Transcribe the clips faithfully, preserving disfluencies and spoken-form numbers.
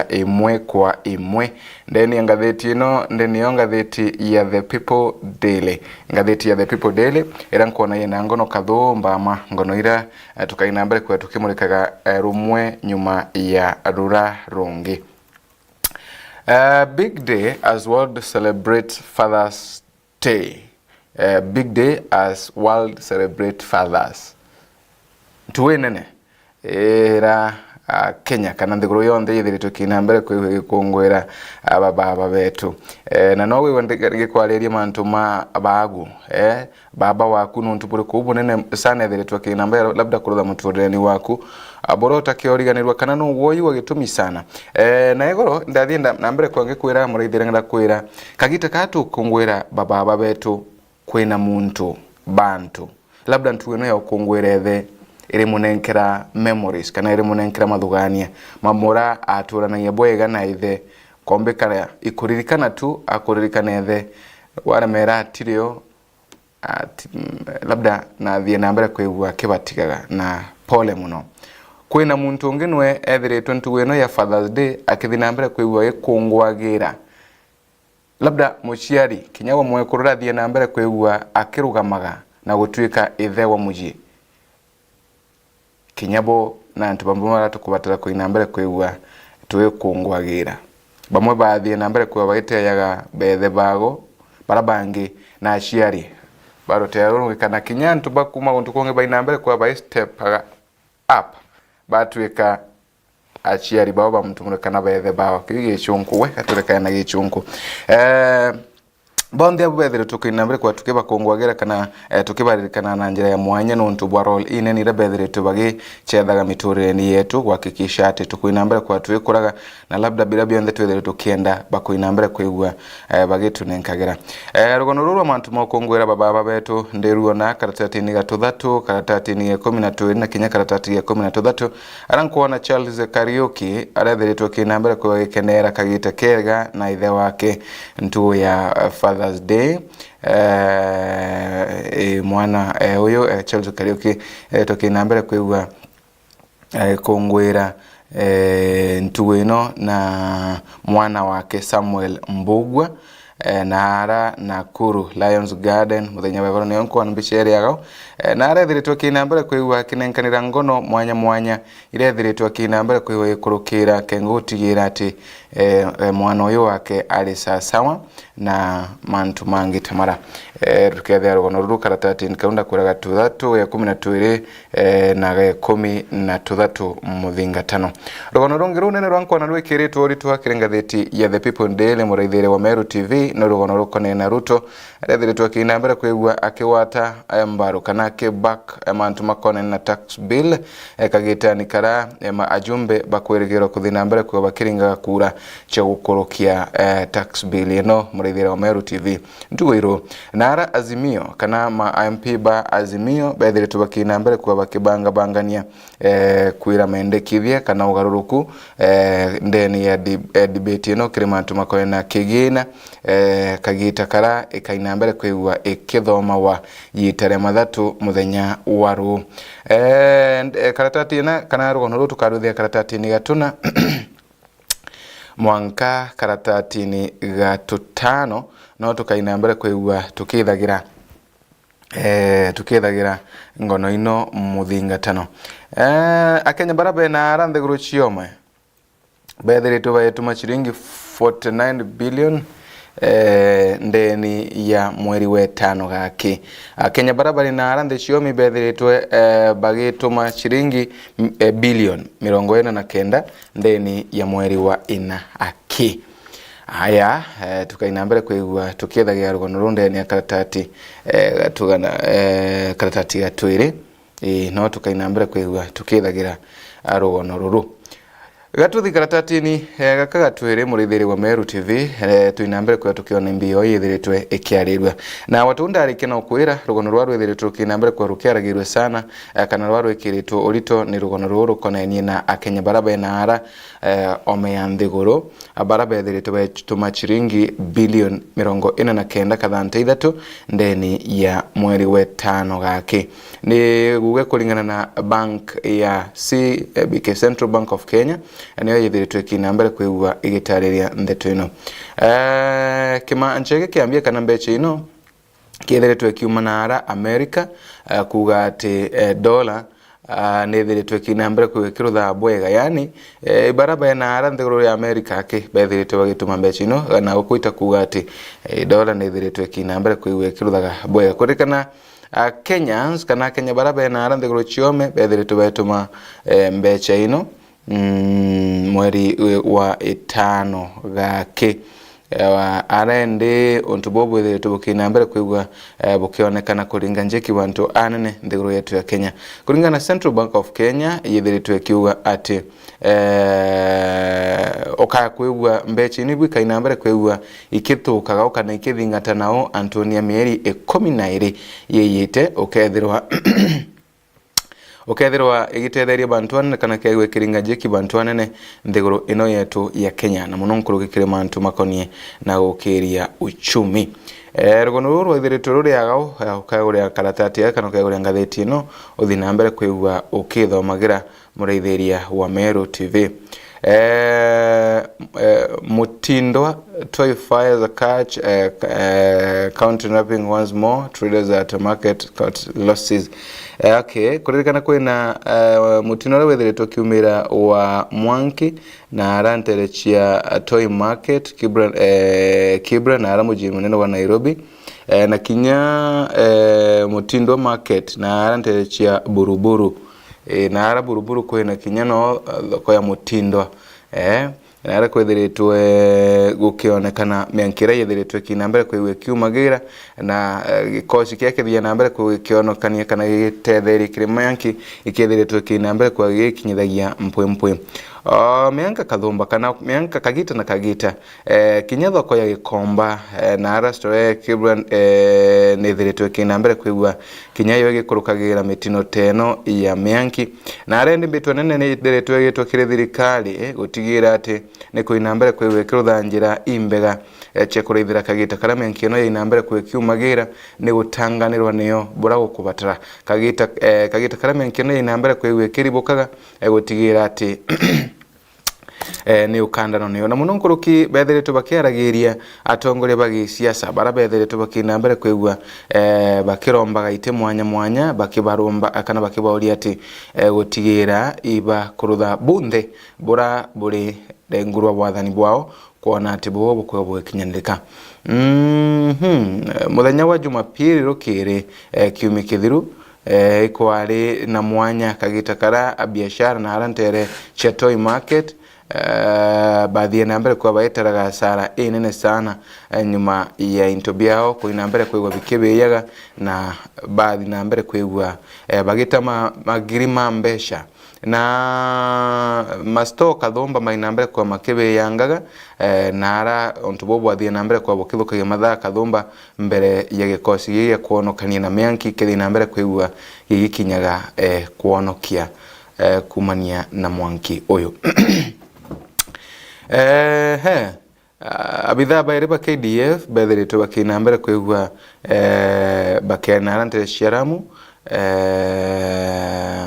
imwe kwa imwe. Ndeni ya ngatheti ino, ndeni yo ngatheti ya The People Daily. Ngatheti ya The People Daily, ira nkwona yina ngono kathumba ma ngono ira, eh, tukaina mbere kwa tukimurikaga, eh, rumwe nyuma ya rura rungi. Eh, big day as world celebrate Father's Day. Eh, big day as world celebrate fathers. Ntugu inene ira, ah, Kenya kana nthiguru yonthe yithiritwe kina mbere kwi-, kwikunguira, ah, bababa betu. Eh, na no wigwe ndi-, ngikwariria mantu ma bagu, eh, baba waku nuntu buri kuu bunene sana ethiritwe kina mbere, labda kurutha muturireni waku, ah, bura utakioriganirwa kana nu woyu wa gitumi sana. Eh, na igoro ndathie nda-, na mbere kwa ngikwira muraithire ngira kwira, kagita ka tukunguira bababa betu, kwina muntu, bantu, labda ntugu ino ya ukunguira ethe iri munenkera memories kana iri munenkera mathugania ma mura aturanagia bwega na ithe, kombikara ikuririkana tu, akuririkana ethe waremera atirio, ati-, mm, labda nathie na mbere kwigua akibatigaga na pole muno. Kwina muntu ungi nwe ethiritwe ntugu ino ya Father's Day akithie na mbere kwigua gikunguagira. Labda muciari, kinya wa mwekuru athie na mbere kwigua akirugamaga na gutuika ithe wa mucii. Kinya bo na antu bamwe bara tukubatara kuina mbere kwigua twikunguagira. Bamwe bathie na mbere kwigua bagiteaga bethe bago, bara bangi na aciari. Barutea rurungi kana kinya antu bakuma guntu kungi baina mbere kwigua bai step up, batuika aciari bao ba muntu murika na bethe bao. Kiu gicunku, we, gaturekae na gicunku. Eh, bonthe abu bethiritwe kwina mbere kwa tukibakunguagira kana, eh, tukibaririkana na njira ya mwanya nuntu bwa role inene iria bethiritwe bagicethaga miturireni yetu, gwakikisha ati tukwina mbere kwa twikuraga, na labda bira bionthe twithiritwe tukienda bakwina mbere kwigua, eh, bagitunenkagira. Eh, rugono ruru rwa mantu ma ukunguira bababa betu ndiruona karatatini ga tuthatu, karatatini ga ikumi na twiri na kinya karatati ga ikumi na tuthatu, ara nkwona Charles Kariuki arethiritwe kina mbere kwigua gikenera kagita kega na ithe wake ntugu ya, eh, Father's Day. Eh, eh, mwana, eh, uyu, eh, Charles Kariuki, eh, tukina mbere kwigua eh, kungwira, eh, ntugu ino na mwana wake Samuel Mbugua, eh, na ara Nakuru Lions Garden, muthenya wa igoro nio nkwona mbica iri agao. Eh, na arethiritwe kina mbere kwigua akinenkanira ngono mwanya mwanya, irethiritwe kina mbere kwigua ikurukira kengo gutigira ati, eh, eh, mwana uyu wake ari sasawa na mantu mangi ta mara. Eh, tukethia rugono ruru karatatini kau ndakwiraga tuthatu, ga ikumi na twiri, eh, na ga ikumi na tuthatu muthingatano. Rugono rungi runene rwa nkwana rwikiritwe uritu akiri ngathiti ya The People Daily, muraithire wa Meru T V, ni rugono rukonene na Ruto, arethiritwe akina mbere kwigua akigwata, eh, mbaru kana akiback, eh, mantu makonene na tax bill, eh, kagitani kara, eh, ma ajumbe bakwirigirwa kuthi na mbere kwigua bakiringaga kura cia gukurukia, eh, tax bill ino, muraithire wa Meru T V. Ntugo iru, na ara Azimio kana ma M P ba Azimio bethiritwe bakina mbere kwa bakibangabangania, eh, kwira mendekithia kana ugaruruku, eh, ndeni ya di-, eh, debate ino kiri mantu makonene na kigina, eh, kagita kara ikaina mbere kwigua ikithomawa yita ria mathatu muthenya wa ruu. Eh, nd-, eh, karatati ina kana rugono ruu tukaruthia karatatini gatuna mwanka karatatini ga tutano, no tukaina mbere kwigua tukithagira, eh, tukithagira ngono ino muthingatano. Eh, Akenya bara bena ara nthiguru ciome bethiritwe bagituma ciringi forty nine billion, eh, ndeni ya mweri wa itano gaki. Akenya bara bari na ara nthi ciome bethiritwe, eh, bagituma ciringi, m-, eh, billion mirongo ina na kenda ndeni ya mweri wa ina aki. Aya, eh, tukaina mbere kwigua tukiethagia rugono ruu ndeni ya karatati, eh, tugana, eh, karatati ga twiri. Ii, no tukaina mbere kwigua tukiethagira, ah, rugono ruru. Gatuthi karatatini, eh, gaka ga twiri, murithiri wa Meru T V, eh, tuina mbere kwigua tukiona mbio yithiritwe ikiarirua. Na watu ndarikia na ukwira, rugono rwa rwithiritwe rukina mbere kwigua rukiaragirua sana, eh, kana rwa rwikiritwe urito ni rugono ruru rukonenie na Akenya bara bena ara, eh, ome ya nthiguru, bara bethiritwe betuma ciringi bilioni mirongo ina na kenda kathanta ithatu ndeni ya mweri wa itano gaki. Ni guge kuringana na bank ya C-, eh, B K, Central Bank of Kenya, niyo yithiritwe ikina mbere kwigua igitariria ndeto ino. Eh, kimancha giki kiambia kana mbecha ino kiethiritwe kiuma naara America, eh, kuuga ati, eh, dola, ah, nithiritwe ikina mbere kwigua ikirutha bwega. Yani, eh, bara bena ara nthiguru ya America aki bethiritwe bagituma mbecha ino, na gukwita kuuga ati, eh, dola nithiritwe ikina mbere kwigua ikiruthaga bwega. Kuririkana, ah, Kenyans kana Akenya bara bena ara nthiguru ciome bethiritwe bagituma, eh, mbecha ino, mm, mweri wa itano gaki. Eh, wa-, ara indi untu buu bwithiritwe bukina mbere kwigua, eh, bukionekana kuringa njeki bantu anene nthiguru yetu ya Kenya. Kuringana na Central Bank of Kenya, yithiritwe ikiuga ati, eh, ukakwigua mbecha ini bwikaina mbere kwigua ikithukaga kana ikithingatana u antuni ya mieri ikumi na iri yiyite, ukethirwa ukethirwa igitetheria bantu anene kana kiaigua ikiringa njeki bantu anene nthiguru ino yetu ya Kenya, na muno nkuruki kiri mantu makonie na gukiria uchumi. Eh, rugano ruru rwithiritwe ruri agau, eh, ukaiguria karatati gaka kana ukaiguria ngatheti ino, uthi na mbere kwigua ukithomagira muraithiria wa Meru T V. Eh, eh, Mutindwa, toy fires a catch, eh, eh, country napping once more, traders at market cut losses. Eh, okay, kuririkana kwina, eh, mutino uria withiritwe kiumira wa Mwanki na ara ntere cia Toy Market, Kibra, eh, Kibra na ara muji munene wa Nairobi. Eh, na kinya, eh, Mutindwa Market na ara ntere cia Buruburu. Eh, na ara Buruburu kwina kinya no, eh, thoko ya Mutindwa. Eh, na ara kwithiritwe gukionekana mianki iria yithiritwe ikina mbere kwigua ikiumagira, na, eh, gikosi kia kithia na mbere kwigua ikionekania kana gigitetheria kiri mianki ikithiritwe ikina mbere kwigua gikinyithagia mpwimpwi. O, mianka kathumba kana mianka kagita na kagita, eh, kinya thoko ya Gikomba, eh, na ara store ya Kibra, eh, nithiritwe ikina mbere kwigua kinya yo igikurukagira mitino teno ya mianki. Na ara indi mbitwa nene nithiritwe igitwa kiri thirikari, eh, gutigira ati ni kuina mbere kwigua ikirutha njira imbega, eh, cia kuraithira kagita karia mianki ino yaina mbere kwigua ikiumagira ni gutanganirwa niyo bura gukubatara. Kagita, eh, kagita karia mianki ino yaina mbere kwigua ikiribukaga, eh, gutigira ati eh, ni ukandano niyo. Na muno nkuruki bethiritwe bakiaragiria atongoria ba gisiasa bara bethiritwe bakina mbere kwigua, eh, bakirombaga iti mwanya mwanya, bakibarumba kana bakibauria ati, eh, gutigira iba kurutha bunthe bura buri rungu rwa bwathani bwao, kwona ati buo bukwigua bugikinyanirika. Mhm. Muthenya wa Jumapili rukiri, eh, kiumia kithiru, eh, ikwari na mwanya kagita kara abiashara na ara ntere cia Toy Market, eh, bathie na mbere kwa baitaraga hasara inene sana, eh, nyuma ya into biao kuina mbere kwigua bikibiyaga na bathi na mbere kwigua, eh, bagita ma-, magiri ma mbeca. Na masto kathumba mai na mbere kwa makibiyangaga, eh, na ara untu buu bwathie na mbere kwa bukithukagia mathaa kathumba mbere ya gikosi gii gia kwonokania na mianki kithii na mbere kwigua gigikinyaga, eh, kwonokia, eh, kumania na mwanki uyu. Eh, he, ah, abithaa bairi ba K D F bethiritwe bakina mbere kwigua, eh, bakiana ara ntere cia Lamu, eh,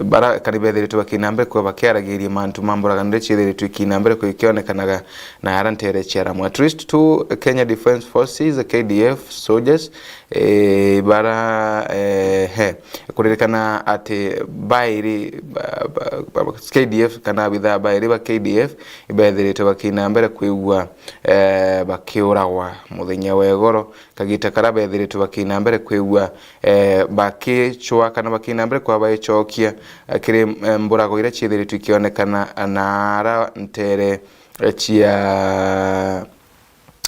bara kari bethiritwe bakina mbere kwigua bakiaragiria mantu ma mburaganire ciethiritwe ikina mbere kwigua ikionekanaga na ara ntere cia Lamu. At least two Kenya Defence Forces, K D F soldiers, eh, bara, eh, he, kuririkana ati bairi, ba, ba, ba, K D F kana abithaa bairi ba K D F ibethiritwe bakina mbere kwigua, eh, bakiuragwa muthenya wa igoro, kagita kara bethiritwe bakina mbere kwigua, eh, bakicwa kana bakina mbere kwa baicokia, eh, kiri, eh, mburago iria ciethiritwe ikionekana na ara ntere, eh, cia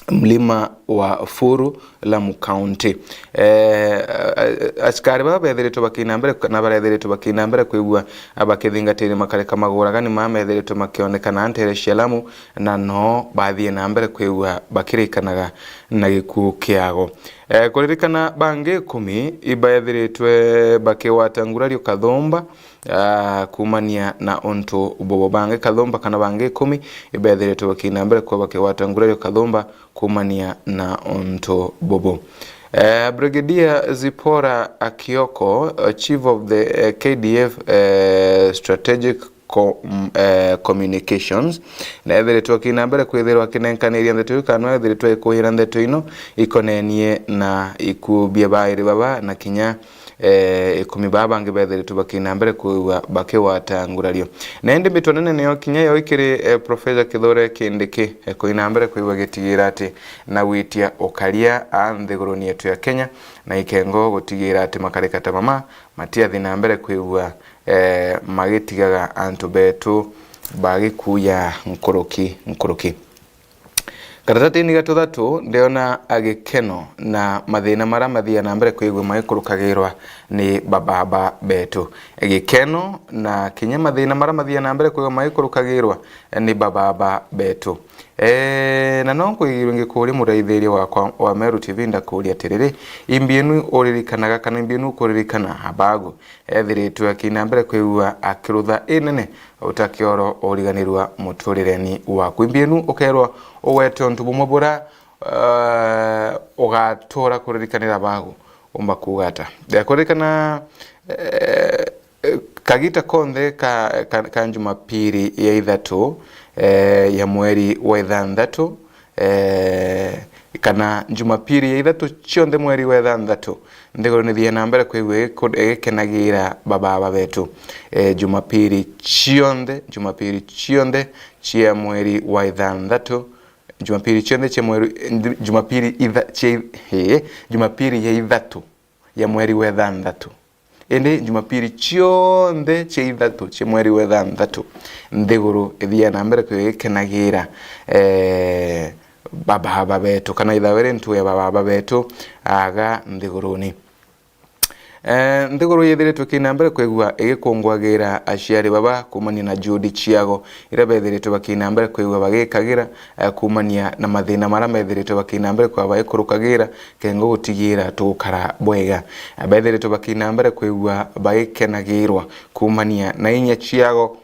mlima wa Furu, Lamu County. Eh, a-, a-, askari baba bethiritwe bakina mbere na barethiritwe bakina mbere kwigua, a, bakithingatiria makareka maguragani maa methiritwe makionekana ntere cia Lamu, na no bathie na mbere kwigua bakirikanaga na gikuu kiago. Eh, kuririkana bangi ikumi ibethiritwe bakigwata ngurario kathumba, ah, kumania na untu bubu. Bangi kathumba kana bangi ikumi ibethiritwe bakina mbere kwa bakigwata ngurario kathumba kumania na untu bubu. Eh, Brigadier Zipporah Akioko, eh, chief of the, eh, K D F, eh, strategic co-, m-, eh, Communications, na ethiritwe akina mbere kwithirwa akinenkaniria ndeto iu, kana ethiritwe ikuira ndeto ino ikonenie na ikuu bia bairi baba, na kinya, eh, ikumi baa bangi bethiritwe bakina mbere kwigua bakigwata ngurario. Na indi mbitwa nene niyo kinya yo ikiri, eh, Professor Kithure Kindiki, eh, kuina mbere kwigua gitigira ati na gwitia ukaria a nthiguruni yetu ya Kenya, na ikengo gutigira ati makarika ta mama matiathi na mbere kwigua, eh, magitigaga antu betu bagikuya nkuruki nkuruki. Karatatini ga tuthatu, ndiona agikeno na mathina mara mathiaga na mbere kwigua magikurukagirwa ni bababa betu. Gikeno na kinya mathina mara mathiaga na mbere kwigua magikurukagirwa ni bababa betu. Eh, na no nkwigirwe ngikuria muraithiria wakwa wa Meru T V, ndakuria atiriri, imbi inu uririkanaga kana imbi inu ukuririkana abagu ethiritwe akina mbere kwigua akirutha inene utakioro uriganirwa muturireni waku? Imbi inu ukerwa ugwete untu bumwe bura, eh, ugatura kuririkanira abagu, umba kuuga ata? Eh, kuririkana, eh, eh, kagita konthe ka, ka, ka Jumapiri ya ithatu, eh, ya mweri wa ithanthatu, eh, kana Jumapiri ya ithatu cionthe mweri wa ithanthatu, nthiguru nithie na mbere kwigua igiku-, igikenagira bababa betu. Eh, Jumapiri cionthe, Jumapiri cionthe cia mweri wa ithanthatu, Jumapiri cionthe cia mweri, Jumapiri itha-, cia i-, hii, Jumapiri ya ithatu ya mweri wa ithanthatu. Indi Jumapiri cionthe cia ithatu cia mweri wa ithanthatu, nthiguru ithiaga na mbere kwigua igikenagira, eh, bababa betu, kana ithawe ri ntu ya bababa betu aga nthiguruni. Eh, nthiguru yithiritwe kina mbere kwigua igikungwagira aciari baba kumania na juhudi ciago iria bethiritwe bakina mbere kwigua bagikagira, eh, kumania na mathina mara methiritwe bakina mbere kwigua bagikurukagira, kengo gutigira tugukara bwega. Bethiritwe bakina mbere kwigua bagikenagirwa kumania na inya ciago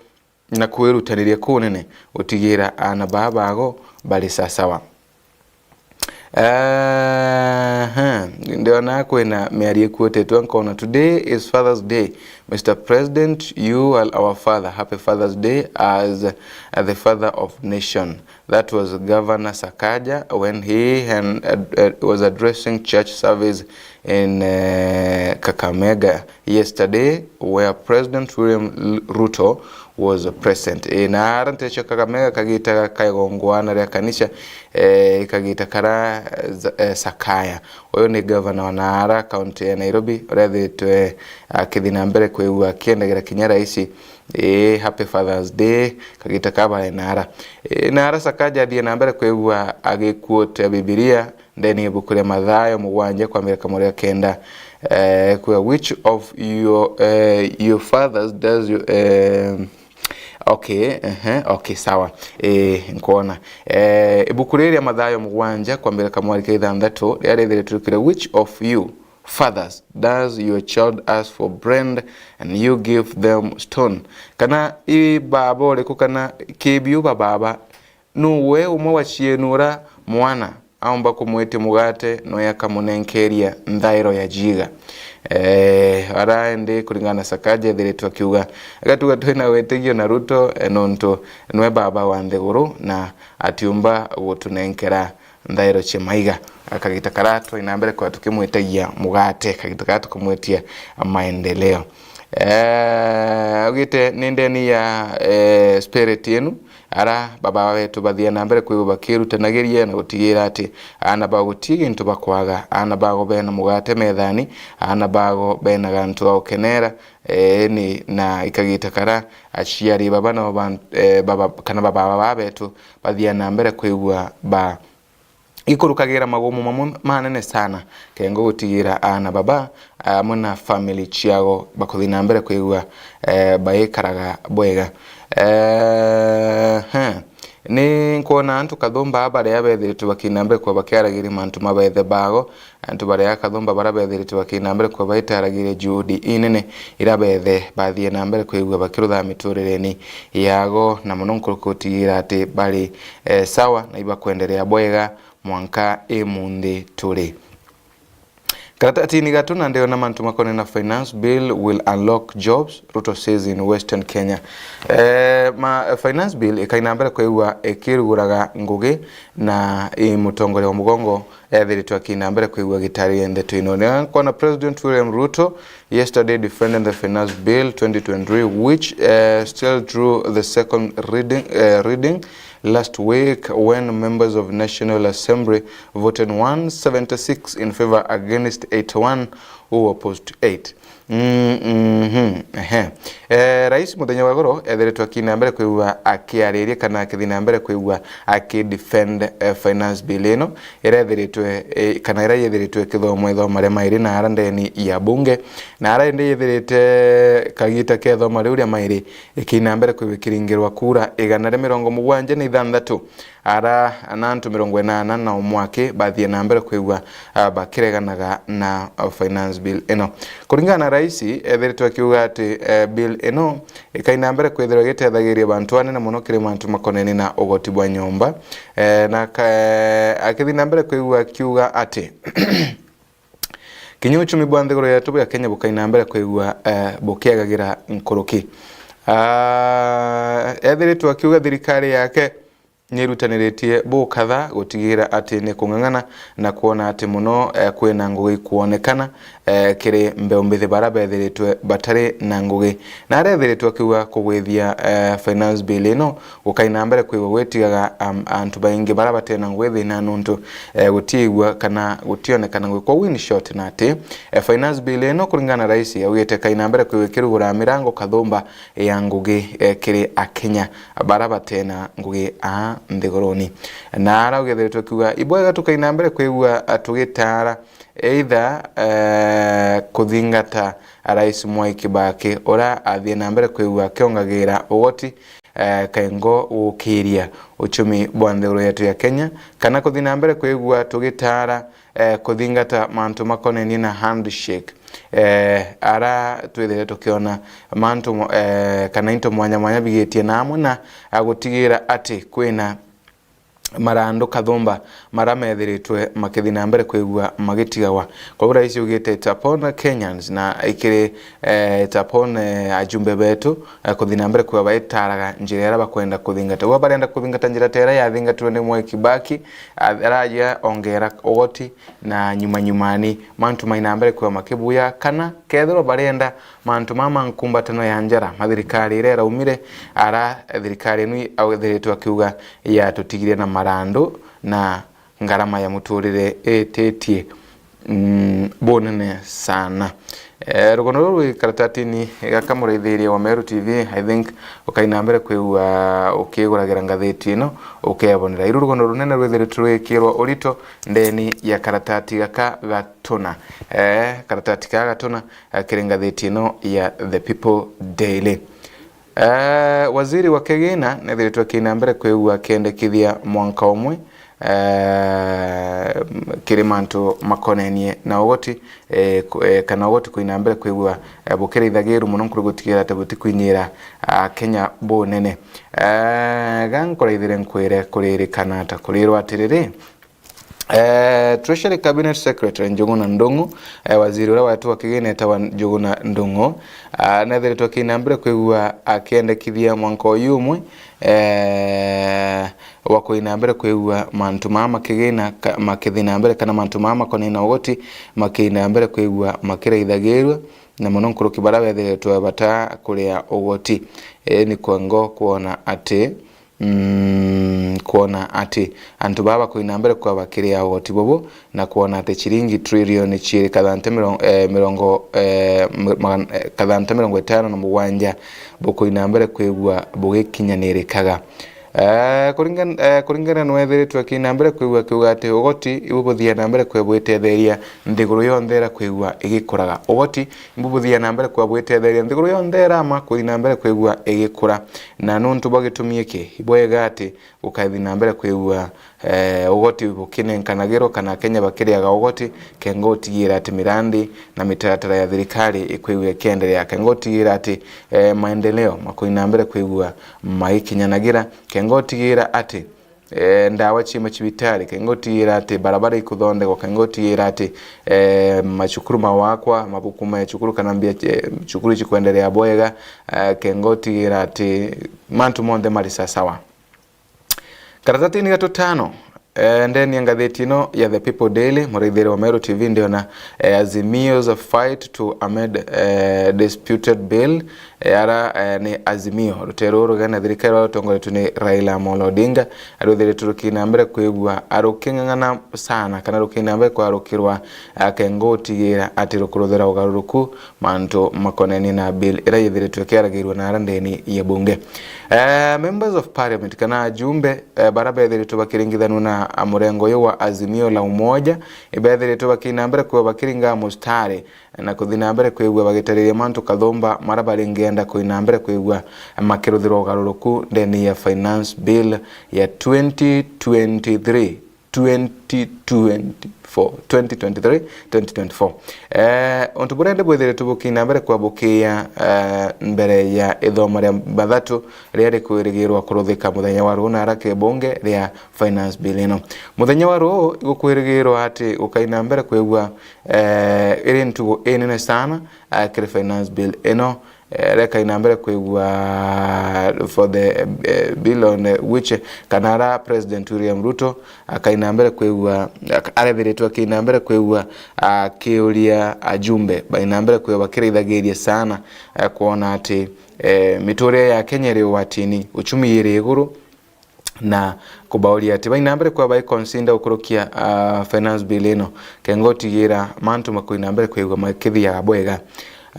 na kwirutaniria kunene gutigira aana baa bago bari sasawa. Aha, ndiona kwina miario ikuotetwe nkona, "Today is Father's Day. Mister President, you are our father. Happy Father's Day as, uh, the father of nation." That was Governor Sakaja when he and, uh, uh, was addressing church service in, uh, Kakamega yesterday, where President William L-, Ruto was present. E, na ara ntecho Kakamega kagitaga kaigongwana ria kanisa, e, kagita kara, eh, Za-, eh, Sakaya. Uyu ni governor wa naara kaunti ya Nairobi, uria ethitwe akithi na mbere kwigua akiendagira kinya raisi, e, Happy Father's Day, kagita ka bare naara. E, naara Sakaja athie na mbere kwigua agikuotea Bibilia, ndeni ibuku ria Mathayo mugwanja kwambira kamuri ga kenda, eh, kwira, "Which of your, eh, your fathers does your, eh," Okay, ehe, okay, sawa. Eh, nkwona. Eh, ibuku riri ria Mathayo mugwanja kwambira kamwari ka ithanthatu, riria rithiritwe rikire, "Which of you fathers does your child ask for bread and you give them stone?" Kana i baba uriku kana kibiu ba baba, nu we umwe wa cienu ura mwana aumba kumwitia mugate, noe akamunenkeria nthairo ya jiga? Eh, ara indi kuringana na Sakaja ethiritwe akiuga, "Gatuga twina witigio na Ruto, eh, nontu nwe baba wa nthiguru na atiumba gutunenkera nthairo cia maiga." Akagita kara twina mbere kwa tukimwitagia mugate, kagita kara tukumwitia maendeleo. Eh, augite ni ndeni ya, eh, spirit yenu, ara baba betu bathia na mbere kwigua bakirutanagiria na gutigira ati aana bao guti gintu bakwaga, aana bao bena mugate methani, aana bao bena gantu ga gukenera, eh, ni na ikagita kara aciari baba nao ban-, eh, baba, kana baba baba betu bathia na mbere kwigua ba ikurukagira magumu mamwe manene sana, kengo gutigira aana baba amwe na family ciao bakuthi na mbere kwigua, eh, baikaraga bwega. Eh, he. Ni nkwona antu kathumba baria bethiritwe bakina mbere kwa bakiaragiria mantu ma bethe bao, antu baria kathumba baria bethiritwe bakina mbere kwa baitaragiria juhudi inene iria bethe bathie na mbere kwigua bakirutha miturireni yao, na muno nkuruki gutigira ati bari, eh, sawa na ibakwenderea bwega mwanka imunthi turi. Karatatini gatu na ndiona mantu makonene na finance bill will unlock jobs, Ruto says in Western Kenya. Eh, ma, finance bill ikaina mbere kwigua ikiruguraga ngugi na i mutongoria wa mugongo ethiritwe akina mbere kwigua gitari ndeto ino. Ni kwona President William Ruto yesterday defended the finance bill twenty twenty-three, which, eh, still drew the second reading, eh, reading last week when members of National Assembly voted one seventy-six in favor against eighty-one who opposed to eight. Mm, mhm, ehe. Eh, Rais muthenya wa goro ethiritwe akina mbere kwigua akiariria kana akithina mbere kwigua akidefend, eh, finance bill ino iria ethiritwe, eh, kana iria yethiritwe ikithomwa ithoma ria mairi na ara ndeni ya bunge, na ara indi yethirite kagita ka ithoma riu ria mairi ikina mbere kwigua ikiringirwa kura igana ria mirongo mugwanja na ithanthatu. Ara na antu mirongo inana na umwe aki bathie na mbere kwigua, ah, bakireganaga na, ah, finance bill ino. Kuringana na Rais, ethiritwe akiuga ati, eh, bill ino ikaina mbere kwithirwa igitethagiria bantu anene mono kiri mantu makonene na ugoti bwa nyomba. Eh, na ka-, eh, akithi na mbere kwigua akiuga ati kinya uchumi bwa nthiguru yetu bwa Kenya bukaina mbere kwigua, eh, bukiagagira nkuruki. Ah, ethiritwe akiuga thirikari yake niirutaniritie bukatha gutigira ati ni kung'ang'ana na kwona ati mono, eh, kwina ngugi ikwonekana, eh, kiri mbeu mbithi bara bethiritwe batari na ngugi. Na arethiritwe akiuga kugwithia, eh, finance bill ino gukaina mbere kwigua gwitigaga, am-, antu baingi bara batena ngugi thina nuntu, eh, gutiigua kana gutionekana ngugi. Kwou in short na ati, eh, finance bill ino kuringana na Rais augite kaina mbere kwigua ikirugura mirango kathumba ya ngugi, eh, kiri Akenya bara batena ngugi aa nthiguruni. Na araugethiritwe kiuga, ibwega tukaina mbere kwigua, ah, tugitaara either, eh, kuthingata Rais Mwai Kibaki, ura athie na mbere kwigua akiongagira ugoti, eh, kaingo gukiria uchumi bwa nthiguru yetu ya Kenya, kana kuthi na mbere kwigua tugitaara, eh, kuthingata mantu makonenie na handshake, eh, ara twithire tukiona mantu mo-, eh, kana into mwanya mwanya bigitie na amwe na, ah, gutigira ati kwina marandu kathumba mara methiritwe makithi na mbere kwigua magitigagwa. Kwou Rais augite it's upon Kenyans na ikiri, eh, it's upon, eh, ajumbe betu, eh, kuthi na mbere kwigua baitaraga njira iria bakwenda kuthingata. Ugwe barenda kuthingata njira ta iria yathingatirwe ni Mwai Kibaki, a-, araja ongera ugoti na nyuma nyumani mantu mai na mbere kwigua makibuya, kana kethirwa barenda mantu mama nkumbatano ya njara, mathirikari iria iraumire, ara thirikari inu au-, ethiritwe akiuga yatutigire na marandu na ngarama ya muturire ititie, mm, bunene sana. Eh, rugono ruru rwi karatatini gaka muraithiria wa Meru T V, I think ukaina mbere kwigua ukiguragira ngathiti ino ukebonera. Iru rugono runene rwithiritwe rwikirwa urito ndeni ya karatati gaka gatuna. Eh, karatati gaka gatuna, eh, kiri ngathiti ino ya The People Daily. Eh, waziri wa kigina nethiritwe akina mbere kwigua akiendekithia mwanka umwe, eh, kiri mantu makonenie na ugoti, eh, ku-, eh, kana ugoti kuina mbere kwigua, eh, bukirithagiru mono nkuru gutigira ati butikwinyira, ah, Kenya bunene. Eh, ga nkuraithire nkwire kuririkana ata kurirwa atiriri, Eh, Treasury Cabinet Secretary Njuguna Ndung'u, eh, waziri uria wetu wa kigina etagwa Njuguna Ndung'u, ah, nethiritwe akina mbere kwigua akiendekithia mwanka uyu umwe, eh, wa kuina mbere kwigua mantu maa ma kigina ka-, makithina mbere, kana mantu maa makonina ugoti makina mbere kwigua makiraithagirua, na mono nkuruki baria bethiritwe bata kuria ugoti. Ii ni kwengo kwona ati mm, kwona ati antu baa bakoina mbere kwa bakiria ugoti bubu, na kwona ati ciringi trilioni ciiri kathante mirongo, eh, mirongo, eh, mi-, magana, eh, kathante mirongo itano na mugwanja bukoina mbere kwigua bugikinyanirikaga. Eh, kuringan-, eh, kuringana nwethiritwe akina mbere kwigua akiuga ati ugoti ibu buthia na mbere kwe bwitetheria nthiguru yonthe ira kwigua igikuraga. Ugoti ibu buthia na mbere kwa bwitetheria nthiguru yonthe irama kuthi na mbere kwigua igikura. Na nuntu bwa gitumi iki, ibwega ati gukathi na mbere kwigua, eh, ugoti bukinenkanagirwo kana Akenya bakiriaga ugoti, kenga utigira ati mirandi na mitaratara ya thirikari ikwigua ikienderea, kenga utigira ati, eh, maendeleo makuthi na mbere kwigua magikinyanagira, kenga utigira ati eh, ndawa cia macibitari, kenga utigira ati barabara ikuthondekwa, kenga utigira ati, eh, macukuru mawakwa, mabuku ma cukuru kana mbia, eh, cukuru cikwenderea bwega, eh, kenga utigira ati mantu monthe mari sasawa. Karatatini ga tutano, eh, ndeni ya ngathiti ino ya The People Daily, muraithiri wa Meru T V, ndiona, eh, Azimio's fight to amend, eh, disputed bill, eh, ara, eh, ni Azimio, rutere ruru rugena thirikari rwa rutongoretwe ni Raila Amolo Odinga, aruthiritwe rukina mbere kwigua aruking'ang'ana sana, kana rukina mbere kwarukirwa, akenga utigira ati rukuruthira ugaruruku mantu makonenie na bill ira yithiritwe ikiaragirua na ara ndeni ya bunge. Eh, members of parliament kana ajumbe, eh, bara bethiritwe bakiringithanua na, ah, murengo uyu wa Azimio la Umoja, ibethiritwe bakina mbere kwigua bakiringa mustari na kuthi na mbere kwigua bagitariria mantu kathumba mara baringienda kuina mbere kwigua makiruthirwa ugaruruku ndeni ya finance bill ya twenty twenty-three, twenty twenty-four, twenty twenty-three, twenty twenty-four. Eh, untu buria ndi bwithiritwe bukina mbere kwa bukia, eh, mbere ya ithoma ria bathatu ria rikwirigirwa kuruthika muthenya wa ruu na ara kibunge ria finance bill ino. Muthenya wa ruu igukwirigirwa ati gukaina mbere kwigua, eh, iri ntugo inene sana, eh, kiri finance bill ino, eh, rekaina mbere kwigua for the, eh, bill on, eh, which, kana ara President William Ruto akaina mbere kwigua, ak-, arethiritwe akaina mbere kwigua akiuria ajumbe baina mbere kwigua bakirithagiria sana, eh, kwona ati, eh, miturire ya Kenya iri ugwatini, uchumi iri iguru, na kubauria ati baina mbere kwa bai consider gukurukia, ah, finance bill ino, kenga utigira mantu makuina mbere kwigua makithiaga bwega.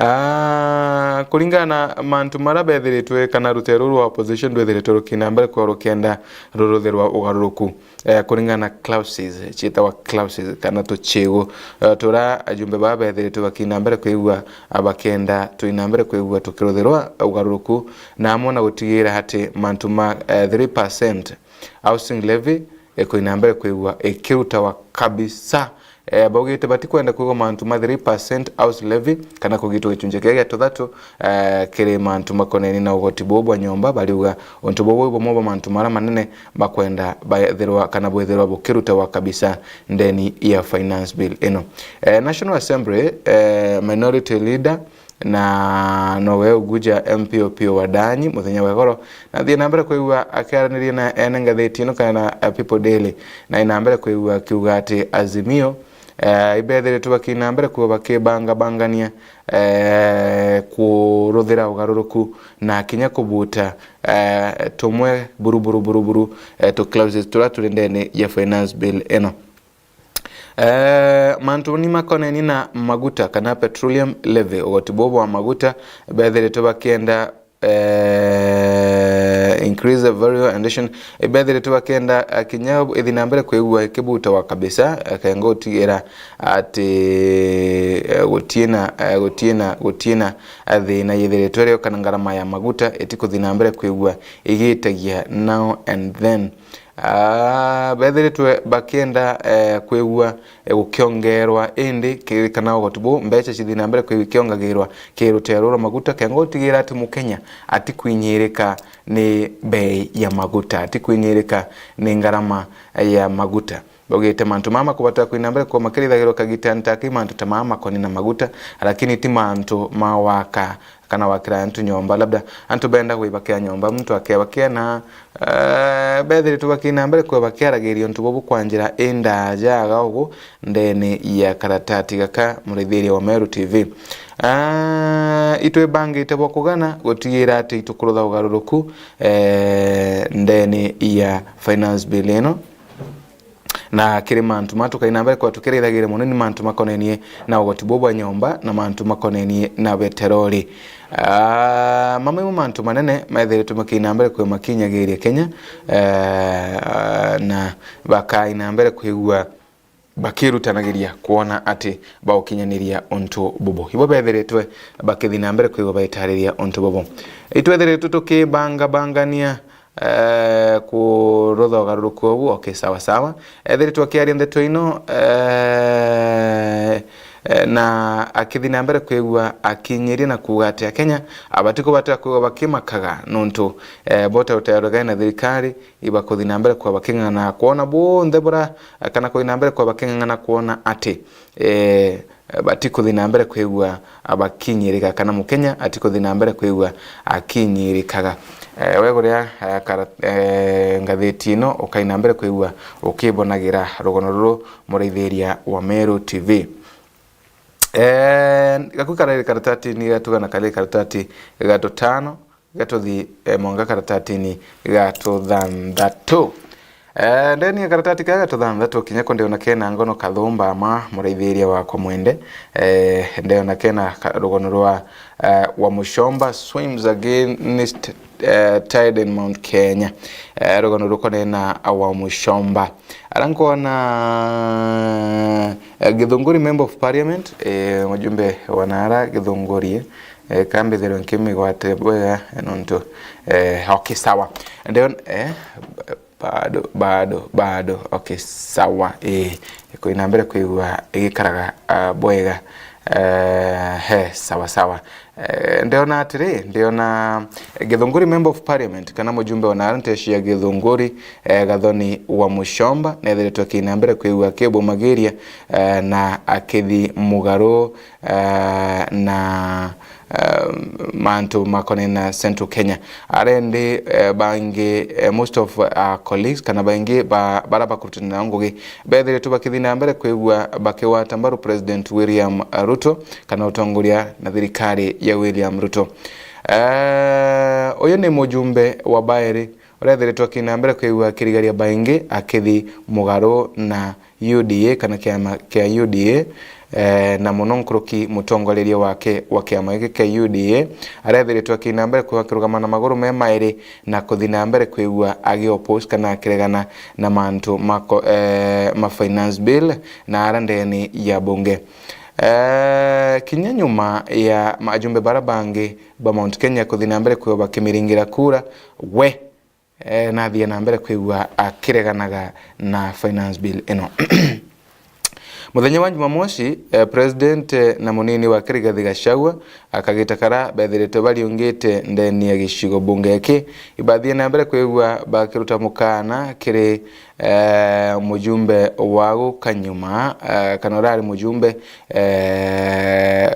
Ah, kuringana na mantu mara bethiritwe kana rutere ruru rwa opposition rwethiritwe rukina mbere kwa rukenda ruruthirwa ugaruruku, eh, kuringana na clauses, ciitagwa clauses kana tuchigu, eh, tura ajumbe baa bethiritwe bakina mbere kwigua, ah, bakenda tuina mbere kwigua tukiruthirwa ugaruruku, na amwe na gutigira ati mantu ma, eh, three percent housing levy ikuina mbere kwigua ikirutawa kabisa. Eh, baugite batikwenda kwigua mantu ma three percent house levy kana kugitwa gicunji kia gia tuthatu, eh, kiri mantu makoneni na ugoti buu bwa nyomba. Bariuga untu buu bwi bumwe bwa mantu mara manene bakwenda bathirwa kana bwithirwa bukirutawa kabisa ndeni ya finance bill ino. Eh, National Assembly, eh, Minority Leader na nowe Uguja M P Opiyo Wandayi muthenya wa igoro, na athie na mbere kwigua akiaraniria na ene ngathiti ino kana, eh, People Daily, na ina mbere kwigua akiuga ati Azimio, eh, ibethiritwe bakina mbere kwigua bakibangabangania, eh, kuruthira ugaruruku na kinya kubuta, eh, tumwe buru, buru, buru, buru, eh, tu clauses turia turi ndene ya finance bill ino. Eh, mantu ni makoneni na maguta kana petroleum levy, ugoti buu bwa maguta, bethiritwe bakienda, eh, increase the value addition, bethiritwe bakienda, eh, kinya ithi na mbere kwigua ikibutawa kabisa, eh, kenga utigira ati, eh, gutiina, eh, gutiina, gutiina, eh, thina yithiritwe rio kana ngarama ya maguta itikuthi na mbere kwigua igitagia now and then. Ah, bethiritwe bakienda, eh, kwigua, eh, gukiongerwa, indi ki-, kana ugoti buu, mbeca cithi na mbere kwigua ikiongagirwa ki rutere ruru rwa maguta, kenga utigira ati Mukenya atikwinyirika ni bei ya maguta, atikwinyirika ni ngarama ya maguta. Baugite mantu mama kubata kwina mbere kwa makirithagirwa kagitani taki mantu ta mama makoni na maguta, lakini ti mantu ma waka kana wakira antu nyomba. Labda antu benda gwibakira nyomba, muntu akebakia na, eh, bethiritwe bakina mbere kwa bakiaragiria untu bubu kwa njira indaja aga ugu ndene ya karatati gaka, muraithiria wa Meru T V. Ah, itwibangite bwa kugana gutigira ati itukurutha ugaruruku, eh, ndene ya finance bill ino. Na kiri mantu ma tukaina mbere kwa tukirithagiria mono ni mantu makonenie na ugoti buu bwa nyomba na mantu makonenie na beterori. Ah, mamwe mo mantu manene methiritwe makiina mbere kwa makinyagiria Kenya, eh, na bakaina mbere kwigua bakirutanagiria kwona ati baukinyaniria untu bubu. Ibo bethiritwe bakithi na mbere kwigua baitariria untu bubu. Itwethiritwe tukibangabangania eh, kurutha ugaruruku ubu, okay, sawa sawa. Ethiritwe akiaria ndeto ino, eh, Eh, na akithi na mbere kwigua akinyiria na kuuga ati Akenya abati kubatira kwigua bakimakaga nontu, eh, bo ta rutairo rugai na thirikari ibakuthi na mbere kwa baking'ang'ana kwona bunthe bura, eh, kana kuthi na mbere kwa baking'ang'ana kwona ati, eh, batikuthi na mbere kwigua bakinyirika kana Mukenya atikuthi na mbere kwigua akinyirikaga. Eh, we guria, eh, kara-, eh, ngathiti ino ukai na mbere kwigua ukibonagira rugono ruru muraithiria wa Meru T V. Eh, gaku karari karatatini gatuga na karari karatati gatutano, gatuthi, eh, mwanka karatatini gatuthanthatu. Eh, ndeni ya karatati kaya gatuthanthatu kinya ko ndiona kena ngono kathumba ma muraithiria wakwa mwende. Eh, ndiona kena ka-, rugono rwa, eh, wa Mushomba swims against, eh, tide in Mount Kenya. Eh, rugono rukonena wa Mushomba. Ara nkona, eh, Githunguri, Member of Parliament, eh, mujumbe wa nara Githunguri, eh, kambithirwe nkimigwatire bwega, eh, nontu, eh, okay, sawa. Ndio, eh, bado, bado, bado, okay, sawa, eh, kuina mbere kwigua igikaraga, ah, bwega, eh, he, sawa, sawa. Eh, ndiona atiri, ndiona Githunguri, Member of Parliament, kana mujumbe wa nara nteshi ya Githunguri, eh, Gathoni wa Mushomba, nethiritwe akina mbere kwigua akibumagiria, eh, na akithi mugaru, eh, na, eh, mantu makonena Central Kenya. Arendi, eh, bangi, eh, most of our colleagues, kana baingi ba, bara bakurutana na ngugi, bethiritwe bakithi na mbere kwigua bakigwata mbaru President William Ruto, kana utongoria na thirikari ya William Ruto. Eh, uyu ni mujumbe wa Bairi urethiritwe akina mbere kwigua akirigaria baingi akithi mugaru na U D A kana kiama kia U D A, eh, na muno nkuruki mutongoreria wake wa kiama giki kia U D A arethiritwe akina mbere kwigua akirugama na maguru me mairi na kuthi na mbere kwigua agi oppose kana akiregana na mantu mako, eh, ma finance bill na ara ndeni ya bunge. Eh, kinya nyuma ya majumbe bara bangi ba Mount Kenya kuthi na mbere kwigua bakimiringira kura, we, eh, nathie na mbere kwigua akireganaga na finance bill ino. Muthenya wa Jumamosi, eh, President, eh, na munini wake Rigathi Gachagua akagita kara bethiritwe bariungite ndeni ya gicigo bunge giki, ibathie na mbere kwigua bakiruta mukana kiri, eh, mujumbe wa guka nyuma, eh, kana urari mujumbe, eh,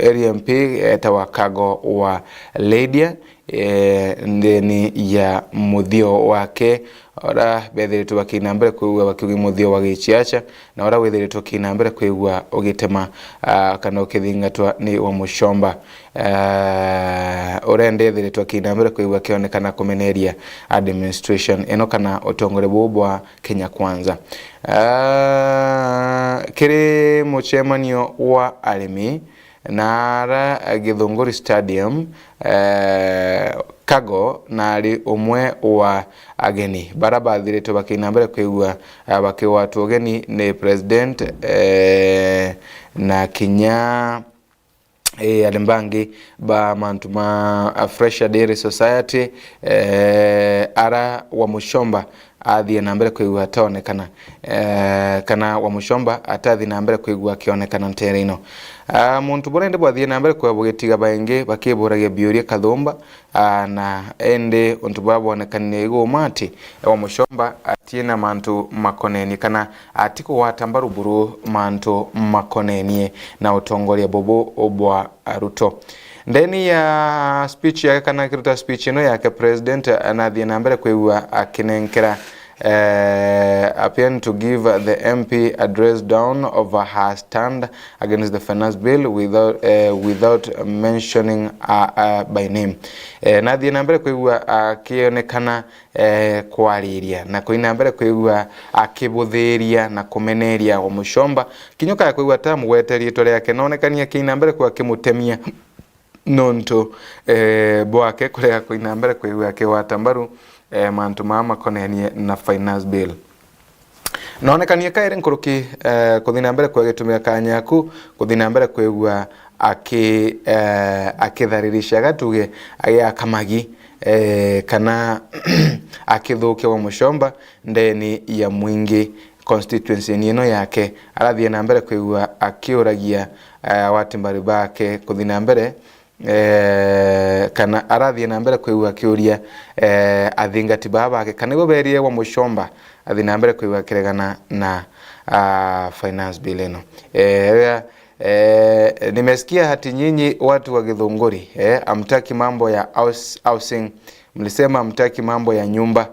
area M P etawa Kago wa Lydia, eh, ndeni ya muthio wake, ora bethiritwe bakina mbere kwigua bakiugi muthio wa giciaca, na ora withiritwe ukina mbere kwigua ugitema, ah, kana ukithingatwa ni wa Mushomba. Ah, urende ethiritwe akina mbere kwigua akionekana kumeneria administration ino kana utongoria buu bwa Kenya Kwanza. Ah, kiri mucemanio wa arimi, na ara Githunguri Stadium, eh, Kago nari umwe wa ageni bara bathiritwe bakina mbere kwigua, eh, bakigwatwa ugeni ni President, eh, na kinya, eh, arimi bangi ba mantu ma, ah, Fresher Dairy Society, eh, ara wa Mushomba athie na mbere kwigua atonekana, eh, kana wa Mushomba atathi na mbere kwigua akionekana ntere ino. Ah, muntu buria indi bwathie na mbere kwigua bugitiga baingi bakiburagia biuria kathumba, ah, na indi untu buria bwonekanire iguma ati wa Mushomba atie na mantu makonenie kana atikugwata mbaru buru mantu makonenie na utongoria bubu bwa Ruto. Ndeni ya speech yake, kana akiruta speech ino yake, President anathie na mbere kwigua akinenkera, eh, appearing to give the M P a dress down over her stand against the finance bill without, eh, without mentioning her, eh, by name. Eh, nathie na mbere kwigua akionekana eh, kwariria na kuina mbere kwigua akibuthiria na kumeneria wa Mushomba. Kinya ukaya kwigua ta mugwete riitwa riake, nonekania kiina mbere kwigua akimutemia nontu, eh, bwake kurega kuina mbere kwigua akigwata mbaru, eh, mantu maa makonenie na finance bill. Nonekanie kairi nkuruki, eh, kuthi na mbere kwegitumira kanya aku, kuthi na mbere kwigua aki-, eh, akitharirishaga tuge agiaka magi, eh, kana akithukia wa Mushomba ndeni ya mwingi, constituency-ini ino yake, arathie na mbere kwigua akiuragia, eh, awati mbari bake kuthi na mbere, eh, kana arathie na mbere kwigua akiuria, eh, athingati baa bake kana ibo berire gwa Muchomba athi na mbere kwigua akiregana na, ah, finance bill ino. Eh, eh, nimesikia hati nyinyi watu wa Githunguri, eh, amtaki mambo ya house-, housing, mlisema amtaki mambo ya nyumba.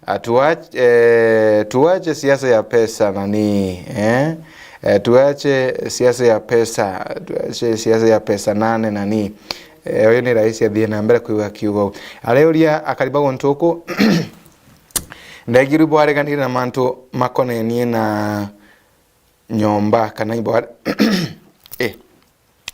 Ah, tuach-, eh, tuache siasa ya pesa nani, eh? Eh, tuache siasa ya pesa, tuache siasa ya pesa nane nani. Eh, uyu ni rais athie na mbere kwigua kiugo. Areuria akari ba guntu uku, ndegirwe bwareganire na mantu makonenie na nyomba kana ibwa-, eh,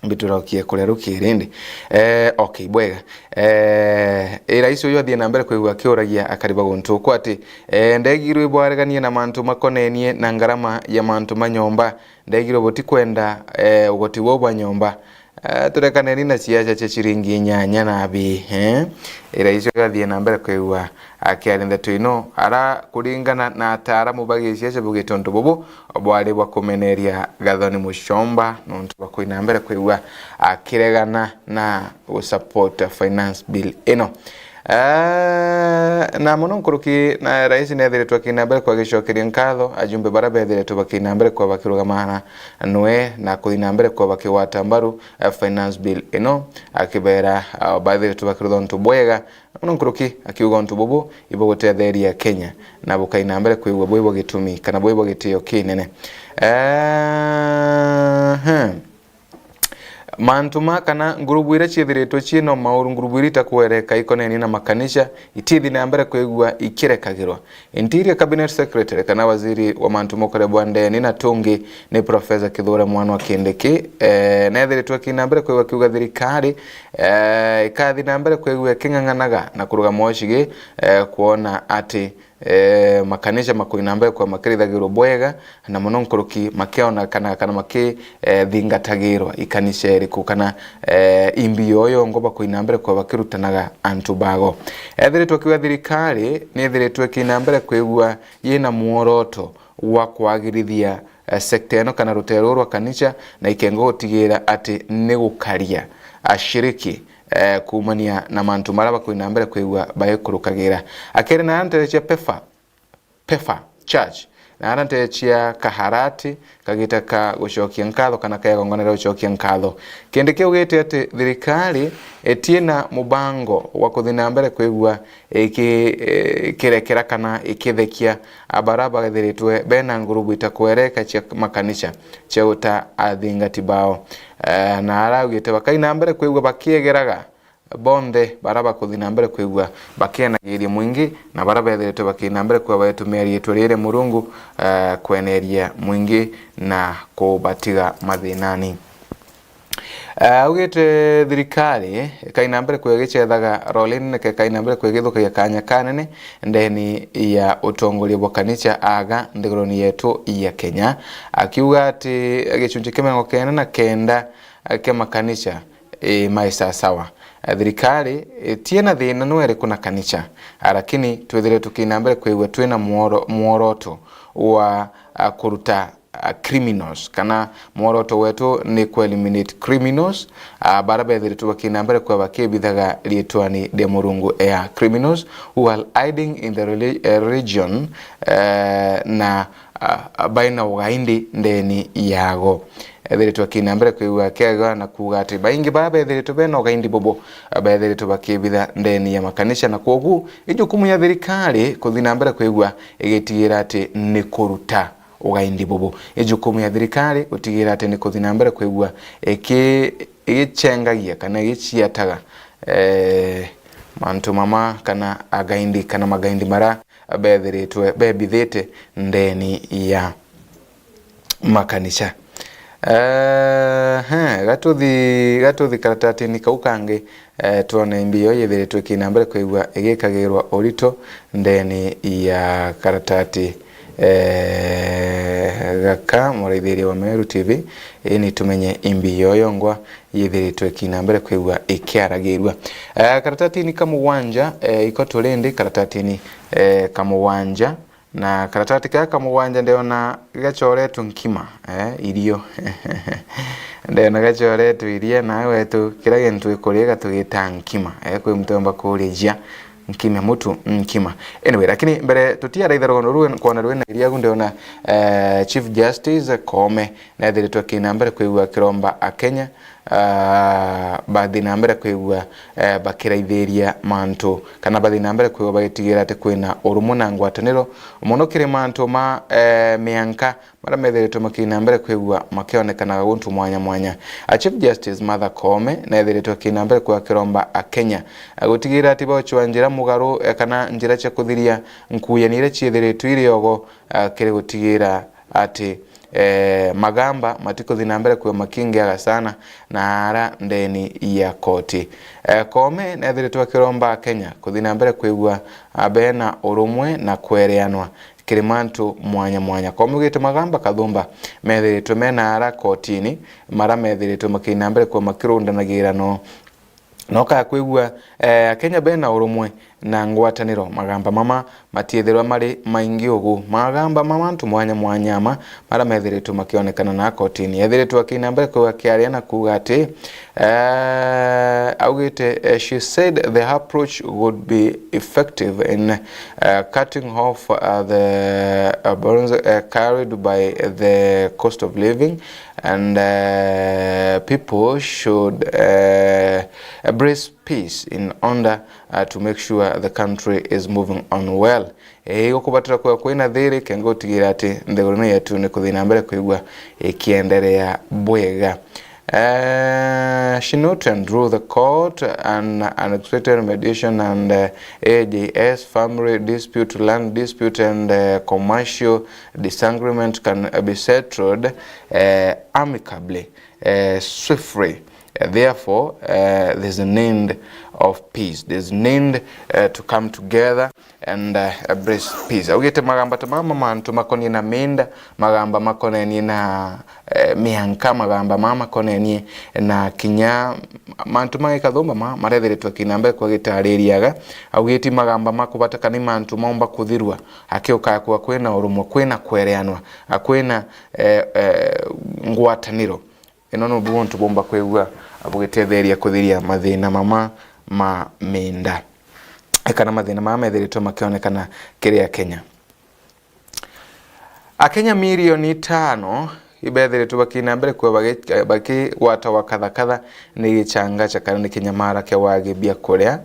mbiturokie kuria rukiri indi. Eh, okay, bwega. Eh, ii rais uyu athie na mbere kwigua akiuragia akari ba guntu uku ati, eh, ndegirwe ibwareganie na mantu makonenie na ngarama ya mantu ma nyomba. Ndegirwe butikwenda, eh, ugoti buu bwa nyomba. Eh, turekaneni na ciaca cia ciringi inyanya na abi, eh? Ii rais uyu athie na mbere kwigua akiaria ndeto ino, ara kuringana na ataaramu ba giciaca baugite untu bubu bwari bwa kumeneria Gathoni Muchomba nontu bwa kuina mbere kwigua akiregana na gusupport finance bill ino. Eh, na mono nkuruki na rais nethiritwe akina mbere kwa gicokeria nkatho ajumbe bara bethiritwe bakina mbere kwa bakirugamana nwe na kuthina mbere kwa bakigwata mbaru, eh, finance bill ino, akibera, ah, bathiritwe bakirutha untu bwega, mono nkuruki akiuga untu bubu ibugutetheria Kenya na bukaina mbere kwigua bwi bwa gitumi kana bwi bwa gitio kinene. Eh, hmm. Mantu ma kana ngurubu iria ciithiritwe ciina mauru, ngurubu iria itakwereka ikonenie na makanisa, itithi na mbere kwigua ikirekagirwa. Interior Cabinet Secretary kana waziri wa mantu mokore bwa ndeni na tungi ni Professor Kithure Mwanwa Kindiki, eh, nethiritwe akina mbere kwigua akiuga thirikari, eh, ikathi na mbere kwigua iking'ang'anaga na kurugama ucigi, eh, kwona ati, eh, makanisa makuina mbere kwa makirithagirwo bwega, na mono nkuruki makiona kana, kana maki, eh, thingatagirwa ikanisa iriku kana, eh, imbi yoyo ngo bakuina mbere kwa bakirutanaga antu bago. Ethiritwe akiuga thirikari nithiritwe ikina mbere kwigua yina mworoto wa kwagirithia, eh, sector ino kana rutere ruru rwa kanisa na ikenga gutigira ati ni gukaria ashiriki, eh, kuumania na mantu maria bakuina mbere kwigua baikurukagira. Akiri na ntere cia PEFA, PEFA Church, na ara ntere cia Kaharati, kagita ka gucokia nkatho kana kegongona ria gucokia nkatho. Kindiki augite ati thirikari itiina mubango wa kuthi na mbere kwigua iki-, eh, ikirekera kana ikithekia abara bethiritwe bena ngurubu itakwereka cia makanisa cia guta athingati bao. Eh, na araugite bakaina mbere kwigua bakiegeraga bonthe bara bakuthi na mbere kwigua bakienagiria mwingi, na bara bethiritwe bakina mbere kwigua bagitumia riitwa riri Murungu, eh, kweneria mwingi na kubatiga mathinani. Eh, augite thirikari ikaina mbere kwigua igicethaga role inene, ikaina mbere kwigua igithukagia kanya kanene ndeni ya utongoria bwa kanisa aga nthiguruni yetu ya Kenya, akiuga ati gicunji kia mirongo kenda na kenda kia makanisa, ii, mai sasawa. Thirikari itiena thina no iriku na kanisa, lakini twithire tukina mbere kwigua twina mworo-, mworoto wa, a, kuruta, a, criminals, kana mworoto wetu ni ku eliminate criminals, a, bara bethiritwe bakina mbere kwa bakibithaga riitwani ria Murungu ya criminals who are hiding in the reli-, eh, region, eh, na, a, baina ugaindi ndeni yago. Ethiritwe akina mbere kwigua kega na kuuga ati baingi bara bethiritwe bena ugaindi bubu, bethiritwe bakibitha ndeni ya makanisa, na kwogu i jukumu ya thirikari kuthi na mbere kwigua igitigira ati ni kuruta ugaindi bubu. I jukumu ya thirikari gutigira ati ni kuthi na mbere kwigua iki-, igichengagia kana igiciataga, eh, mantu mama kana againdi kana magaindi mara bethiritwe bebithite ndeni ya makanisa. Ehe, gatuthi, gatuthi karatatini kau kangi, eh, twone imbi yo yithiritwe ikina mbere kwigua igikagirwa urito ndeni ya karatati, eh, gaka, muraithiria wa Meru T V, ini tumenye imbi yo yongwa yithiritwe ikina mbere kwigua ikiaragirua. Eh, karatatini ka mugwanja, eh, iko turindi karatatini, eh, ka mugwanja, Na karatati kaa ka mugwanja ndiona gachoretwe nkima, eh, irio. Ndiona gachoretwe irio, na wetu kira gintu gikuria gatugita nkima. Eh, kwi muntu omba kuria jia nkime mutu nkima. Anyway, lakini mbere tutiaraitha rugono ruu kwona rwina iria agu ndiona, eh, Chief Justice Koome nethiritwe akina mbere kwigua akiromba Akenya, ah, bathi na mbere kwigua, eh, bakiraithiria mantu, kana bathi na mbere kwigua bagitigira ati kwina urumwe na ngwataniro, mono kiri mantu ma, eh, mianka, maria methiritwe makina mbere kwigua makionekanaga guntu mwanya mwanya. A Chief Justice Martha Koome nethiritwe akina mbere kwigua akiromba Akenya, eh, gutigira ati bauchwa njira mugaru, eh, kana njira cia kuthiria nkuyani iria ciithiritwe iri ogo, eh, kiri gutigira ati, eh, magamba matikuthi na mbere kwigua makingiaga sana na ara ndeni ya koti. Eh, Koome nethiritwe akiromba Akenya kuthi na mbere kwigua, ah, bena urumwe na kwereanwa kiri mantu mwanya mwanya. Koome augite magamba kathumba methiritwe mena ara kotini, mara methiritwe makithi na mbere kwigua makirundanagira no No kakwigua, eh, Akenya bena urumwe na ngwataniro, magamba mama matiethirwa mari maingi ugu. Magamba ma mantu mwanya mwanya ma maria methiritwe makionekana na kotini. Ethiritwe akina mbere kwigua akiaria na kuuga ati, eh, augite, eh, she said the approach would be effective in, eh, cutting off, uh, the, uh, burdens, uh, carried by the cost of living and, uh, people should, uh, embrace peace in order, uh, to make sure the country is moving on well. Ii, gukubatira kwigua kwina thiri, kenda gutigira ati nthiguru ino yetu ni kuthi na mbere kwigua ikienderea bwega. Uh, she noted and rule the court an unexpected mediation and, uh, A J S family dispute, land dispute and, uh, commercial disagreement can, uh, be settled, uh, amicably, uh, swiftly. Uh, therefore, uh, there's a need of peace. There's need, uh, to come together and, uh, embrace peace. Augite magamba ta mama mantu makonie na minda, magamba makonenie na, eh, mianka, magamba mama makonenie na kinya mantu mangi kathumba ma marethiritwe kina mbere kwa gitaririaga. Augite magamba makubata kana mantu maumba kuthirwa, akiuka kwa kwina urumwe, kwina kwereanwa, akwina, eh, eh, ngwataniro. Ino nubu untu bumba kwigua bugitetheria kuthiria mathina mama ma minda, kana mathina mama methiritwe makionekana kiri Akenya. Akenya milioni itano ibethiritwe bakina mbere kuwa bagi-, bakigwatawa kathakatha ni gichanga cha kana ni kinyamara kia wagi biakuria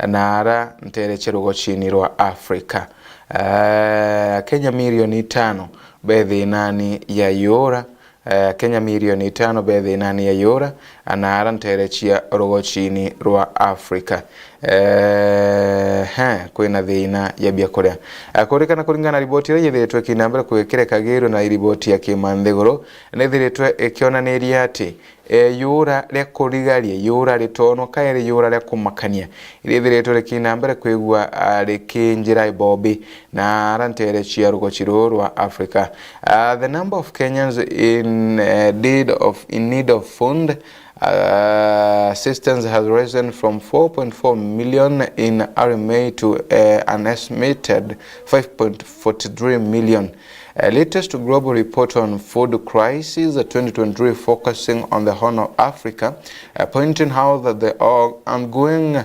na ara ntere cia rugochini rwa Africa. Eh, Akenya milioni itano be thinani ya yura, eh, Akenya milioni itano be thinani ya yura, na ara ntere cia rugochini rwa Africa. Eh, he, kwina thina ya biakuria. Eh, kurikana kuringana na riboti iria yithiritwe kina mbere kwikireka giru na riboti ya kimanthiguru, nithiritwe ikionaniria ati, eh, yura ria kurigaria, yura ritonwa, kairi yura ria kumakania, irithiritwe rikina mbere kwigua, ah, rikinjira ibobi na ara ntere cia rugochi ruru rwa Africa. Uh, the number of Kenyans in, uh, need of, in need of food, uh, assistance has risen from four point four million in early May to, uh, an estimated five point four three million. A latest global report on food crisis, uh, twenty twenty-three, focusing on the Horn of Africa, uh, pointing out that the o-, ongoing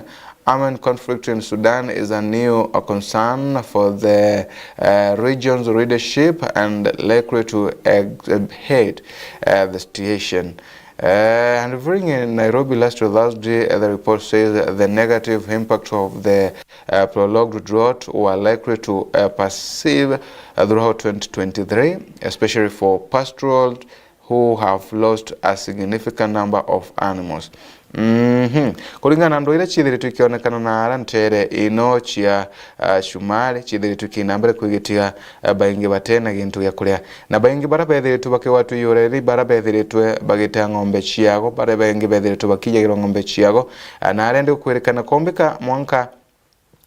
armed conflict in Sudan is a new, uh, concern for the, uh, region's leadership and likely to exacerbate, uh, the situation. Uh, and referring in Nairobi last Thursday, uh, the report says the negative impact of the, uh, prolonged drought were likely to, uh, persist, uh, throughout twenty twenty-three, especially for pastoralists who have lost a significant number of animals. Mhm. Kuringana na ndwire ciithiritwe ikionekana na ara ntere ino cia, ah, Shumari, ciithiritwe kina mbere kwigitiga, ah, baingi batena gintu gia kuria. Na baingi bara bethiritwe bakigwatwa iura iri, bara bethiritwe bagitea ng'ombe ciago, bara baingi bethiritwe bakijagirwa ng'ombe ciago, ah, na aria ndi gukwirikana kombika mwanka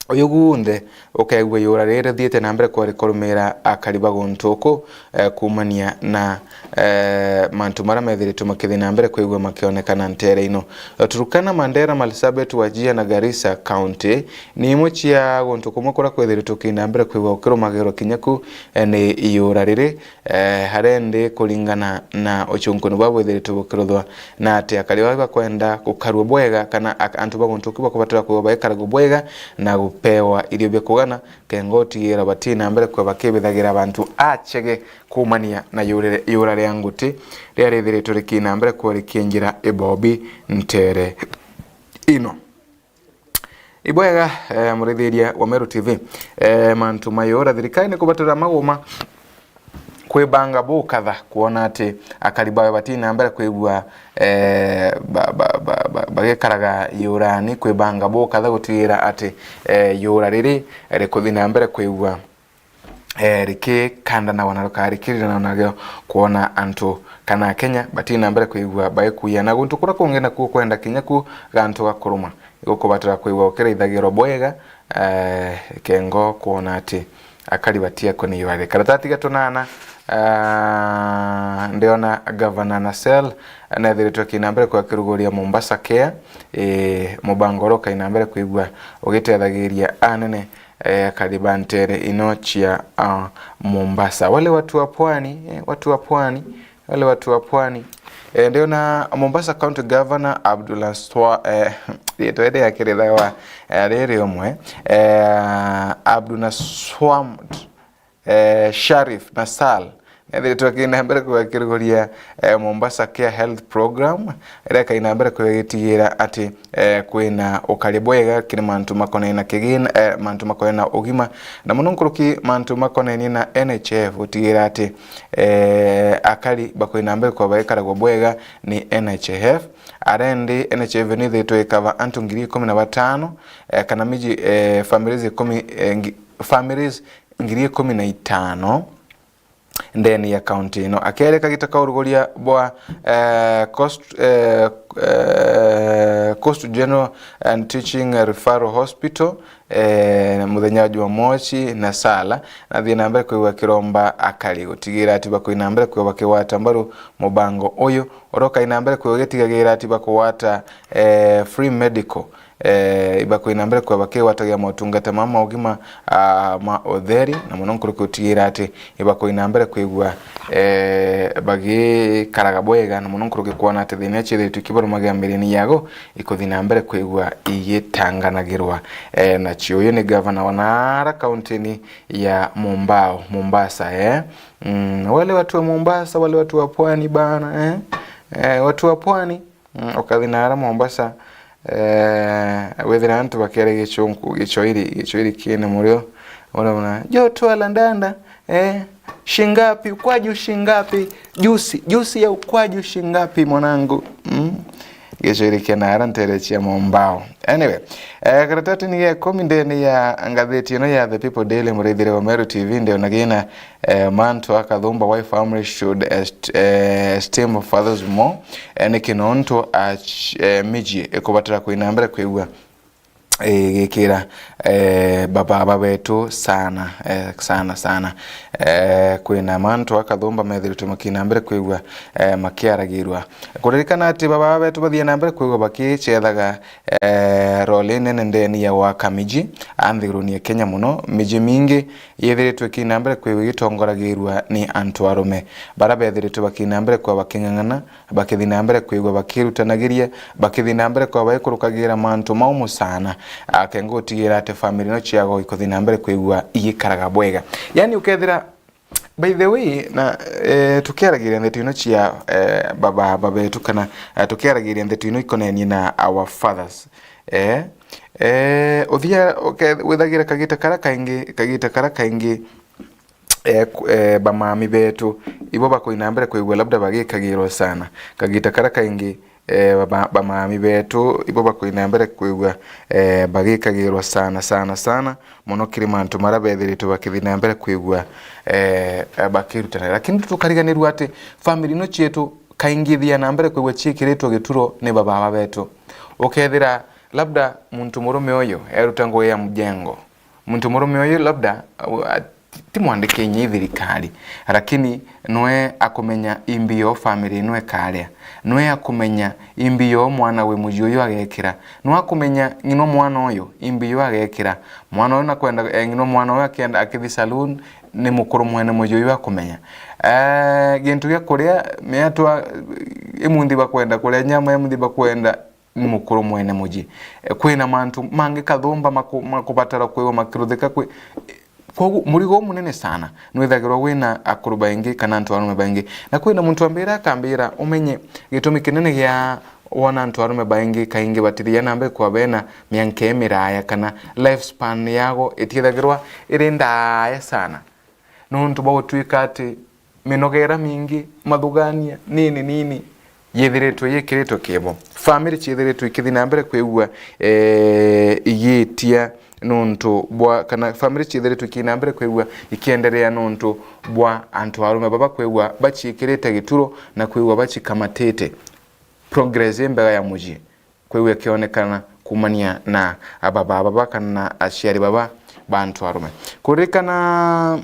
Uyu gunthe ukeegua iura riri rithiite na mbere kwa rikurumira akari ba guntu uku, eh, kuumania na, eh, mantu maria methiritwe makithi na mbere kwigua makionekana nteere ino. Turkana, Mandera, Marsabit, Wajir na Garissa County ni imwe cia guntu kumwe kuria kwithiritwe kwi na mbere kwigua gukirumagirwa kinya ku, eh, ni iura riri, eh, haria indi kuringana na ucunkuni bwa bwithiritwe bukiruthwa na ati akari baa bakwenda gukarua bwega kana ak-, antu ba guntu uku bakubatara kwigua baikaragua bwega na gupewa irio bia kugana, kenga utigira bati na mbere kwa bakibithagira bantu achege kuumania na yurire-, yura ria nguti riria rithiritwe riki na mbere kwa rikiinjira ibobi nteere ino. Ibwega, eh, murithiria wa Meru T V. Eh, mantu ma yura, thirikari ni kubatara maguma kwibanga bukatha kwona ati akari bawe bati na mbere kwigua, eh, ba-, ba-, ba-, ba-, bagikaraga yurani, kwibanga bukatha gutigira ati, eh, yura riri rikuthi na mbere kwigua, eh, rikikandanawa na rikarikirirana nario kwona antu kana Akenya bati na mbere kwigua bagikuya na guntu kuria kungi nakuo kwenda kinya ku gantu ga kuruma. Igukubatara kwigua gukiraithagirwa bwega, eh, kengo kwona ati akari batiakwa ni yurari. Karatati ga tunana, ah, ndiona Gavana Nasser nethiritwe kina mbere kwa kiruguria Mombasa Care, eh, mubango uria ukai na mbere kwigua ugitethagiria anene, eh, akari ba nteere ino cia, ah, Mombasa. Wale watu wa pwani, eh, watu wa pwani, wale watu wa pwani. Eh, ndiona Mombasa County Governor Abdullah Swa-, eh, riitwa riri akirithawa, eh, riri umwe, eh, Abdullah Swamd, eh, Sharif Nassal, nethiritwe akina mbere kwigua akiruguria, eh, Mombasa Care Health Program, iria ikai na mbere kwigua igitigira ati, eh, kwina ukari bwega kiri mantu makonainie na kigina, eh, mantu makonainie na ugima, na muno nkuruki mantu makonainie na N H I F, gutigira ati, eh, akari bakwina mbere kwa baikaragwa bwega ni N H I F. Arendi N H I F ni ithitwe ikava antu ngiri ikumi na batano, eh, kana miji, eh, families ikumi, eh, ngi-, families ngiri ikumi na itano ndeni ya kaunti ino. Akiaria kagita ka uruguria bwa, eh, Coast, eh, eh, Coast General and Teaching Referral Hospital, eh, muthenya wa Jumamosi, Nassal nathii na mbere kwigua akiromba akari gutigira ati bakwina mbere kwigua bakigwata mbaru mubango uyu, uria ukai na mbere kwigua ugitigagira ati bakugwata, eh, free medical, eh, ibakwina mbere kwigua bakigwatagia motungata mama ma ugima, ah, ma utheri, na muno nkuruki gutigira ati ibakwina mbere kwigua, eh, bagikaraga bwega, na muno nkuruki kwona ati thina iria ciithiritwe ikibarumagira mirini yago ikuthi na mbere kwigua igitanganagirwa, eh, nacio. Uyu ni gavana wa nara kaunti-ini ya Mombao, Mombasa, eh. Mm, wale watu wa Mombasa, wale watu wa pwani bana, eh. Eh, watu wa pwani, mm, ukathi nara Mombasa, eh, withira antu bakiaria Gichunku, Gichwahili, Gichwahili kine murio, uria una, "Joto la ndanda, eh, shingapi, ukwaju shingapi, jusi, jusi ya ukwaju shingapi, mwanangu?" Mm. Gichwahili kia nara nteere cia Mombao. Anyway, eh, karatati ni ga ikumi ndeni ya ngathiti ino ya The People Daily, muraithire wa Meru T V, ndiona gina, eh, mantu akathumba why families should est-, eh, esteem fathers more. Eh, niki nontu ach-, eh, miji ikubatara kwina mbere kwigua igikira, eh, bababa betu sana, eh, sana, sana. Eh, kwina mantu akathumba methiritwe makina mbere kwigua, eh, makiaragirwa. Kuririkana ati bababa betu bathii na mbere kwigua bakicethaga, eh, role inene ndeni ya gwaka miji a nthiguruni ya Kenya muno. Miji mingi yithiritwe ikina mbere kwigua igitongoragirwa ni antu arume, bara bethiritwe bakina mbere kwa baking'ang'ana, bakithi na mbere kwigua bakirutanagiria, bakithi na mbere kwa baikurukagira mantu mau musana, akenga gutigira ati family no ciago ikuthi na mbere kwigua igikaraga bwega. Yani ukethira, by the way, na, eh, tukiaragiria ndeto ino cia, eh, baba, baba betu kana, eh, tukiaragiria ndeto ino ikonenie na our fathers, eh, eh, uthia, uke-, withagira kagita kara kaingi, kagita kara kaingi, eh, ku-, eh, bamami betu, ibo bakoina mbere kwigua labda bagikagirwa sana. Kagita kara kaingi, eh, baba-, bamami betu, ibo bakoina mbere kwigua, eh, bagikagirwa sana, sana, sana, muno kiri mantu mara bethiritwe bakithi na mbere kwigua, eh, eh, bakirutana. Lakini tukariganirwa ati family ino cietu kaingi ithia na mbere kwigua ciikiritwe gituro ni bababa betu. Ukethira labda muntu murume uyu eruta ngugi ya mjengo. Muntu murume uyu labda, uh, ti mwandiki inya i thirikari, lakini nwe akumenya imbi yo family ino ikaria, nwe akumenya imbi yo mwana wi muji uyu agekira, nwe akumenya ng'ino mwana uyu imbi yo agekira. Mwana uyu nakwenda, eh, ng'ino mwana uyu akienda akithi saloon, ni mukuru mwene muji uyu akumenya. Eh, gintu gia kuria, miatwa, imunthi bakwenda kuria nyama, imunthi bakwenda ni mukuru mwene muji. Eh, kwina mantu mangi kathumba maku-, makubatara kwigwa makiruthika kwi-, eh, kwogu murigo umunene sana nwithagirwa wina akuru baingi kana antu arume baingi. Na kwina muntu ambira akambira, umenye gitumi kinene gia wona antu arume baingi kaingi batithia na mbere kwa bena mianka imiraya kana lifespan yago itithagirwa iri ndaya sana. Nontu bwa gutwika ati minogera mingi, mathugania, nini nini, yithiritwe yikiritwe kibo. Family ciithiritwe ikithi na mbere kwigua, eh, igitia nontu bwa, kana family ciithiritwe ikithi na mbere kwigua ikienderea nontu bwa antu arume baba kwigua baciikirite gituro na kwigua bacikamatite progress imbega ya mucii. Kwigua ikionekana kumania na ababa baba kana aciari baba ba antu arume. Kuririkana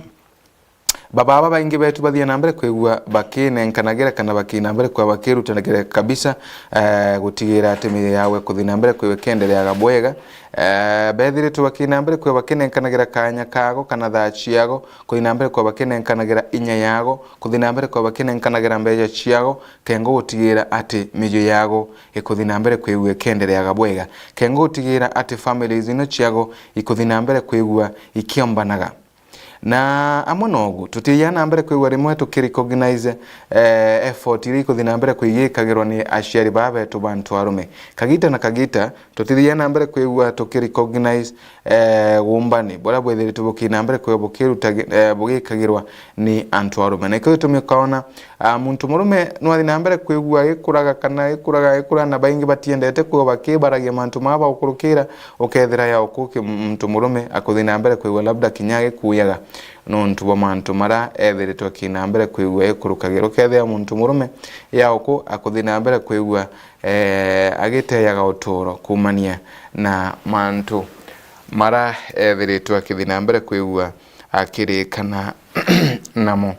baba baba baingi betu bathie na mbere kwigua bakinenkanagira kana bakina mbere kwa bakirutanagira kabisa, eh, gutigira ati miri yawe kuthi na mbere kwigua ikiendereaga bwega. Eh, bethiritwe bakina mbere kwa bakinenkanagira kanya kago kana thaa ciago, kuthi na mbere kwa bakinenkanagira inya yago, kuthi na mbere kwa bakinenkanagira mbeca ciago, kengo gutigira ati miji yago ikuthi na mbere kwigua ikiendereaga bwega, kengo gutigira ati families ino ciago ikuthi na mbere kwigua ikiombanaga. Na amwe nogu, tutithia na mbere kwigua rimwe tukirecognize, eh, effort iria ikuthi na mbere kwigikagirwa ni aciari baa betu ba antu arume. Kagita na kagita, tutithia na mbere kwigua tukirecognize, eh, gumbani buria bwithiritwe bukina mbere kwigua bukirutagi-, eh, bugikagirwa ni antu arume. Na ikio gitumi ukaona, ah, muntu murume nwathi na mbere kwigua agikuraga kana agikuraga, agikuraga, na baingi batiendete kwigua bakibaragia mantu maa baukurukira, ukethira ya uku ki-, muntu murume akuthi na mbere kwigua labda kinya agikuyaga nontu bwa mantu maria ethiritwe akina mbere kwigua agikurukagira. Ukethira muntu murume ya uku akuthi na mbere kwigua, eh, agiteyaga uturo kumania na mantu maria ethiritwe akithi na mbere kwigua akirikana namo.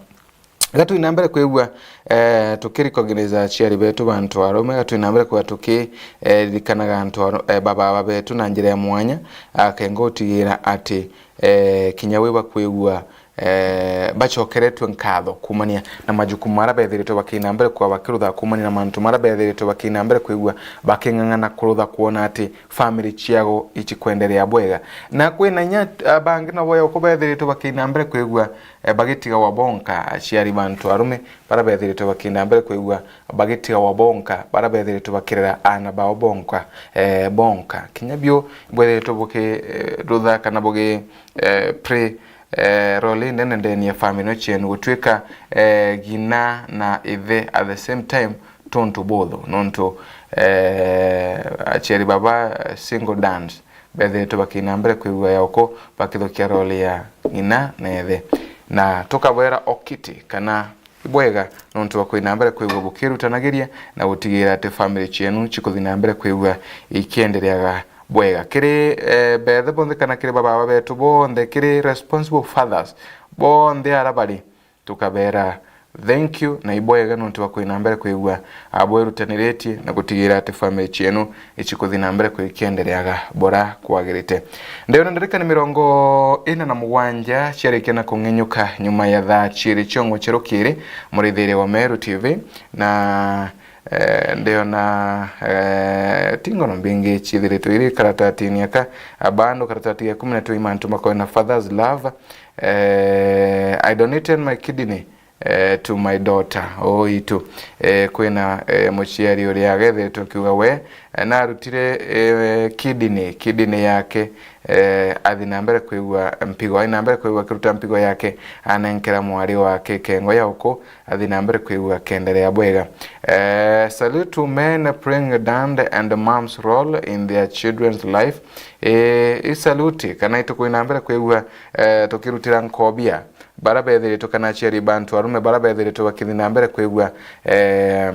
Gatwi na mbere kwigua, eh, tukirecognize aciari betu ba antu arume, gatwi na mbere kwigua tuki, eh, ririkanaga antu aru-, eh, bababa betu na njira ya mwanya, akenga utigira ati, eh, kinya wi bakwigua, eh, bacokeretwe nkatho kumania na majukumu maria bethiritwe bakina mbere kwa bakirutha kumania na mantu maria bethiritwe bakina mbere kwigua baking'ang'ana kurutha kwona ati family ciago icikwenderea bwega. Na kwina inya, ah, bangi nabo yauko bethiritwe bakina mbere kwigua, eh, bagitigawa bonka, aciari ba antu arume, baria bethiritwe bakina mbere kwigua bagitigawa bonka, baria bethiritwe bakirera aana bao bonka, eh, bonka. Kinya bio bwethiritwe buki, eh, rutha kana bugi, eh, play, eh, role inene ndeni ya family no cienu gutwika, eh, ng'ina na ithe at the same time tontu buthu, nontu, eh, aciari baba, eh, single dads, bethiritwe bakina mbere kwigua yauko bakithukia role ya ng'ina na ithe. Na tukabwera okiti kana ibwega nontu bwa kwina mbere kwigua bukirutanagiria na gutigira ati family cienu cikuthi na mbere kwigua ikiendereaga bwega. Kiri, eh, bethe bonthe kana kiri bababa betu bonthe, kiri responsible fathers bonthe ara bari, tukabera thank you na ibwega nontu bwa kwina mbere kwigua abwerutaniritie na gutigira ati family cienu icikuthi na mbere kwikiendereaga bora kwagirite. Ndiona ndarika ni mirongo ina na mugwanja ciarikia na kung'inyuka nyuma ya thaa ciiri ciongo cia rukiri, murithiria wa Meru T V, na, eh, ndiona, eh, ti ngono mbingi ciithiritwe iri karatatini aka, abandu karatati ga ikumi na two imantu makoe na Father's Love, eh, I donated my kidney, eh, to my daughter, oo itu. Eh, kwina, eh, muciari uria agethetwe akiuga we, eh, narutire, eh, kidney, kidney yake, eh, athi na mbere kwigua mpigo, athi na mbere kwigua akiruta mpigo yake, anenkera mwari wake kengo ya uku, athi na mbere kwigua akenderea bwega. Eh, salute to men playing dad and mom's role in their children's life. Eh, i salute kana itukwina mbere kwigua, eh, tukirutira nkobia bara bethiritwe kana aciari ba antu arume bara bethiritwe bakithi na mbere kwigua, eh,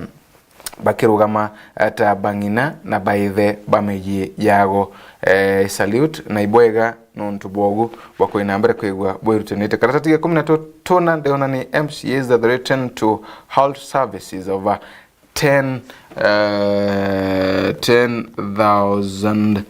bakirugama, eh, ta bang'ina na baithe ba miji yago. Eh, salute na ibwega nontu bwogu bwa kwina mbere kwigua bwirutanite. Karatati ga ikumi na tuna ndiona ni M C As that threaten to halt services over ten, eh, ten thousand,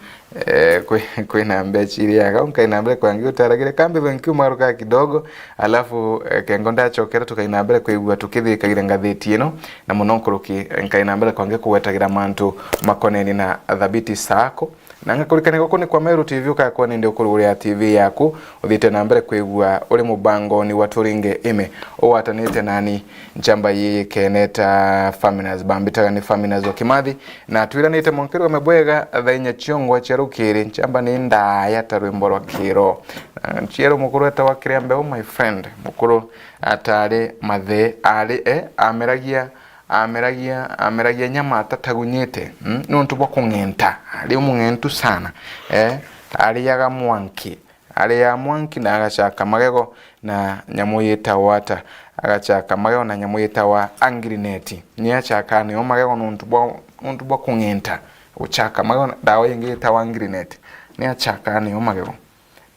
eh, kwi-, kwina mbecha iria yaga. Nkaina mbere kwangi utaragire kambi, thank you, maruka kidogo. Alafu, eh, kengo ndachokera tukaina mbere kwigua tukithikagira ngathiti ino, na muno nkuruki, eh, nkaina mbere kwangi kugwetagira mantu makoneni na Thabiti Sacco. Na ngakurikania guku ni kwa Meru T V, ukakwona indi ukuru uria T V yaku, uthiite na mbere kwigua uri mubangoni wa Turinge Ime, ugwatanite nani nchamba yiyikene ta Faminas, bambitaga ni Faminas wa Kimathi, na twiranite mwanka irugame bwega thaa inya ciongwa cia rukiri. Nchamba ni ndaya ta rwimbo rwa kiro. Na nchieru mukuru etawa Kiria Mbeu, my friend, mukuru atari mathe ari, eh, ameragia ameragia, ameragia nyama atatagunyite, mm, nontu bwa kung'enta. Ari umung'entu sana. Eh, ariaga mwanki. Ariaga mwanki na agachaka magego na nyamu yitawa ata? Agachaka magego na nyamu yitawa angrineti. Ni achakaa niyo magego nontu bwa, nontu bwa kung'enta. Guchaka magego na ndawa ingi yitawa angrineti. Ni achakaa niyo magego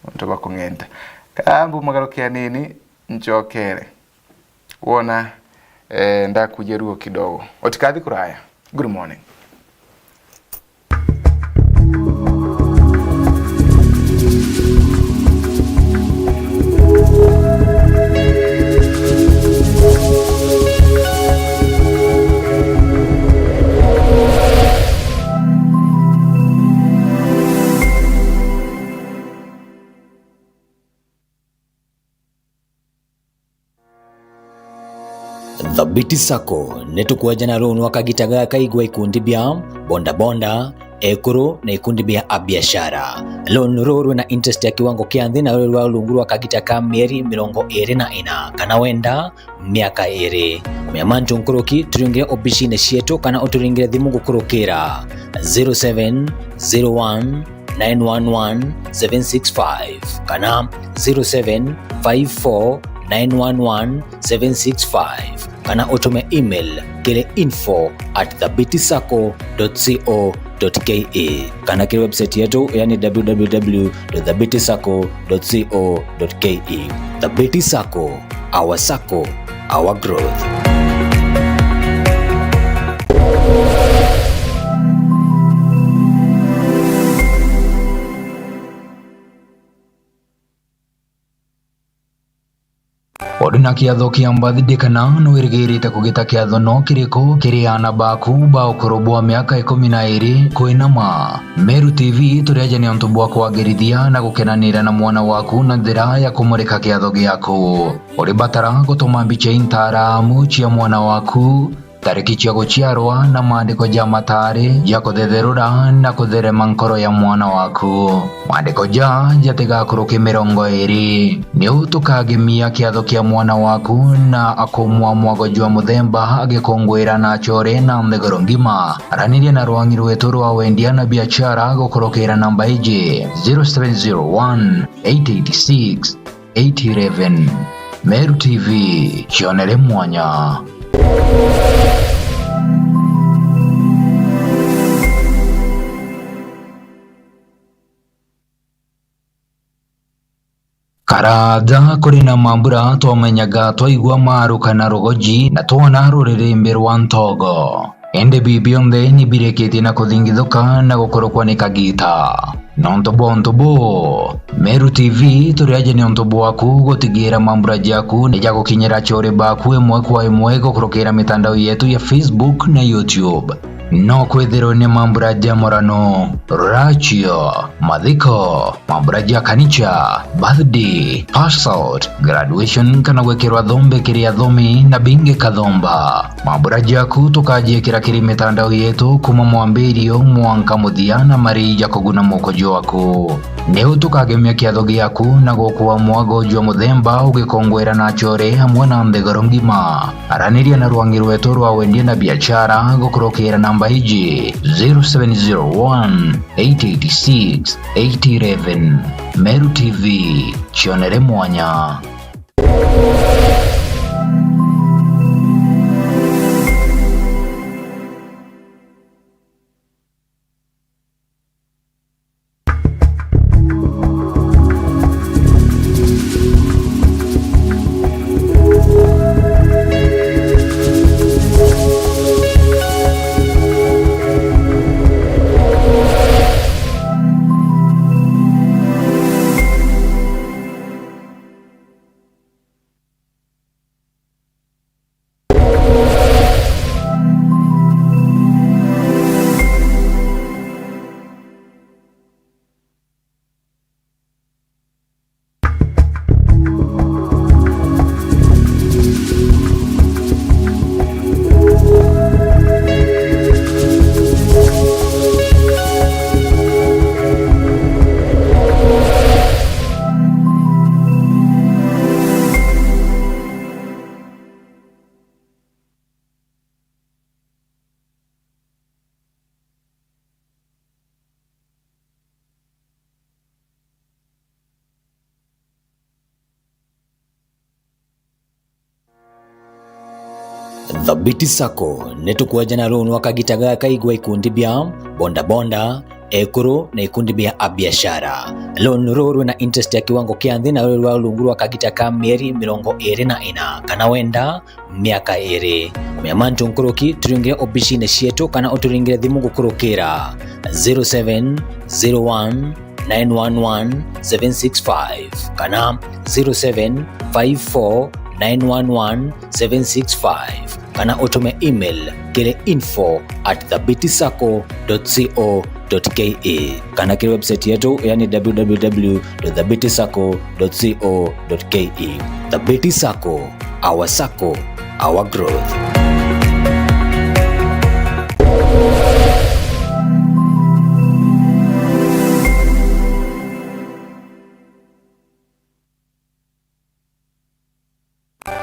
nontu bwa kung'enta. Kambu mugaruke anini, nchokere. Wona, eh, ndakuja ruo kidogo. Utikathi kuraya. Good morning. Thabiti Sacco, ni tukweja na runu rwa kagita gaka igwa ikundi bia bodaboda, ekuru na ikundi bia abiashara. Runu ruru rwina interest ya kiwango kia nthi na rwi rwa rungu rwa kagita ka mieri mirongo iri na ina, kana wenda miaka iri. Menya mantu nkuruki, turingire obicine cietu kana uturingire thimu gukurukira zero seven zero one nine one one seven six five kana zero seven five four nine one one seven six five, kana utume email kiri info at thabiti sacco dot co dot ke, kana kiri website yetu, yani w w w dot thabiti sacco dot co dot ke. Thabiti Sacco, our sacco, our growth. Uri na kiatho kia birthday kana nwirigirite kugita kiatho no kiriku kiri aana baku ba ukuru bwa miaka ikumi na iri kwinama? Meru T V turi aja ni untu bwa kwagirithia na gukenanira na mwana waku na njira ya kumurika kiatho giaku. Uribatara gutuma mbicha intaramu cia mwana waku, tariki cia guciarwa na maandiko ja matari ja kuthetherura na kutherema nkoro ya mwana waku. Maandiko ja jatigakuruke mirongo iri. Niu tukagemia kiatho kia mwana waku na akumwa mwago jwa muthemba agikunguira na achore na nthiguru ngima. Araniria na rwangi rwetu rwa wendia na biachara gukurukira namba iji, zero seven zero one, eight eight six, eight eleven. Meru T V, cionere mwanya. Karaja kuri na mambura twamenyaga twaigua maruka na rugoji na twona ruririmbi rwa ntogo. Indi bi bionthe ni birikitie na kuthingithuka na gukurukwa ni kagita. Nontu bwa untu buu, Meru T V turi aja ni untu bwaku gutigira mambura jaku ni jagukinyira achore baku imwe kwa imwe gukurukira mitandao yetu ya Facebook na YouTube. No kwithirwe ni mambura ja murano, ruracio, mathiko, mambura ja kanicha, birthday, pass out, graduation kana gwikirwa thombe kiri athomi na bingi kathomba. Mambura jaku tukajiikira kiri mitandao yetu kuma mwambirio mwanka muthia na marii ja kuguna moko jwaku. Niu tukagemia kiatho giaku na gukua mwago jwa muthemba ugikongwera na achore amwe na nthiguru ngima. Araniria na rwangi rwetu rwa wendia na biachara gukurukira namba iji, zero seven zero one, eight eight six, eight eleven. Meru T V, cionere mwanya. Thabiti Sacco ni tukweja na loan rwa kagita gaka igwa ikundi bia bodaboda, ekuru na ikundi bia abiashara. Loan ruru rwina interest ya kiwango kia nthi na rwi rwa rungu rwa kagita ka mieri mirongo iri na ina, kana wenda miaka iri. Kumenya mantu nkuruki, turingire obisine cietu kana uturingire thimu gukurukira zero seven zero one nine one one seven six five kana zero seven five four nine one one seven six five, kana utume email kiri info at thabiti sacco dot co dot ke, kana kiri website yetu, yani w w w dot thabiti sacco dot co dot ke. Thabiti Sacco, our sacco, our growth.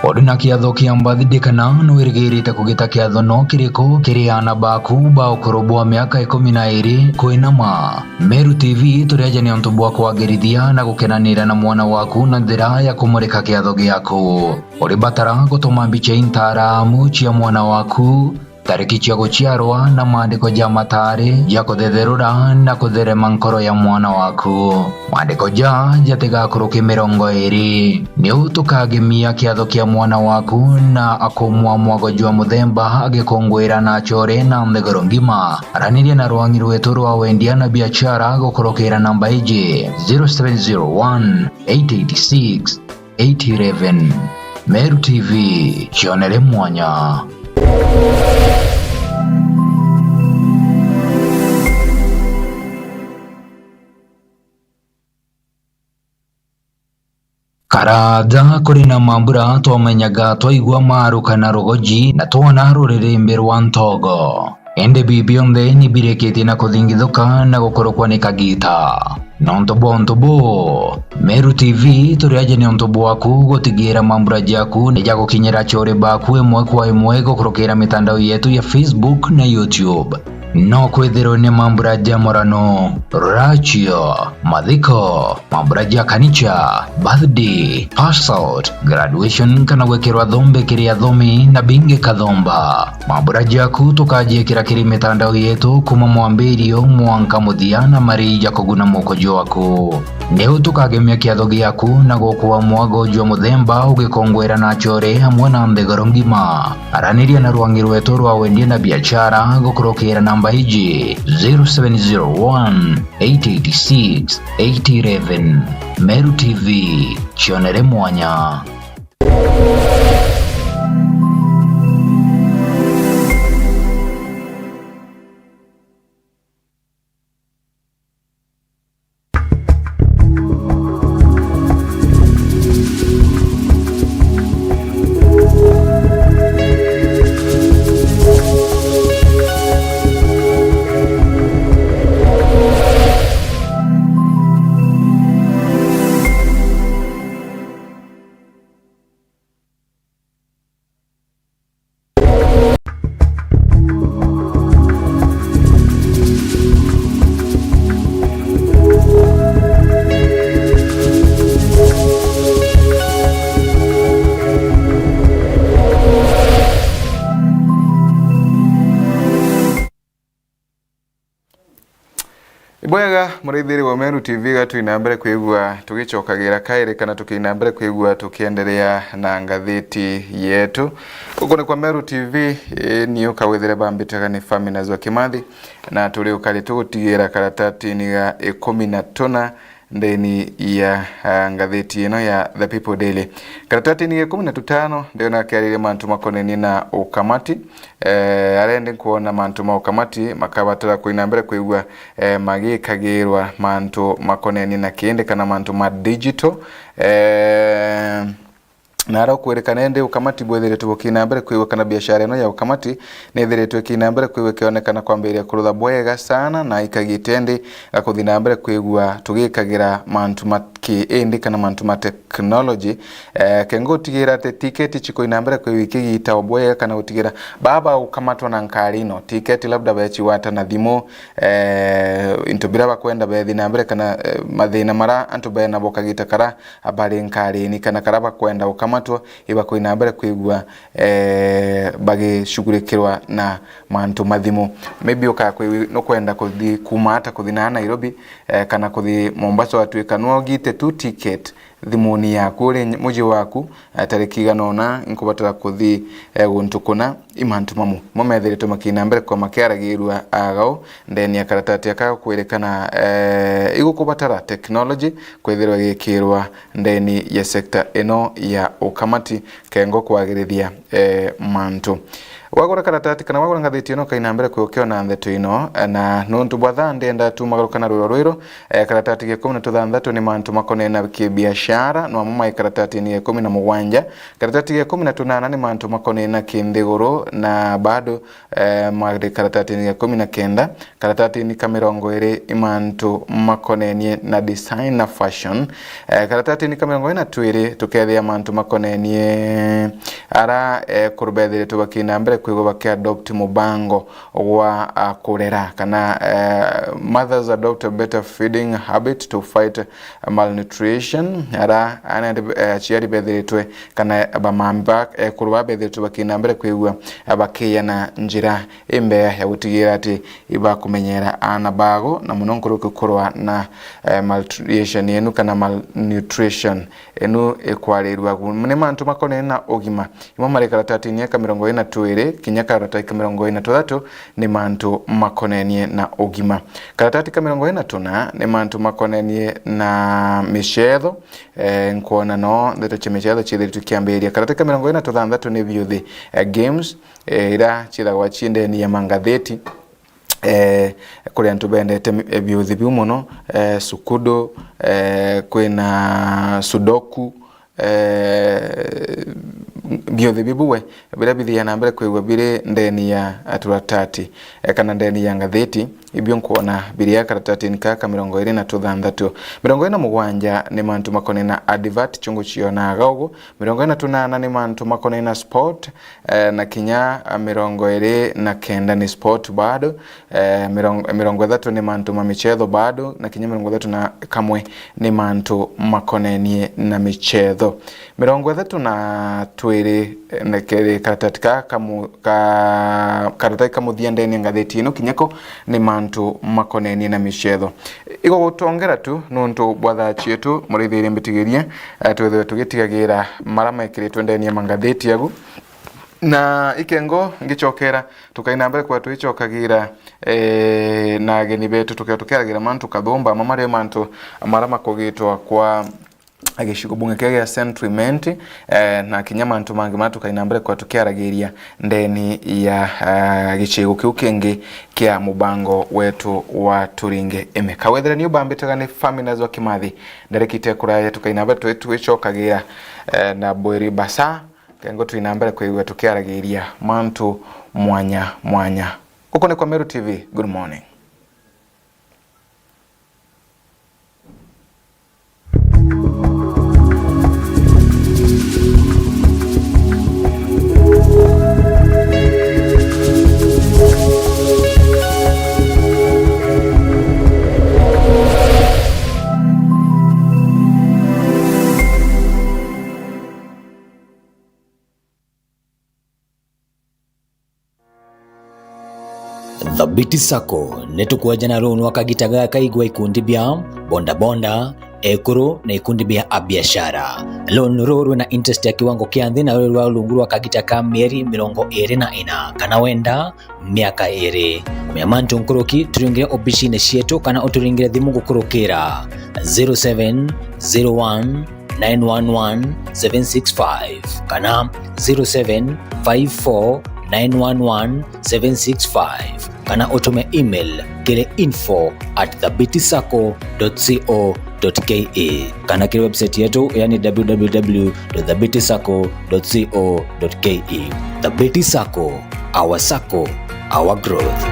Uri na kiatho kia birthday kana nwirigirite kugita kiatho no kiriku kiri aana baku ba ukuru bwa miaka ikumi na iri kwinama? Meru T V turi aja ni untu bwa kwagirithia na gukenanira na mwana waku na njira ya kumurika kiatho giaku. Uri batara gutuma mbicha intaramu cia mwana waku, tariki cia guciarwa na maandiko ja mataari ja kuthetherura na kutherema nkoro ya mwana waku. Maandiko ja jatigakuruke mirongo iri. Niu tukagemia kiatho kia mwana waku na akumwa mwago jwa muthemba agikunguira na achore na nthiguru ngima. Araniria na rwangi rwetu rwa wendia na biashara gukurukira namba iji, zero seven zero one eight eight six eight eleven. Meru T V, cionere mwanya. Karaja kuri na mambura twamenyaga twaigua maruka na rugoji na twona ruririmbi rwa ntogo. Indi bibi bionthe ni birikitie na kuthingithuka na gukurukwa ni kagita. Nontu bwa untu buu, Meru T V turi aja ni untu bwaku gutigira mambura jaku ni jagukinyira achore baku imwe kwa imwe gukurukira mitandao yetu ya Facebook na YouTube. No kwithirwe ni mambura ja murano, ruracio, mathiko, mambura ja kanicha, birthday, pass out, graduation kana gwikirwa thombe kiri athomi na bingi kathomba. Mambura jaku tukajiikira kiri mitandao yetu kuma mwambirio mwanka muthia na marii ja kuguna moko jwaku. Niu tukagemia kiatho giaku na gukua mwago jwa muthemba ugikongwera na achore amwe na nthiguru ngima. Araniria na rwangi rwetu rwa wendia na biashara gukurukira namba iji, zero seven zero one eight eight six eight eleven. Meru T V, cionere mwanya. Ibwega, muraithiri wa Meru T V, ga twina mbere kwigua tugicokagira kairi kana tukina mbere kwigua tukiendelea na ngathiti yetu. Guku ni kwa Meru T V, ii, ni ukawithire bambitaga ni Faminas wa Kimathi, na turi ukari tugutigira karatatini ga ikumi na tuna ndeni ya, ah, ngathiti ino ya The People Daily. Karatatini ga ikumi na tutano ndiona kiaririe mantu makonenie na ukamati. Eh, aria ndi nkwona mantu ma ukamati makabatara kwina mbere kwigua, eh, magikagirwa mantu makonenie na kindi kana mantu ma digital. Eh, na ara ukwirikana indi ukamati bwithiritwe bukina mbere kwigua kana biashara ino ya ukamati nithiritwe ikina mbere kwigua ikionekana kwambiria kurutha bwega sana na ikagita indi gakuthi na mbere kwigua tugikagira mantu ma ki indi kana mantu ma technology, eh, kengo gutigira ati tiketi chikoina mbere kwi wiki gita obwega kana gutigira baba ukamatwa na nkari ino tiketi labda bechigwata na thimu, eh, into bira bakwenda bethi na mbere kana, eh, mathina mara antu bena bo kagita kara bari nkarini kana kara bakwenda ukamatwa ibakoina mbere kwigua, eh, bagicugurikirwa na mantu ma thimu. Maybe ukakwi nukwenda kuthi kuma ata kuthi na Nairobi, eh, kana kuthi Mombasa, watwika nwogite tu ticket thimuni yaku uri muji waku, eh, tariki igana ona nkubatara kuthi, eh, guntu kuna, i mantu mamu mo methiritwe makina mbere kwa makiaragirua agau ndeni ya karatati aka kwirikana, eh, igukubatara technology kwithirwa gikirwa ndeni ya sector ino ya ukamati kengo kwagirithia, eh, mantu. Wagura karatati kana wagura ngathiti ino kaina mbere kwi ukiona ndeto ino, eh, na nuntu bwa thaa ndienda tumagaruka na rwiro rwiru, eh, karatati ga ikumi na tuthanthatu ni mantu makonena kibiashara, no amo mai karatatini ga ikumi na mugwanja, karatati ga ikumi na tunana ni mantu makonena kinthiguru, na bado, eh, mari karatatini ga ikumi na kenda, karatatini ka mirongo iri i mantu makonenie na design na fashion. Eh, karatatini ka mirongo iri na twiri tukethia mantu makonenie ara, eh, ekuru bethiritwe bakina mbere kwigwa bakiadopt mubango gwa, ah, kurera kana, eh, mothers adopt a better feeding habit to fight malnutrition. Ara ana, eh, aciari bethiritwe kana bamami ba ekuru ba bethiritwe bakina mbere kwigua, eh, bakiana njira imbea ya gutigira ati ibakumenyera aana bago, na muno nkuruki kurwa na, eh, malnutrition yenu kana malnutrition enu ikwarirua gu. Ni mantu makonene na ugima. Imo mari karatatini ka mirongo iri na twiri kinya karatati ka mirongo iri na tuthatu ni mantu makonenie na ugima. Karatati ka mirongo iri na tuna ni mantu makonenie na micetho. Eh, nkwona no ndeto cia micetho ciithiritwe kiambiriria. Karatati ka mirongo iri na tuthanthatu ni biuthi, eh, games, eh, ira ciithagwa cii ndeni ya mangatheti, eh, kuri antu bendete mi-, eh, biuthi biu muno, eh, sukudo, eh, kwina sudoku, eh, biuthi bibu we, biria bithiaga na mbere kwigua biri ndeni ya turatati, eh, kana ndeni ya ngatheti, ibio nkwona biri a karatatini kaa ka mirongo iri na tuthanthatu. Mirongo iri na mugwanja ni mantu makonena advert, chungu chionaga ugu, mirongo iri na tunana ni mantu makonena sport, eh, na kinya, ah, mirongo iri na kenda ni sport bado, eh, mirongo, mirongo ithatu ni mantu ma michetho bado, na kinya mirongo ithatu na kamwe ni mantu makonenie na michetho. Mirongo ithatu na twiri, eh, na keri karatati ka kamu-, ka, karatati ka muthia ndeni ya ngatheti ino kinya ko ni mantu makonenie na michetho. Igugutongera tu nuntu bwa thaa cietu, muraithirie mbitigirie, eh, twithirwe tugitigagira mara mekiritwe ndeni ya mangatheti agu. Na ikengo ngichokera, tukaina mbere kwa twichokagira, eh, na ageni betu, tukea tukiaragira mantu kathumba, ama mari mantu mara makugitwa kwa gicigo bunge kia gia Central Imenti, eh, na kinya mantu mangi mara tukaina mbere kwa tukiaragiria ndeni ya, ah, gicigo kiu kingi kia mubango wetu wa Turinge Ime. Kawethira ni ubambitaga ni Faminas wa Kimathi, ndarikite kuraya tukaina mbere twi-, twichokagira, eh, na Bwiri Basa, kengo twina mbere kwigua tukiaragiria mantu mwanya mwanya. Guku ni kwa Meru T V. Good morning. Thabiti Sacco ni tukwejana loan rwa kagita gaka igwa ikundi bia bodaboda, ekuru na ikundi bia abiashara. Loan ruru rwina interest ya kiwango kia nthi na ruri rwa rungu rwa kagita ka mieri mirongo iri na ina, kana wenda miaka iri. Kumenya mantu nkuruki, turingire obicine cietu kana uturingire thimu gukurukira zero seven zero one nine one one seven six five kana zero seven five four nine one one seven six five, kana utume email kiri info at thabiti sacco dot co dot ke, kana kiri website yetu, yani w w w dot thabiti sacco dot co dot ke. Thabiti Sacco, our sacco, our growth.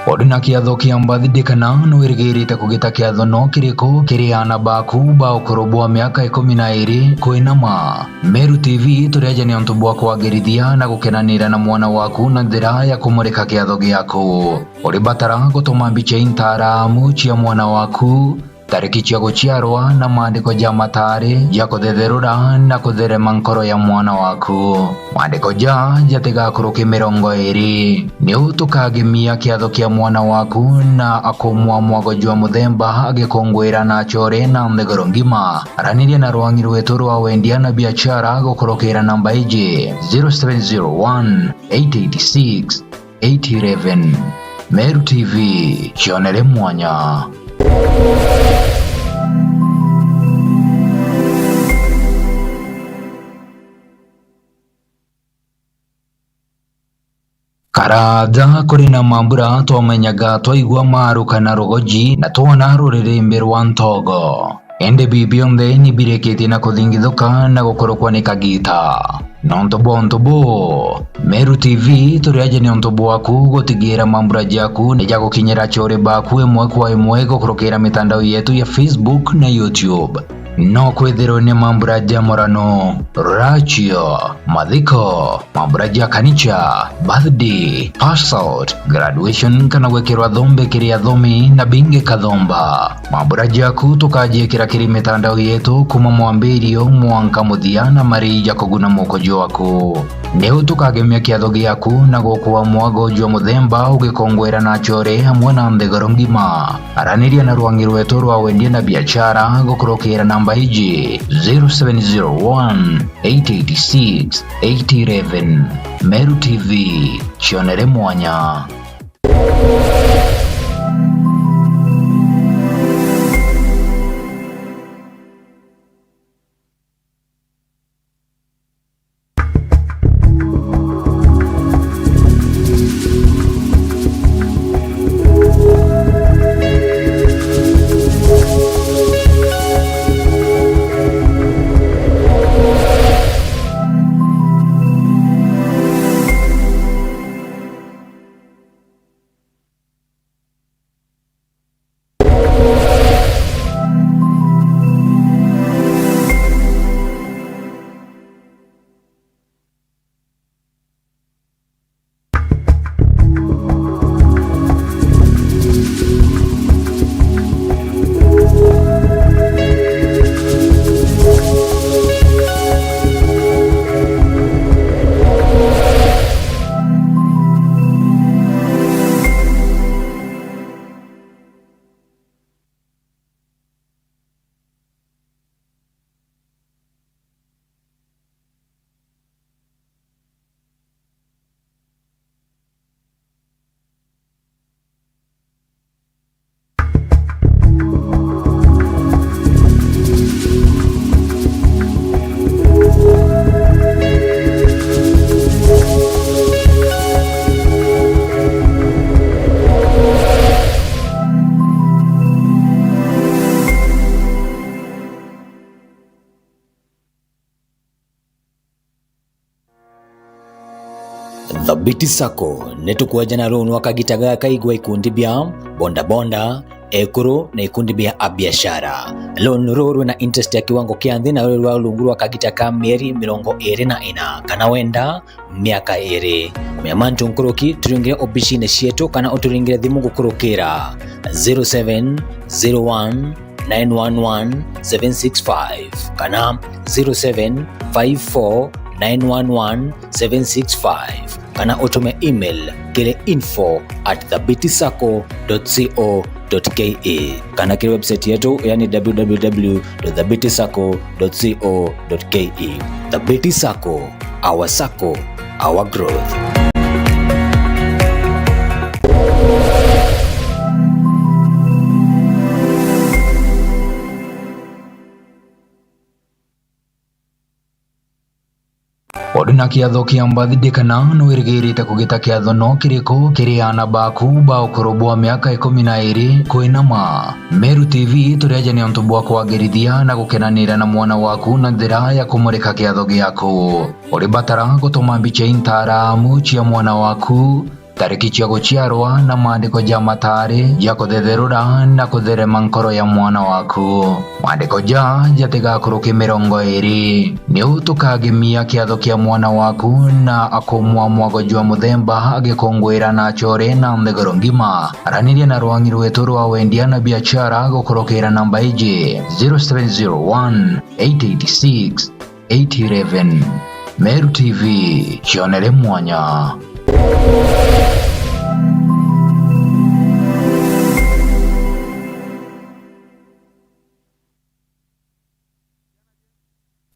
Uri na kiatho kia birthday kana nwirigirite kugita kiatho no kiriku kiri aana baku ba ukuru bwa miaka ikumi na iri kwinama? Meru T V turi aja ni untu bwa kwagirithia na gukenanira na mwana waku na njira ya kumurika kiatho giaku. Uribatara gutuma mbicha intaramu cia mwana waku, tariki cia guciarwa na maandiko ja matari ja kuthetherura na kutherema nkoro ya mwana waku. Maandiko ja jatigakuruke mirongo iri. Niu tukagemia kiatho kia mwana waku na akumwa mwago jwa muthemba agikungwira na achore na nthiguru ngima. Araniria na rwangi rwetu rwa wendia na biachara gukurukira namba iji: zero seven zero one, eight eight six, eight eleven. Meru T V, cionere mwanya. Karaja kuri na mambura twamenyaga twaigua maruka na rugoji na twona ruririmbi rwa ntogo. Indi bibi bionthe ni birikitie na kuthingithuka na gukurukwa ni kagita. Nontu bwa untu buu, Meru T V turi aja ni untu bwaku gutigira mambura jaku ni jagukinyira achore baku imwe kwa imwe gukurukira mitandao yetu ya Facebook na YouTube. No kwithirwe ni mambura ja murano, ruracio, mathiko, mambura ja kanicha, birthday, pass out, graduation kana gwikirwa thombe kiri athomi na bingi kathomba. Mambura jaku tukajiikira kiri mitandao yetu kuma mwambirio mwanka muthia na marii ja kuguna muko jwaku. Niu tukagemia kiatho giaku na gukua mwago jwa muthemba ugikongwera na achore amwe na nthiguru ngima. Araniria na rwangi rwetu rwa wendia na biachara gukurukira namba iji: zero seven zero one, eight eight six, eight eleven. Meru T V, cionere mwanya. Thabiti Sacco ni tukweja na loan wa kagita gaka igwa ikundi bia bodaboda, ekuru na ikundi bia abiashara. Loan ruru rwina interest ya kiwango kia nthi na ruri rwa rungu rwa kagita ka mieri mirongo iri na ina, kana wenda miaka iri. Kumenya mantu nkuruki, turingire obicine cietu kana uturingire thimu gukurukira zero seven zero one nine one one seven six five kana zero seven five four nine one one seven six five, kana utume email kiri info at thabiti sacco dot co dot ke, kana kiri website yetu, yani w w w dot thabiti sacco dot co dot ke. Thabiti Sacco, our sacco, our growth. Uri na kiatho kia birthday kana nwirigirite kugita kiatho no kiriku kiri aana baku ba ukuru bwa miaka ikumi na iri kwinama? Meru T V turi aja ni untu bwa kwagirithia na gukenanira na mwana waku na njira ya kumurika kiatho giaku. Uribatara gutuma mbicha intaramu cia mwana waku, tariki cia guciarwa na maandiko ja mataari ja kuthetherura na kutherema nkoro ya mwana waku. Maandiko ja jatigakuruke mirongo iiri. Niu tukagemia kiatho kia mwana waku na akumwa mwago jwa muthemba agikunguira na achore na nthiguru ngima. Araniria na rwangi rwetu rwa wendia na biashara gukurukira namba iji, zero seven zero one, eight eight six, eight eleven. Meru T V, cionere mwanya.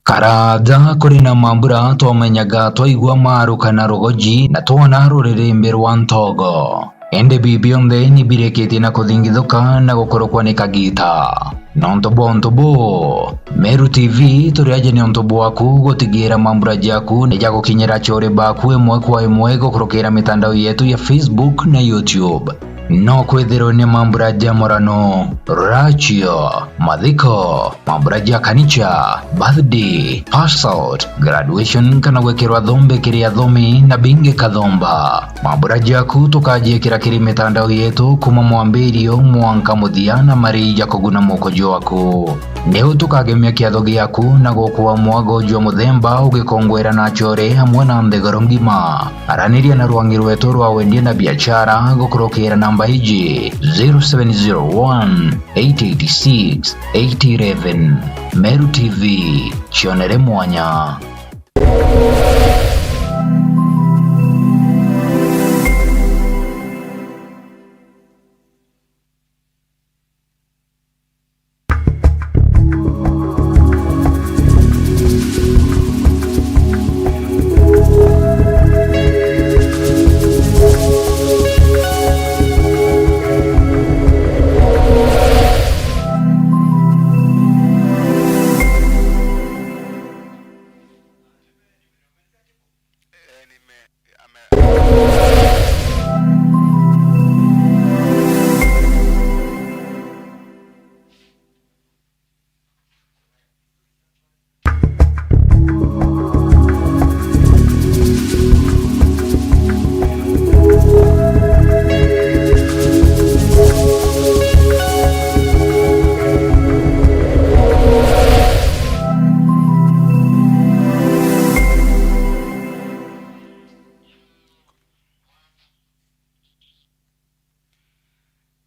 Karaja kuri na mambura twamenyaga twaigua maruka na rugoji na twona ruririmbi rwa ntogo. Indi bi bionthe ni birikitie na kuthingithuka na gukurukwa ni kagita. Nontu bwa untu buu, Meru T V turi aja ni untu bwaku gutigira mambura jaku ni jagukinyira achore baku imwe kwa imwe gukurukira mitandao yetu ya Facebook na YouTube. No kwithirwe ni mambura ja murano, rachio, mathiko, mambura ja kanicha, birthday, pass out, graduation kana gwikirwa thombe kiri athomi na bingi kathomba. Mambura jaku tukajiikira kiri mitandao yetu kuma mwambirio mwanka muthia na marii ja kuguna muko jwaku. Niu tukagemia kiatho giaku na gukua mwago jwa muthemba ugikongwera na achore amwe na nthiguru ngima. Araniria na rwangi rwetu rwa wendia na biashara gukurukira namba iji, zero seven zero one, eight eight six, eight eleven. Meru T V, cionere mwanya.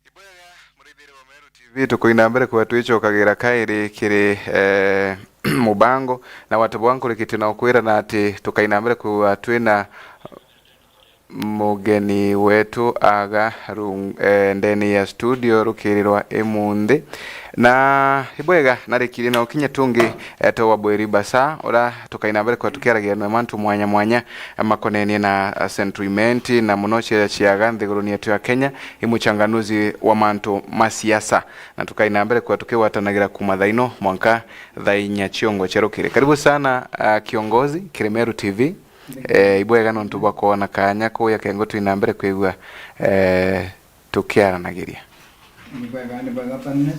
Ibwega, murithiri wa Meru T V, tukuina mbere kwa twicokagira kairi kiri, eh, mubango, na watu bwa nkurikite na ukwira na ati tukaina mbere kwa twina mugeni wetu aga rung-, eh, ndeni ya studio rukirirwa imunthi. Na ibwega, narikiri na ukinya tungi, eh, twa Wabwiri Basa, ura tukaina mbere kwa tukiaragia na mantu mwanya mwanya, eh, makonenie na, eh, Central Imenti, na muno cia ciaga nthiguruni yetu ya Kenya, i muchanganuzi wa mantu ma siasa, na tukaina mbere kwa tukigwatanagira kuma thaa ino mwanka thaa inya ciongo cia rukiri. Karibu sana, ah, kiongozi, kiri Meru T V. Eh, ibwega nontu bwa kwona kanya kuya kengo twina mbere kwigua, eh, tukiaranagiria. Ni bwega, ni bwega, Pamela.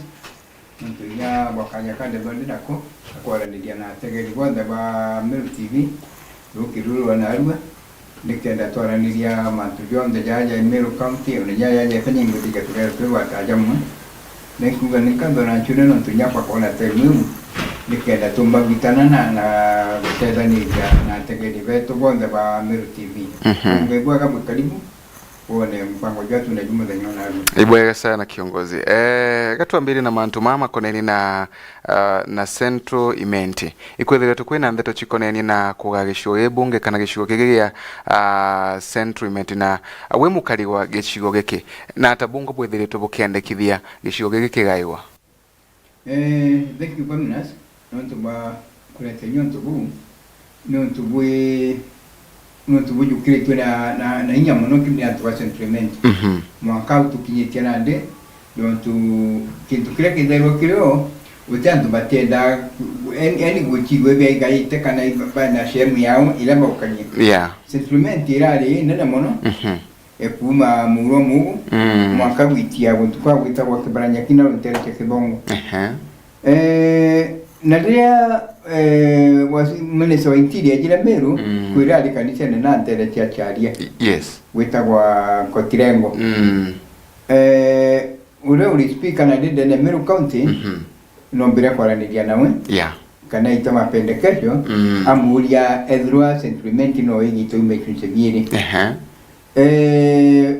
Nontu inya bwa kanya ka ndethwa ndi nako, akwaraniria na ategeri bonthe ba Meru T V, rukiri ruru rwa narua, nikenda twaraniria mantu jonthe jaja ja Meru County, ona jaja ja Kenya inguthiga tugere twigwata jamwe. Nikuga ni nkatho na ncune nontu inya bwa kwona time iu, nikenda tumbagwitana na, na gutethaniria na ategeri betu bonthe ba Meru T V. Mhm. Ngai bwega bwi karibu. Wone mpango jwatu na jumuthenya ona rua. Ibwega sana kiongozi. Eh, gatwambire na mantu mama makoneni na, ah, na Central Imenti. Ikwithiritwe kwina ndeto cikoneni na kugaa gicigo giki bunge kana gicigo giki gia, ah, Central Imenti, na wi mukari wa gicigo giki, na ata bunge bwithiritwe bukiendekithia gicigo giki kigaiwa? Eh, thank you, Boniface, nontu bwa kureta nontu buu, nontu bwi, nontu bujukiritwe na, na, na inya mono kiri antu ba Central Imenti. Mhm. Mwanka au tukinyitie nandi, nontu kintu kiria kitherwa kirio, guti antu batienda, yani, yani gwicigua biaigaite kana iba-, bana shemu yao iria baukanie. Yeah. Central Imenti irari inene mono. Mhm. E, kuuma muuro mugu, mm, mwanka gwitia guntu kwa gwitagwa Kibaranya kina runtere kia Kibongo. Ehe. E, Na riria, eh, was-, minister wa interior ajire Meru, mm, kwira ari kanisene na ntere cia Charia. Y-, yes. Gwitagwa Kotirengo. Mm. Eh, uria uri speaker na ndi ndene Meru County, mhm, nombire kwaraniria nawe. Yeah. Kana aita mapendekesho, mm, amuria ethirwa Saint Clement no igite ume icunci biiri. Ehe. Eh,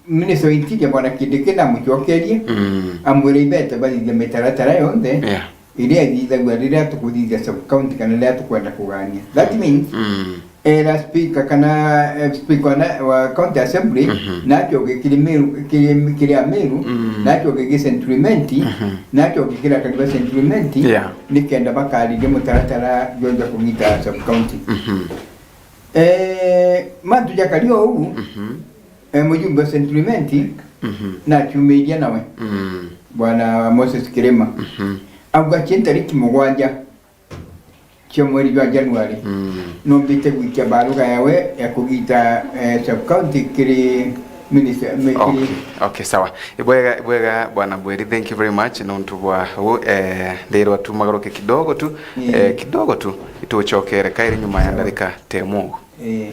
Minister wa Interior Bwana Kindiki namucokerie, mm, amwire ibete bathithia mitaratara yonthe, yeah, iria ithithagua riria tukuthithia sub county kana riria tukwenda kugania. That means, mm, era speaker kana, eh, speaker wa na-, wa county assembly, mhm, nacoke kiri Meru, kiri, kiri Ameru, mm, nacoke kiri Saint Clement, mhm, nacoke kiri akari ba Saint Clement, yeah, nikenda bakaririe mutaratara jwa kugita sub county. Mhm. Eh, mantu jakari o uu, mhm, eh, mujumbe wa Saint Clement, mhm, naciumiirie nawe, mm, Bwana Moses Kirima. Mhm. Auga cia ntariki mugwanja cia mweri jwa January, mm, nombite gwikia baruga yawe ya kugita, eh, sub county kiri minister, mi-, kiri. Okay, okay, sawa. Ibwega, ibwega, Bwana Bweri, thank you very much nontu bwa u, eh, ndirwa tu magaruke kidogo tu, mm, eh, kidogo tu, itucokere kairi nyuma ya ndarika temu. Eh.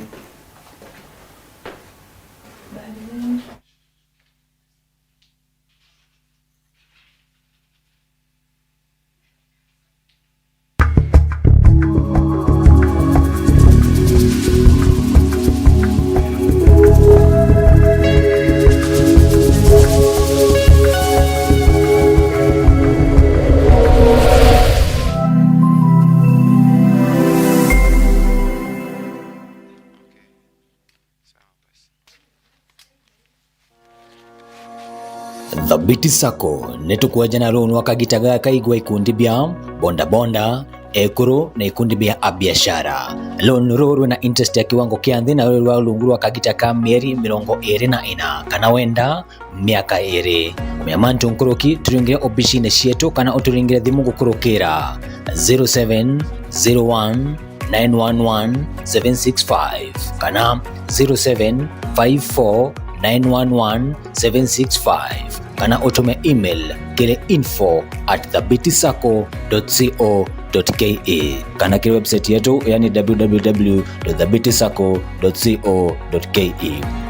Thabiti Sacco, nitukweja na ruu rwa kagita gaka igwa ikundi bia bodaboda, ekuru na ikundi bia abiashara. Loan ruu rwina interest ya kiwango kia nthi na ruri rwa rungu rwa kagita ka mieri mirongo iri na ina, kana wenda miaka iri. Kumenya mantu nkuruki, turingire obicine cietu kana uturingire thimu gukurukira zero seven zero one nine one one seven six five kana zero seven five four nine one one seven six five, kana utume email kiri info at thabiti sacco dot co dot ke, kana kiri website yetu, yani w w w dot thabiti sacco dot co dot ke.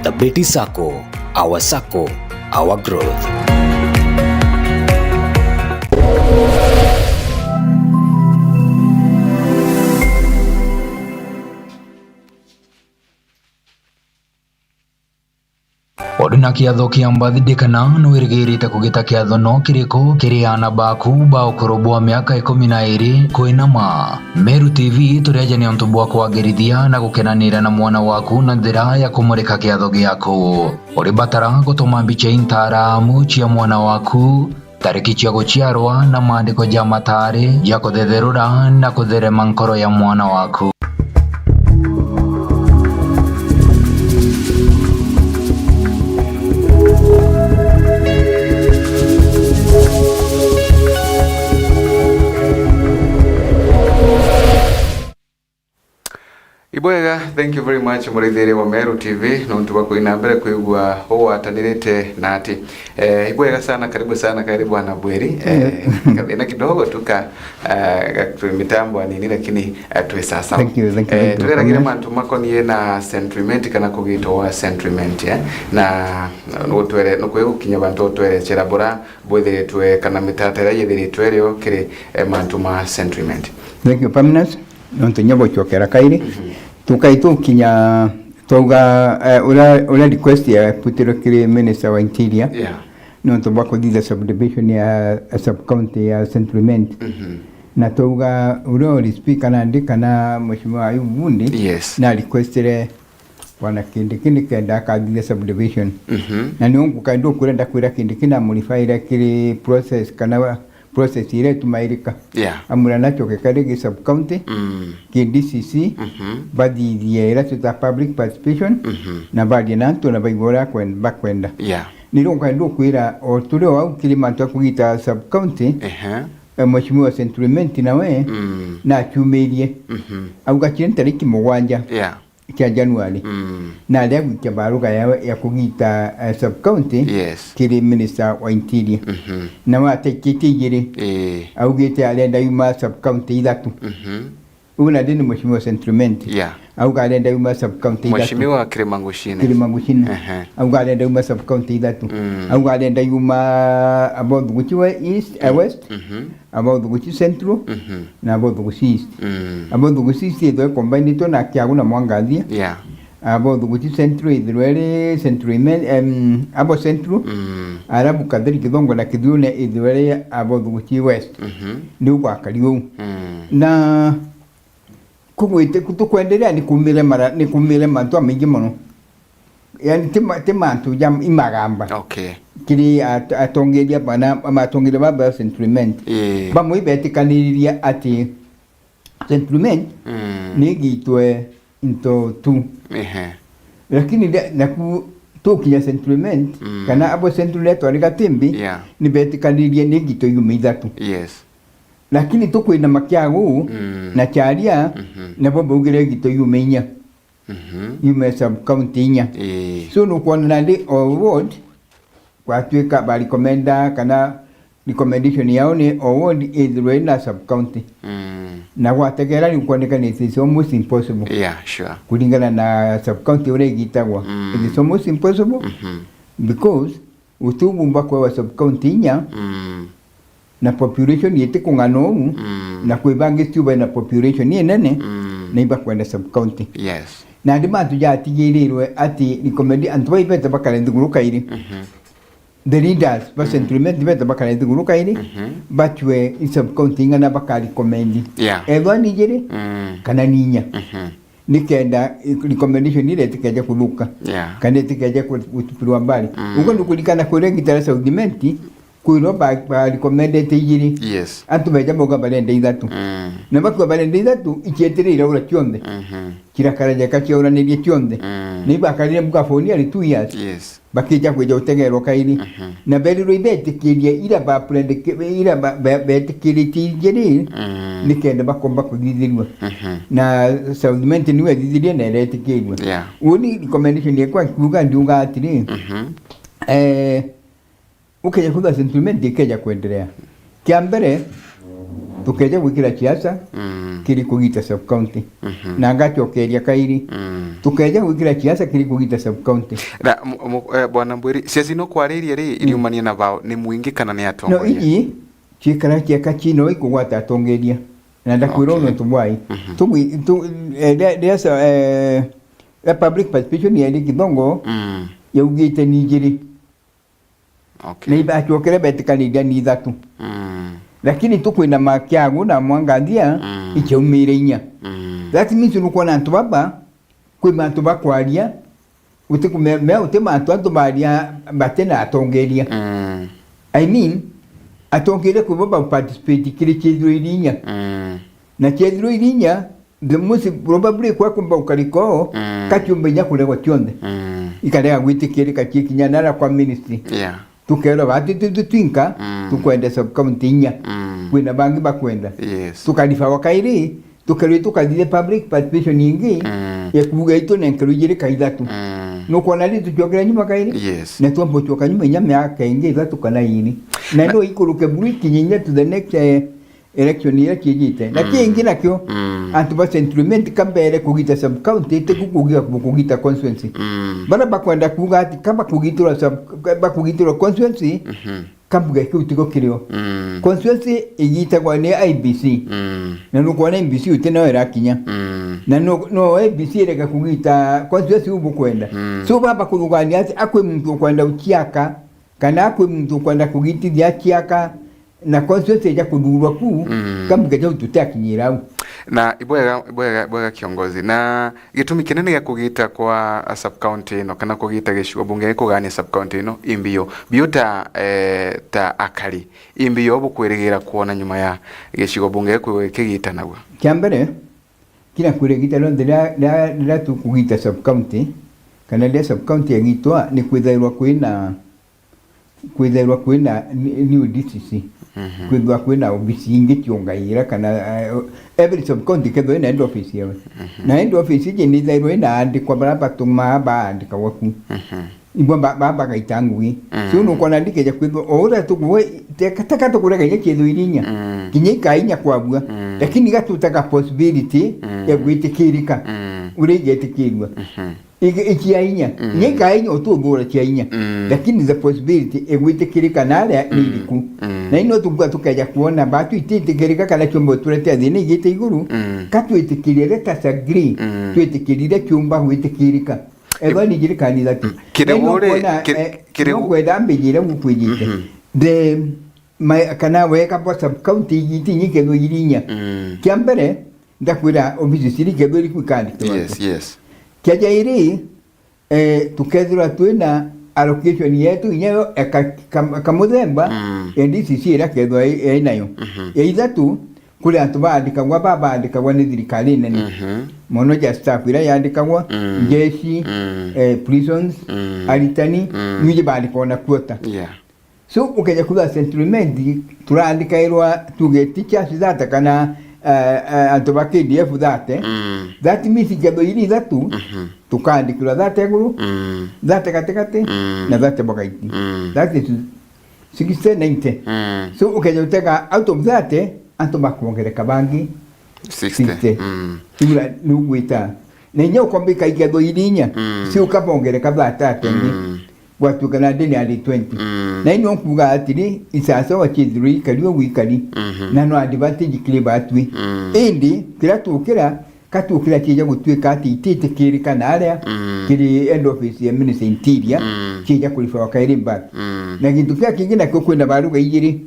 Thabiti Sacco, our sacco, our growth. Uri na kiatho kia birthday kana nwirigirite kugita kiatho no kiriku kiri aana baku ba ukuru bwa miaka ikumi na iri kwinama? Meru T V tureja ni untu bwa kwagirithia na gukenanira na mwana waku na njira ya kumurika kiatho giaku. Uribatara gutuma mbica intaramu cia mwana waku, tariki cia guciarwa na maandiko ja mataari ja kuthetherura na kutherema nkoro ya mwana waku. Ibwega, thank you very much, muraithiria wa Meru T V, nontu bwa kuina mbere kwigua ugwatanirite nati. Eh, ibwega sana, karibu sana, karibu Bwana Bweri. Eh, kathina kidogo tu ka, eh, ga-, twi mitambo anini, lakini, eh, twi sawa sawa. Thank you, thank you, eh, thank you. Tureragira mantu makonie na Saint Clement kana kugitwa wa Saint Clement, eh? Na, eh, nutwere, nukwigukinya bantu utwerecera bura bwithiritwe kana mitaratara yithiritwe rio kiri, eh, mantu ma Saint Clement. Thank you, Pamnas. Nontu inya bucokera kairi, mhm, tukai tukinya twauga, eh, uria, uria request yaputirwe kiri Minister wa Interior, yeah, nontu bwa kuthithia subdivision ya, ya sub county ya Saint Clement. Mhm. Na twauga uria uri speaker nandi kana Mheshimiwa Ayubu Bundi, yes, na requestire Bwana Kindiki nikenda akathithia subdivision. Mhm. Na nio nguka ndukwira ndakwira Kindiki na murifaire kiri process kana process iria itumairika. Yeah. Amwira nacoke kari gi sub county, mm, ki D C C, mhm, bathithie iria twita public participation, mhm, na barie na antu na baigua uria akwen-, bakwenda. Yeah. Nirio nkaenda ukwira o turi o au kiri mantu a kugita sub county, ehe, eh, Mheshimiwa Saint Clement nawe, mm, naciumirie. Mhm. Auga kiri ntariki mugwanja. Yeah. kia January. Mm. Na aria gwikia baruga ya, ya kugita, eh, sub county Yes. kiri minister wa interior. Mhm. Na wataikitie igiri, Ii. augite arenda yuma sub county ithatu. Mhm. Uyu nandi ni mheshimiwa Central Imenti. Yeah. Auga arenda yuma sub county ithatu. Mheshimiwa Kirima Ngushine. Kirima Ngushine. Ehe. Auga arenda yuma sub county ithatu. Mm. Auga arenda yuma abo Thuguchi we East, eh, West. Mhm. Abo Thuguchi Central. Mhm. Na abo Thuguchi East. Mm. Abo Thuguchi East ithwe combined na Kiagu na Mwangathia. Yeah. Abo Thuguchi Central ithirwe ri Central Ime-, em, abo Central. Mm. Arabu Katheri Kithongo na Kithiune ithirwe ri abo Thuguchi West. Mhm. Niu gwakari uu. Mm. Na kugwite, tukwenderea ni kumire mara, ni kumire mantu amaingi mono. Yani, ti ma-, ti mantu ja imagamba. Okay. Kiri at-, atongeria bana, atongeria baba Central Imenti. Ii. Bamwe ibetikaniriria ati Central Imenti Mm. ni igitwe into two. Ehe. Lakini ria-, naku tukinya Central Imenti, Mm. kana abo Central ria twari Gatimbi, Yeah. ni betikaniririe ni igitwe yume ithatu. Yes. Lakini tukwina Makiagu Mm. na Charia, Mhm. nabo baugire igitwe yume inya. Mhm. Yume sub county inya. Ii. So nukwona nandi o ward, gwatuika ba recommenda kana recommendation yao ni o ward ithirwe ina sub county. Mm. Na gwategera ni kwoneka ni it is almost impossible. Yeah, sure. Kuringana na sub county uria igitagwa. Mm. It is almost impossible Mhm. because utubumba kwewa sub county inya Mm. na population itikung'ana uu, Mm. na kwi bangi still bena population inene, Mm. na ibakwenda sub county. Yes. Nandi mantu jatigirirwe ati recommend antu bau ibete bakare nthiguru kairi. Mhm. The leaders ba Mm. Central Imenti bete bakare nthiguru kairi, Mhm. bachwe i sub county ing'ana baka recommend. Yeah. Ethwa ni ijiri, Mm. kana ni inya. Mhm. Nikenda recommendation iria itikeje kuthuka. Yeah. Kana itikeje ku-, gutupirwa mbali. Mm. Uguo nukuririkana kuria ngitara South Imenti, kwirwo ba, ba recommendete ijiri. Yes. Antu beja bauga barenda ithatu. Mm. Na bakua barenda ithatu, icietirire ura cionthe. Mhm. Kirakara jeka ciauranirie cionthe. Mm. Na ibakarire mbuga for nearly two years. Yes. Bakija kwija gutegerwa kairi. Mhm. Na berirwe ibetikiria ira ba predica-, ira ba, be-, betikiritie ijiri, Mm. nikenda bakomba kuthithirua. Mhm. Na South Imenti niwe ethithirie na iretikirua. Yeah. Uni recommendation yakwa nkiuga, ndiuga atiri, Mhm. eh, ukeja kuga Central Imenti ikeja kwenderea. Kia mbere, tukeja gwikira ciaca Mm. kiri kugita sub county. Mhm. Na ngacokeria kairi, Mm. tukeja gwikira ciaca kiri kugita sub county. Na, mu-, mu-, eh, Bwana Mbwiri, ciaca ino kwaririe ri, Mm. iriumania na bao ni mwingi kana ni No, atongoria? Iji ciikara cieka cino ikugwata atongeria. Na ndakwira Okay. untu bwai. Mhm. Tugwi-, tu-, eh, ria-, ria-, eh, ria public participation ya Eric Thongo Mm. yaugite ni ijiri. Okay. Na iba-, acokere betikaniria ni ithatu. Mm. Lakini tukwina Makiagu na Mwangathia Mm. ikiaumire inya. Mm. That means nukwona antu baba, kwi mantu bakwaria, guti kume-, me guti mantu antu baria bati na atongeria. Mm. I mean, atongeria kwi bo ba participate kiri ciethirwe iri inya. Mm. Na ciethirwe iri inya, the most probably kwa kumba ukarika oo, Mm. kaciumba inya kuregwa cionthe. Mm. Ikarega gwitikirika ciikinya nara kwa ministry. Yeah. Tukerwa bati tu, tu twinka, Mm. tukwenda sub county inya. Mm. Kwina bangi bakwenda. Yes. Tukaribawa kairi, tukerwa tukathithia public participation ingi, Mm. ya kuuga itu nenkerwa ijiri ka ithatu. Mm. Nukwona ri tucokera nyuma kairi? Yes. Na twamba gucoka nyuma inya miaka ingi ithatu kana iri. Na Na no ikuruke buru ikinye inya to the next, eh, election iria ciijite. Na Mm. kingi nakio, Mm. antu ba Central Imenti kambere kugita sub county, tiku kugita, kugita constituency. Mm. Bara bakwenda kuuga ati kaba kugitirwa sub, bakugitirwa constituency, Mhm. kambuge kiu tigo kirio. Mm. Constituency igitagwa ni I B C. Mm. Na nukwona I B C uti nayo irakinya. Mm. Na no, no I B C irega kugita constituency u bukwenda. Mm. So baba kurugania ati akwi muntu ukwenda uciaka, kana akwi muntu ukwenda kugitithia aciaka, na constituency ija kuthurwa ku, Mm. kambuge jau tutiakinyira au. Na ibwega, ibwega, ibwega kiongozi. Na gitumi kinene gia kugita kwa sub county ino, kana kugita gicigo bunge gikugania sub county ino, imbi yo. Biu ta, eh, ta akari, imbi yo bukwirigira kwona nyuma ya gicigo bunge giku-, kigitanagua? Kia mbere, kira kwirigita rionthe riria, riria, riria tukugita sub county, kana riria sub county yagitwa, ni kwithairwa kwina Kwithairwa kwina ni-, new D C C. Mhm. Kwithirwa kwina obisi ingi ciongaira kana, eh, every sub county kethirwa ina head office yawe. Mhm. Na head office iji nithairwa ina andikwa baria batumaa baandikagwa ku. Mhm. Ibo ba-, ba-, bagaita ngugi. Mm. So nukwona ndikeja kwithirwa o uria tukuwe, teka, teka tukurega inya kiethirwa iri inya. Mm. Kinya ikainya kwabua. Mm. Lakini igatutaga possibility Mm. ya gwitikirika. Mm. Uria igetikirua. Mhm. Iki-, ikiainya. Mm. Inya ikainya ututhura kiainya. Mm. Lakini the possibility igwitikirika naria Mm. ni iriku. Mm. Na ino tukuga tukeja kuona batu ititikirika kana kiumba uturete thina igite iguru. Mm. Ka twitikirie, let us agree. Mm. Twitikirire kiumba gwitikirika. Ethwa ni njirikani that. Mm. Kiri Na ino uri, kuona, kiri, eh, kiri no u- kwenda mbijire gukwijite. Mhm. The, my, kana weka bwa sub county igiti nyikethwa iri inya. Mm. Kia mbere, ndakwira obisi ciri kethwa iri kwikandikirwa Yes, ati. Yes. Kia jairi, eh, tukethirwa twina allocation yetu inya yo, eh, ka-, ka-, kamuthemba, Mm. ya D C C iria kethwa i-, inayo. Mhm. Ya ithatu, kuri antu baandikagwa, ba-, baandikagwa ni thirikari nene. Mhm. Mono ja staff iria yaandikagwa, Mm. njeshi, Mm. eh, prisons, Mm. aritani, Mm. niji baandikagwa na quota. Yeah. So, ukeja kwithirwa Central Imenti, turaandikairwa tuge teachers thate kana, eh, eh, antu ba K D F thate. Mm. That means iketho iri ithatu, Mhm. tukaandikirwa thate iguru, Mm. thate gatigati, Mm. na thate bagaiti. Mm. That is sixty, ninety. Mm. So, ukeja utega out of that, antu bakwongereka bangi Sixty. sixty. Mm. Iu ni ugwita. Na inya ukombika iketho iri inya, Mm. si ukabongereka thate atengi. Mm. Gwatuika na ndini ari twenty. Mm. Na ino nkuga atiri, isasawa chithirwe ikari o gwikari. Mhm. Na no advantage kiri batwi. Mm. Indi, kira tukira, Ka tukira kieja gutuika ati ititikirika na aria Mm. kiri head office ya Ministry Interior, Mm. kieja kuribawa kairi back. Mm. Na gintu kia kingi nakio kwina baruga ijiri.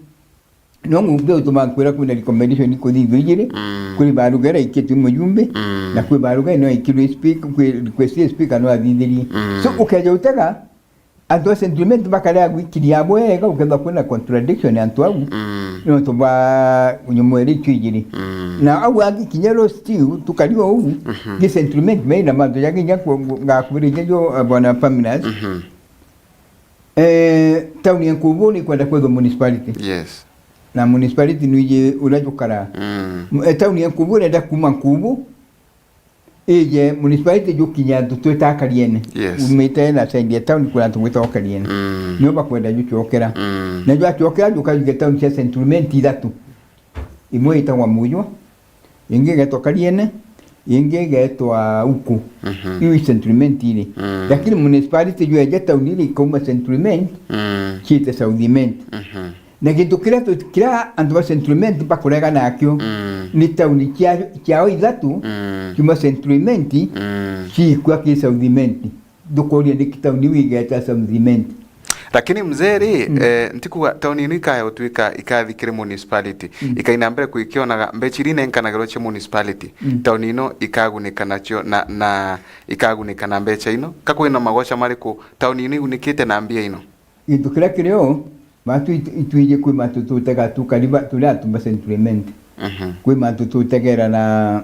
No ngumbe utuma nkwira kwina recommendation ikuthithua ijiri, Mm. kuri baruga iria ikitwe mujumbe, Mm. na kwi baruga ino ikirwe speak-, kwi request ya speaker no athithirie. Mm. So ukeja utega, Antu a Central Imenti bakarega gwikiria bwega, ukethirwa kwina contradiction ya antu au, Mm. nontu bwa nyumo iria icio ijiri. Mm. Na au angi kinya ro still tukari o uu, Mhm. gi Central Imenti maina mantu jangi inya ku-, ngakubiria inya jo, eh, bwana Paminas. Mhm. Eh, town ya Nkubu ni kwenda kwethwa municipality. Yes. Na municipality nwiji uria jukara. Mm. M-, eh, town ya Nkubu irenda kuma Nkubu, Ije, municipality jukinya antu twita Kariene. Yes. Umite na side ya town, kuna antu gwitagwa Kariene. Mm. Nio bakwenda jucokera. Mm. Na jwacokera, jukajukia town cia Central Imenti ithatu. Imwe itagwa Mujwa, ingi igetwa Kariene, ingi igetwa Uku. Mhm. Iu i Central Imenti iri. Mm. Lakini municipality jweja town iri ikauma Central Imenti, Mm. ciite South Imenti. Mhm. Na gintu kiria tu-, kiria antu ba Central Imenti bakurega nakio, Mm. ni tauni cia, ciao ithatu, Mm. ciuma Central Imenti, Mm. ciikua ki South Imenti. Ndukuria niki tauni iu igeta South Imenti. Lakini mzee ri, Mm. eh, ntikuga tauni ino ikaya gutuika ikathi kiri municipality, Mm. ikaina mbere kwikionaga mbecha iria inenkanagirwa cia municipality, Mm. tauni ino ikagunika nacio na, na ikagunika na mbecha ino. Ka kwina magoca mariku tauni ino igunikite na mbia ino? Gintu kiria kiri o, mantu itu-, itwiji kwi mantu tutega tukari ba, turi antu ba Central Imenti. Mhm. Kwi mantu tutegera na,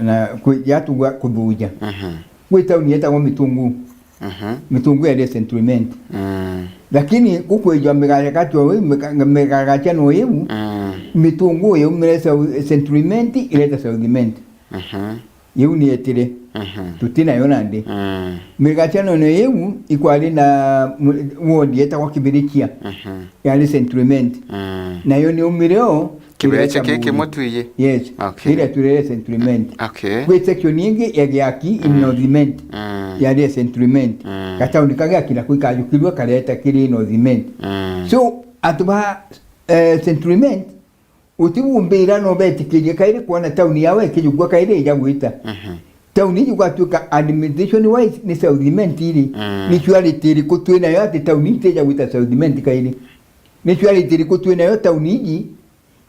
na kwi, yatugwa kuthuja. Mhm. Kwi tauni yetagwa Mitungu. Mhm. Mitungu yari Central Imenti. Mm. Lakini gukwijwa migagacha no iu, miga-, migagacha no iu, Mm. Mitungu yaumire Sau-, Central Imenti, ireta South Imenti. Mhm. Iu ni etire. Mhm. Tutinayo nandi. Mm. Migachanone iu ikwari na mu-, ward yetagwa Kibirichia. Mhm. Yari Central Imenti. Mm. Nayo ni umire o Kibirichia ireta ki Muru. Kimwe twiji? Yes. Okay. Iria turere Central Imenti. Okay. Kwi section ingi ya Giaki in Mm. North Imenti. Mm. Yari ya Central Imenti. Mm. Gatauni ka Giaki nako ikajukirua kareta kiri North Imenti. Mm. So, antu ba, eh, Central Imenti, Utibumbira no betikirie kairi kwona tauni yao ikijugua kairi ija gwita. Mhm. Tauni iji gwatuika administration wise ni South Imenti iri. Mm. Ni quality iriku twinayo ati tauni iji itija gwita South Imenti kairi? Ni quality iriku twinayo tauni iji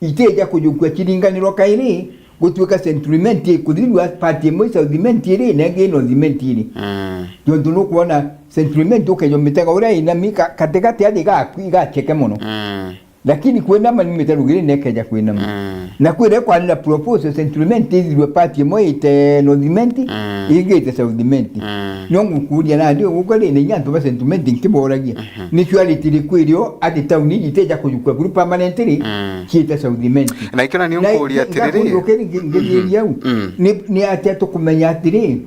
itija kujukua ciringanirwa kairi gutuika Central Imenti ikuthirua part imwe South Imenti iri na ingi North Imenti iri? Mm. Jontu nukwona Central Imenti ukeja umitega uria inami ka-, katigati athi igaku-, igacheke mono. Mm. Lakini kwinama nyumite rugiri nekeja kwinama. Mm. Na kwire kwarira proposal, Central Imenti ithirwe part imwe ite North Imenti, Mm. ingi ite South Imenti. Mm. No ngukuria nandi uguka ri, ni antu ba Central Imenti nkiboragia. Mhm. Ni surety iriku irio ati town iji iteja kujukua buru permanently, Mm. ciite South Imenti. Na ikio na nio Na nkuria ingi-, atiriri. ngakuria kiri ngi-, ngithiria Mhm. au. Mm. Ni, ni atia tukumenya atiri,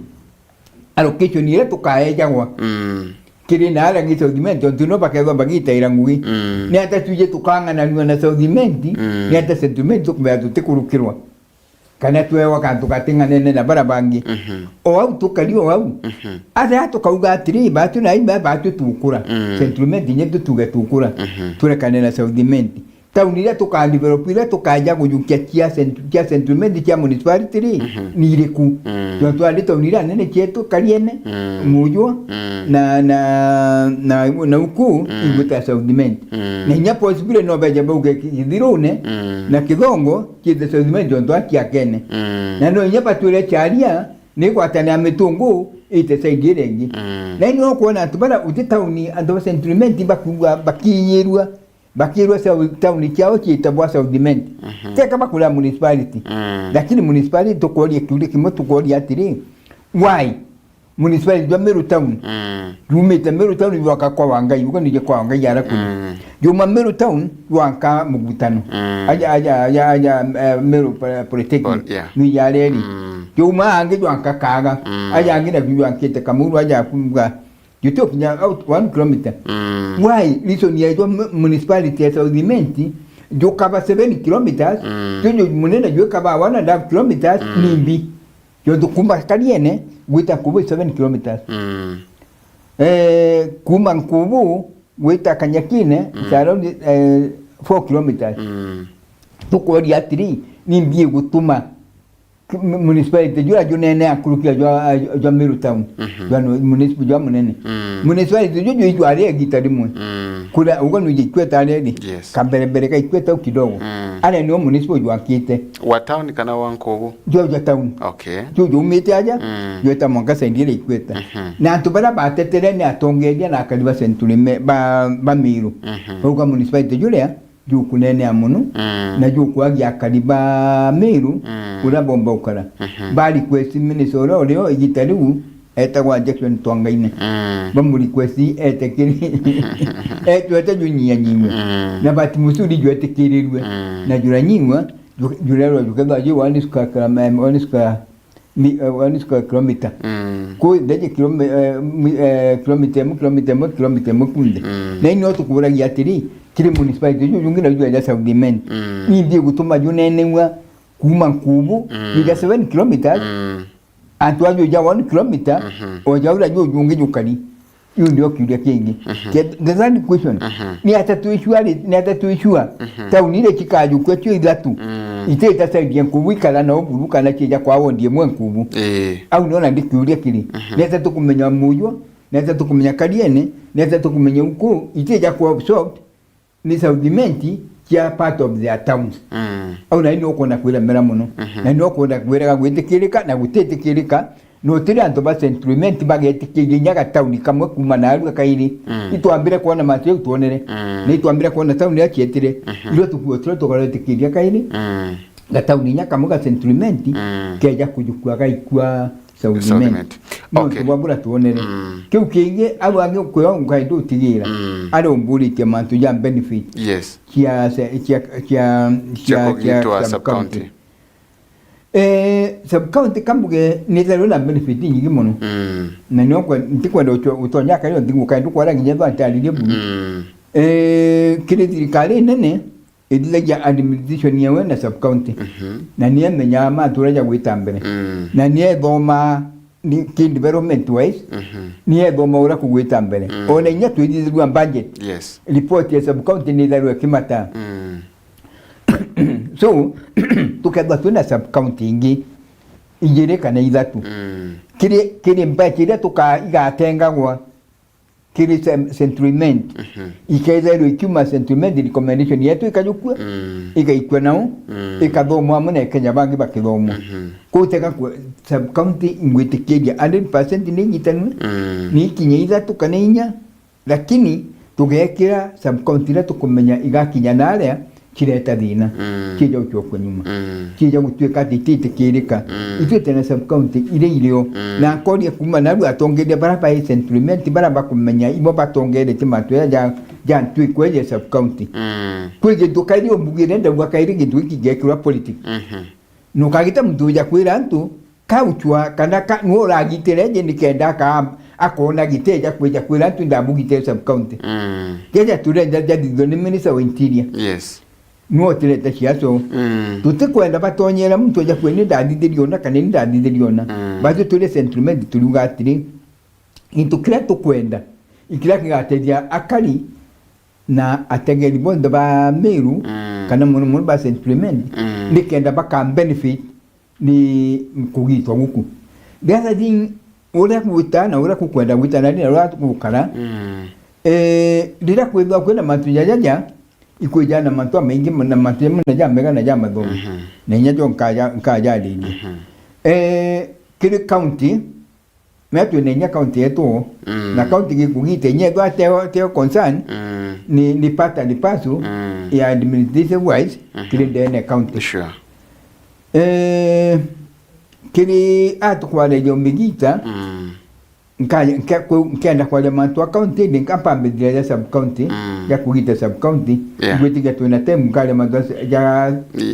allocation iria tukaejagwa Mm. kiri na aria ngi South Imenti, ontu no bakethwa bagitaira ngugi. Mm. Ni atia twiji tukang'ananua na South Imenti, Mm. ni atia Central Imenti tukumenya tutikurukirwa? Kana twewa kantu gating'anene na bara bangi. Mhm. O au tukari o au. Mhm. Aria tukauga atiri, batu na imba batu tukura. Mm. Central Imenti nye tutuge tukura. Mhm. Turekane na South Imenti. Town iria tukadevelop, iria tukaja kujukia cia cent-, cia Central Imenti cia municipality ri, Mhm. ni iriku? Mm. Tontu andi town iria nene cietu, Kariene, Mm. Mujwa, Mm. na, na, na, na uku, Mm. igwita South Imenti. Mm. Na inya possibly no beja bauge ki-, Githirune, Mm. na Kithongo, ciite South Imenti tontu a ciakene. Mm. Na no inya batwire Charia, ni gwatania mitungu, ite side iria ingi. Mm. Na ino kwona antu bara uti town, antu ba Central Imenti bakuga, bakinyirua, bakirwa South, town ciao ciitagwa South Imenti. Mhm. Teka bakura municipality. Mm. Lakini municipality tukoria kiuria kimwe, tukoria atiri, why municipality jwa Meru Town? Mm. Jumite Meru Town jwaka kwa Wangai, uga nije kwa Wangai ara kuni. Mm. Juma Meru Town jwanka Mugutano. Mm. Aja, aja, aja, aja, eh, Meru Poly-, Polytechnic. Pol-, yeah. Ni ya reri. Mm. Juma angi jwanka Kaga. Mm. Aja angi na jwankite Kamuru, aja kuga Jutokinya out one kilometer. Mm. Why? Reason ya ijo mu-, municipality ya South Imenti, jukaba seven kilometers, Mm. juju munene jwikaba one and a half kilometers, Mm. nimbi. Jontu kuma Kariene, gwita Nkubu seven kilometers. Mm. Eh, kuma Nkubu, gwita Kanyakine, Mm. it's around, eh, four kilometers. Mm. Tukoria atiri, nimbi igutuma K-, mu-, municipality jura junene akurukia jwa, jwa Meru Town. Mhm. Jwa no-, municipal jwa munene. Mm. Municipality juju ijwari igita rimwe. Mm. Kura, ugo nuje ikweta reri. Yes. Kambere mbere ka ikweta kidogo. Mm. Aria nio municipal jwakite. Wa town kana wa Nkubu? Jwa, jwa town. Okay. Juu jumite aja, Mm. jweta mwanka side iria ikweta. Mhm. Na antu baria batetere ni atongeria na akari ba Central Me-, ba, ba Meru. Mhm. Bauga municipality juria jukunenea mono, Mm. na jukwagia akari ba Meru Mm. uria bomba ukara. Mhm. Ba request minister uria urio igita riu etagwa Jackson Twangaine. Mm. Bamu request etekiri. Etwete junyianyiwe. Mm. Na but Musuri jwetikirirwe. Mm. Na juranying'wa, ju-, jurerwa jukethwa ju one square kilometer, one square mi-, eh, one square kilometer. Mm. Ku ndeje kilome-, eh, mi-, eh, kilometer imwe, kilometer imwe, kilometer imwe kunthe. Mm. Na ino tukuragia atiri, kiri municipality ju jungi na ju ja South Imenti. Mm. Nimbi igutuma juneneng'wa kuma Nkubu, Mm. ju ja seven kilometers, Mm. antu aju ja one kilometer, Mhm. o ja ura ju jungi jukari. Iu ndio kiuria kingi. Mhm. Ke-, the third question, Mhm. ni atia twi sure ri-, ni atia twi sure Mhm. tauni iria cikajukua cio ithatu, Mm. ititasaidia Nkubu ikara na uburu kana cieja kwa wondi imwe Nkubu? Ii. Au niona ndi kiuria kiri. Mhm. Ni atia tukumenya Mujwa, ni atia tukumenya Kariene, ni atia tukumenya Uku, itija kwa absorbed ni South Imenti cia part of their towns. Mm. Au nai ni ukwenda kwiremera mono. Mhm. Na ni ukwenda kwiraga gwitikirika na gutitikirika, na utiri antu ba Central Imenti bagetikiria inya gatauni kamwe kuma narua kairi. Mm. Itwambire kwona mantu jau twonere. Mm. Na itwambire kwona tauni iria cietire. Mhm. Irio tukuo turia tukaretikiria kairi. Mm. Gatauni inya kamwe ga Central Imenti Mm. keja kujukua gaikua South Imenti. South Imenti. Nontu Okay. bwa bura twonere. Mm. Kiu kingi, au angi kwio nkaenda utigira. Mm. Ari umburitie mantu ja benefit. Yes. Cia se-, cia, cia, Cia cia, kugitwa cia sub county. Sub-county. Eh, sub-county kambuge ni tharwe na benefit nyingi mono. Mm. Na ni okwe-, ntikwenda ucho-, utonya kari o ntiguka ndukwara nginya twa ntaririe buru. Mm. Eh, kiri thirikari nene, ithithagia administration yawe na sub-county. Mhm. Na ni emenyaga matura ja gwita mbere. Mm. Na ni ethoma ni ki development wise, Mhm. ni ethoma uria kugwita mbere. Mm. Ona inya twithithirua budget. Yes. Report ya sub-county ni itharwe kimata. Mm. So, tukethwa twina sub-county ingi ijiri kana ithatu. Mm. Kiri, kiri mbeca iria tuka-, igatengagwa kiri Cen-, Central Imenti. Mhm. Iketherwa ikiuma Central Imenti, recommendation yetu ikajukua, Mm. igaikua nao, Mm. ikathomwa amwe na Kenya bangi bakithomwa. Mhm. Kuu teka ku-, sub-county ingwitikiria hundred percent ni inyitanwe, Mm. ni ikinya ithatu kana inya, lakini tugekira sub-county iria tukumenya igakinya naria, cireta thina, Mm. cieja gucokua nyuma, Mm. cieja gutuika ati ititikirika. Mm. Itwi twina sub-county iria irio. Mm. Na nkoria kuuma naru atongeria bara bai Central Imenti, bara bakumenya ibo batongeretie mantu jaja ja, ja ntwiko eja sub-county. Mm. Kwi gintu kairi umbugire, ndauga kairi gintu giki gekirwa politics. Mhm. Nukagita muntu uja kwira antu, kauchwa kana ka, nu uragitire je nikenda aka, akona giteja kwija kwira antu ndamugitire sub-county. Mm. Jeja turenda jathithio ni minister wa interior. Yes. Nu otirete ciaco. Mm. Tutikwenda batonyera muntu aja kwira ni ndathithirie ona kana ni ndathithirie ona. Mm. Batwi turi Central Imenti turiuga atiri, gintu kiria tukwenda, ikiria kigatethia akari na atengeri bonthe ba Meru, Mm. kana mono mono ba Central Imenti, Mm. nikenda baka benefit ni kugitwa guku. The other thing, uria gwita na uria kukwenda gwita na riria uria gukara, Mm. eh, riria kwithwa kwina mantu jajaja, ikwija na mantu jamaingi na mantu jamwe na jamega na jamathomu. Mhm. Na inya jo nkaja, nkajariria. Mhm. Eh, kiri county, mea twina inya county yetu, Mm. na county gikugita inya ethwa teo, teo concern, Mm. ni, ni part and parcel Mm. ya administrative wise, Mhm. kiri ndene county. Sure. Eh, kiri atukwaragia umigita, Mm. nka-, nke-, ku-, nkenda kwaria mantu a county, ndi nkambambiriria ja sub-county, Mm. ja kugita sub-county, Yeah. ngwitikia twina time nkaria mantu a s-, ja,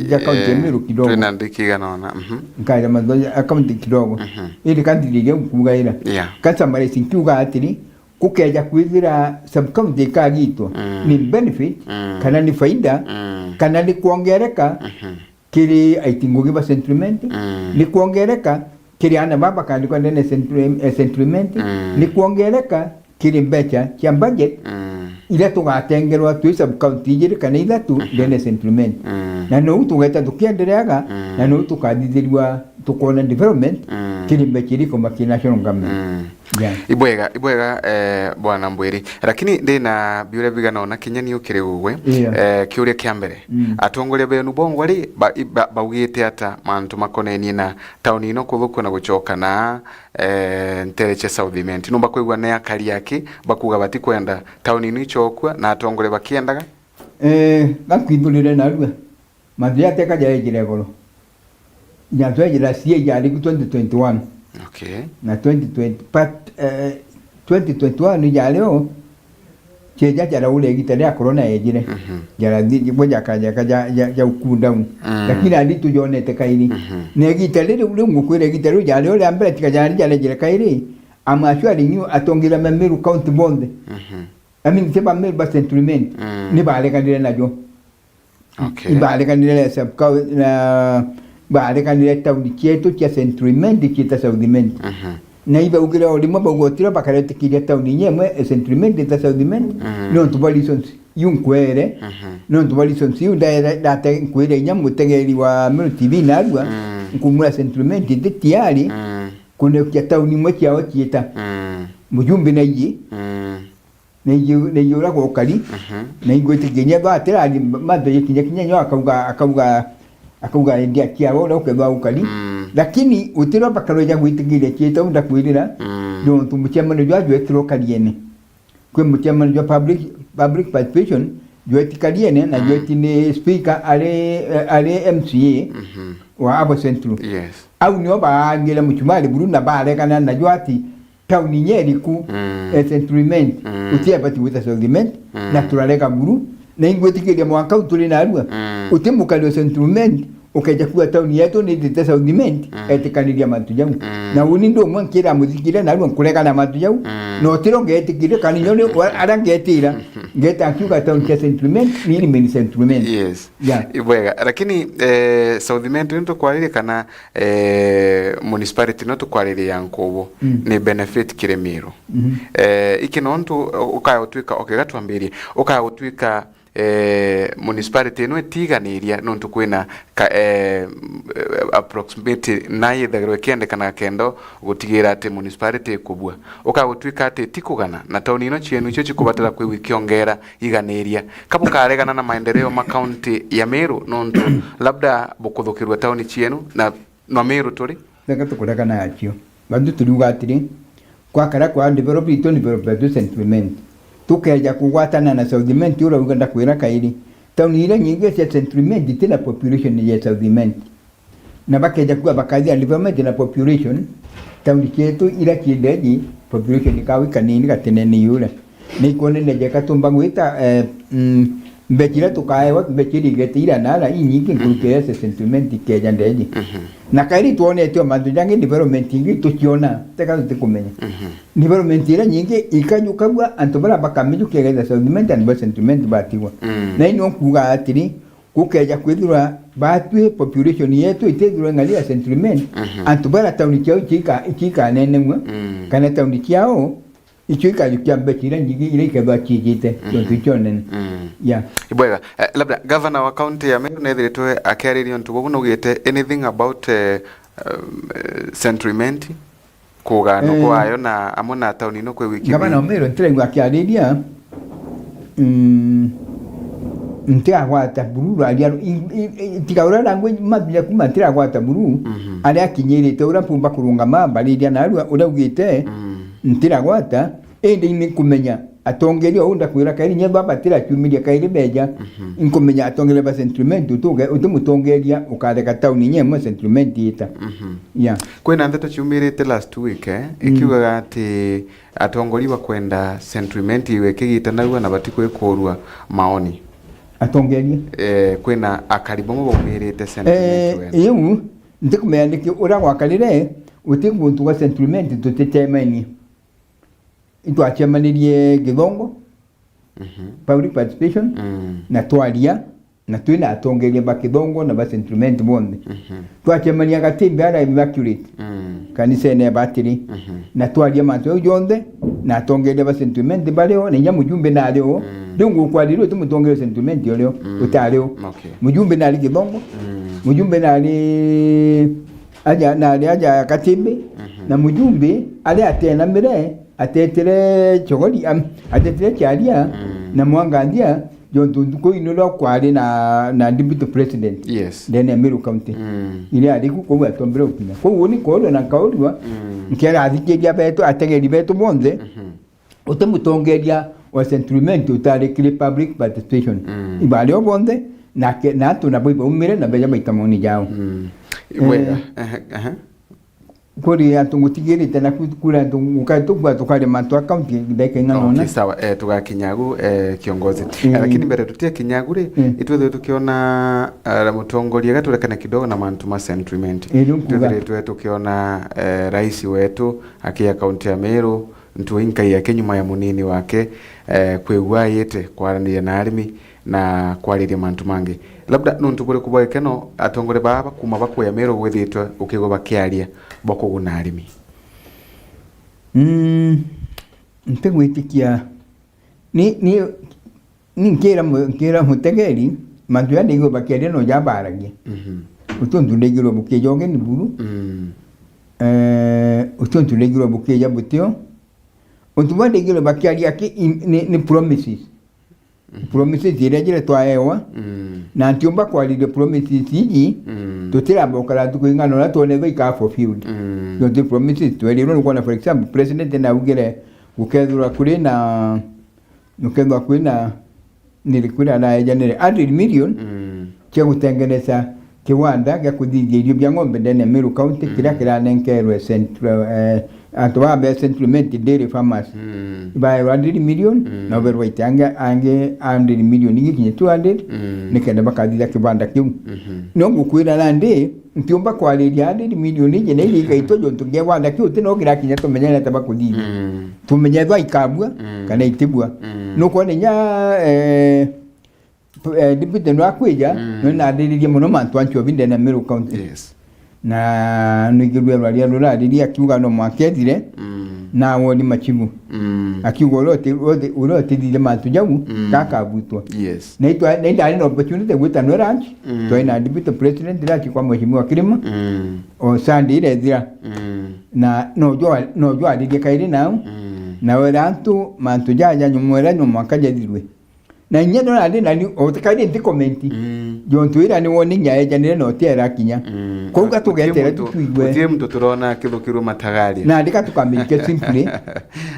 ja county ya Eh, Meru kidogo. Twina ndiki igana ona, mhm. Nkaria mantu a county kidogo. Mhm. Indi kanthiriria nkuuga ira. Yeah. Ka summarize nkiuga atiri, kukeja kwithira sub-county ikagitwa, Mm. ni benefit, Mm. kana ni faida, Mm. kana ni kwongereka, Mhm. kiri aiti ngugi ba Central Imenti, Mm. ni kwongereka kiri aana baa bakandikwa ndene ya Central, eh, Central Imenti, Mm. ni kwongereka kiri mbecha cia budget Mm. iria tugatengerwa twi sub-county ijiri kana ithatu Mhm. ndene ya Central Imenti. Mm. Na nou tugeta tukiendereaga, Mm. na nou tukathithirua tukoona development Mm. kiri mbecha iri kuma ki national government. Mm. Yeah. Ibwega, ibwega, eh, Bwana Mbwiri. Lakini ndina biuria bigana ona kinya ni ukiri ugwe. Yeah. Eh, kiuria kia mbere. Mm. Atongoria benu bongwa ri, ba-, i-, ba-, baugite ata mantu makonenie na tauni ino kuthukua na gucoka na, eh, ntere cia South Imenti? Numba kwigua ni akari aki bakuga batikwenda tauni ino icokua na atongoria bakiendaga? Eh, gakwithurire narua. Mantu jateka jaejire igoro. Mantu jaejire C A jari ku twenty twenty-one. Okay. Na twenty twenty, but, eh, twenty twenty-one jari o, cieja jara uria igita ria corona yejire. Mhm. Jara thi-, bo jaka, jaka ja, ja, ja cool down. Mm. Lakini andi tujonete kairi. Mhm. Na igita riri, riu ngukwira igita riu jari o ria mbere, tiga jari jarejire kairi. I'm assuring you, atongeria ma Meru County bonthe. Mhm. I mean, ti ba Meru, ba Central Imenti, Mm. ni bareganire najo. Okay. Ibareganire na sub-, na bareganire tauni cietu cia Central Imenti ciita South Imenti. Mhm. Na ibaugire o rimwe bauga utiro bakaretikiria tauni inya imwe e Central Imenti ita South Imenti, Mhm. nontu bwa reasons iu nkwere, Mhm. nontu bwa reasons iu ndaere, ndate nkwire inya mutegeri wa Meru T V narua, Mm. nkumwira Central Imenti iti tiari Mm. kunekia tauni imwe ciao ciita. Mm. Mujumbe naiji, Mm. Naiji, naiji uria gukari, Mhm. na ingwitikiria nyo atira ari mantu ya kinya kinya nyo akauga, akauga, akauga ndia kiaro uria ukethwa gukari. Mm. Lakini utiro bakaroja gwitikiria ciita unda kwirira, Mm. nontu mucemanio jwa jwekirwo Kariene. Kwi mucemanio jwa public, public participation, jweti Kariene, na Mm. jweti ni speaker ari, ari M C A Mhm. wa Abo Central. Yes. Au nio baangire mucumari buru na baregana na jwati, tauni inya iriku, Mm. e, Central Imenti, Mm. utiebati gwita South Imenti, Mm. na turarega buru, na ingwitikiria mwanka u turi narua, Mm. uti mukari wa Central Imenti, ukeja kuga tauni yetu ni itite South Imenti, Mm. etikaniria mantu jau. Mm. Na uni ndi umwe nkira muthikire narua nkuregana mantu jau, Mm. na utiro ngetikiria, kana nyo ni wa-, aria ngetira, ngeta nkiuga tauni cia Central Imenti, ni remain Central Imenti. Yes. Yeah. Ibwega. Lakini, eh, South Imenti ni tukwaririe kana eh, municipality no tukwariria nkubu Mm. ni benefit kiri Meru. Mhm. Eh, iki nontu ukaya utwika, okay, gatwambirie, ukaya utwika, eh, municipality ino itiganiria nontu kwina ka, eh, approximately na yithagirwa ikiendekana kenda gutigira ati municipality ikubua. Ukaya gutwika ati ti kugana na tauni ino cienu icio cikubatara kwigua ikiongera iganiria. Ka bukaregana na maendeleo ma county ya Meru nontu labda bukuthukirua tauni cienu na no Meru turi? Reka tukuregana nacio. Bantu turiuga atiri, kwa karia kwa develop itu develop tu Central Imenti. tukeja kugwatana na South Imenti, urauga ndakwira kairi, tauni iria nyingi cia Central Imenti itina population ya South Imenti. Na bakeja kuga bakathia development na population, tauni cietu iria ciendeji, population kawi kanini gatinene iuria. Ni ikonene jeka tumba gwita, eh, mm, mbechi iria tukaewa, mbechi iria igete iria nara inyingi nkuruki ya Central Imenti ikeja ndeji. Mhm. Na kairi twonete o mantu jangi, development ingi tuciona, teka tutikumenya. Mhm. Development iria nyingi ikajukagua antu baria bakamijukia getha South Imenti and Central Imenti batigwa. Mm. Na ino nkuga atiri, gukeja kwithirwa batwi population yetu itithirwa ng'ari ya Central Imenti, mhm, antu baria tauni ciao icio ika-, icio ikaneneng'ua, mm, kana tauni ciao icio ikajukia mbechi iria nyingi iria ikethwa ciijite, mhm, ciontu icio nene. Mm. Yeah. Ibwega. Eh, labda, gavana wa kaunti ya Meru nethiritwe akiariria untu bubu, naugite anything about, eh, um, eh, Central Imenti? Kuganwa, eh, kwayo na amwe na tauni ino kwi wiki. Gavana wa Meru ntiraigua akiariria, mm, ntiragwata buru rwaria ru-, i-, i-, i-, tiga uria language mathia kuma, ntiragwata buru, mhm, aria akinyirite, uria mpumba kurungama mbariria narua, uria ugite, mm, ntiragwata, indi ni kumenya atongeria uu ndakwira kairi, nyethwa batiraciumiria kairi beja, mhm, inkumenya atongeria ba Central Imenti utuge, uti mutongeria ukareka tauni inya imwe Central Imenti ita. Mhm. Yeah. Kwina ndeto ciumirite last week, eh, mm, ikiugaga ati atongoria bakwenda Central Imenti iwe ikigitanagua na batikwikurua maoni. Atongeria? Eh, kwina akari bamwe baumirite Central Imenti. Eh, wena iu, ntikumenya niki uria gwakarire, uti guntu gwa Central Imenti tutitemaini. Itwacemanirie Githongo, mhm, public participation, mm, na twaria, na twina atongeria ba Githongo na ba Central Imenti bonthe. Mhm. Twacemania Gatimbi ara Immaculate, mm, kanisene ya Batiri, mhm, na twaria mantu jau jonthe, na atongeria ba Central Imenti bario, na inya mujumbe nario. Mm. Riu ngukwarira uti mutongeria wa Central Imenti urio, mm, utario. Okay. Mujumbe nari Githongo, mm, mujumbe nari aja, nari aja Gatimbi, mhm, na mujumbe aria atenamire, atetire Chogori, am, atetire Kiaria, mm, na Mwangandia, jontu ntuku ino rio kwari na, na deputy president, yes, ndene ya Meru County. Mm. Iria ari ku kou atombire gukinya. Koguo ni kwaurua na nkaurua, mm, nkiera athikiria betu, ategeri betu bonthe, mhm, uti mutongeria wa Central Imenti utari kiri public participation. Mm. Ibari o bonthe, nake, na antu nabo ibaumire na beja baita maoni jao. Mm. Wega. Eh. Ehe, ehe. Kuri antu ngutigirite na ku-, kuri antu nguka tukua tukari mantu a county ndagika ing'ana. Okay, ona sawa. Eh, tugakinya agu, eh, kiongozi. Mm. Eh, lakini mbere tutie kinya agu ri, mm, itwithwe tukiona, eh, mutongoria gaturekane kidogo na mantu ma Central Imenti. Eh, riu nkuga. Twithiritwe tukiona, eh, rais wetu akia kaunti ya Meru, ntu inkai yake nyuma ya munini wake, eh, kwigua ayite kwaraniria na arimi na kwariria mantu mangi. Labda nuntu buriku bwa gikeno atongoria baa bakuma bakuya Meru bwithitwe ukigwa bakiaria bwa kuguna arimi? Mm, ntigwitikia. Ni, ni, ni nkira mu-, nkira mutegeri, mantu ya ndigwa bakiaria no jabaragia. Mhm. Uti untu ndigirwe bukija ugeni buru. Mm. Eh, uti untu ndigirwe bukija butio. Untu bwa ndigirwe bakiaria ki, in-, ni, ni promises. Mhm. Promises iria jire twaewa, mm, na ntiumba kwariria promises iji, mm, tutiramba ukara ntuku ing'ana uria twonethwa ikaa fulfilled. Mm. Nontu promises twerirwe, nukwona, for example, president naugire gukethirwa kuri na, gukethirwa kwina, nirikwira araejanire hundred million, mm, cia gutengeneza kiwanda gia kuthithia irio bia ng'ombe ndene ya Meru County, kiria, mm, kiranenkerwe Central, eh, antu baa be Central Imenti Dairy Farmers. Mm. Ibaerwa hundred million, mm, na uberwa ite angi, angi hundred million igikinye two hundred, mm, nikenda bakathithia kibanda kiu. Mhm. No ngukwira nandi, ntiumba kwariria hundred million iji na iria igaitwa jontu ngia kibanda kiu ti no kirakinya tumenye ni atia bakuthithia. Mm. Tumenye ethwa ikabua, mm, kana itibua. Mm. Nukwona inya, eh, Pu-, eh, deputy nwakwija, mm, no nandiririe mono mantu a nchobi ndene ya Meru County. Yes. Na nwigirue rwaria rurariria akiuga no mwanka ethire, mm, na woni machibu. Mm. Akiuga uria uti-, uria uti-, uria utithire mantu jau, mm, kakabutwa. Yes. Na itwa-, na indari na opportunity gwita no lunch, mm, twari na deputy president lunch kwa Mheshimiwa Kirima, mm, o Sunday irethira. Mm. Na no jwa-, no jwaririe kairi nau, mm, na wera antu mantu jaja nyumwera no mwanka jathirwe. Na inya ndona ndi nani, o tikaire nti comment. Mm. Jontu ira ni woni nya ejanire na utiera kinya. Mm. Kou ga tugetera tutigwe. Utie muntu turona akithukirwo matagaria. Na ndika tukamike simply.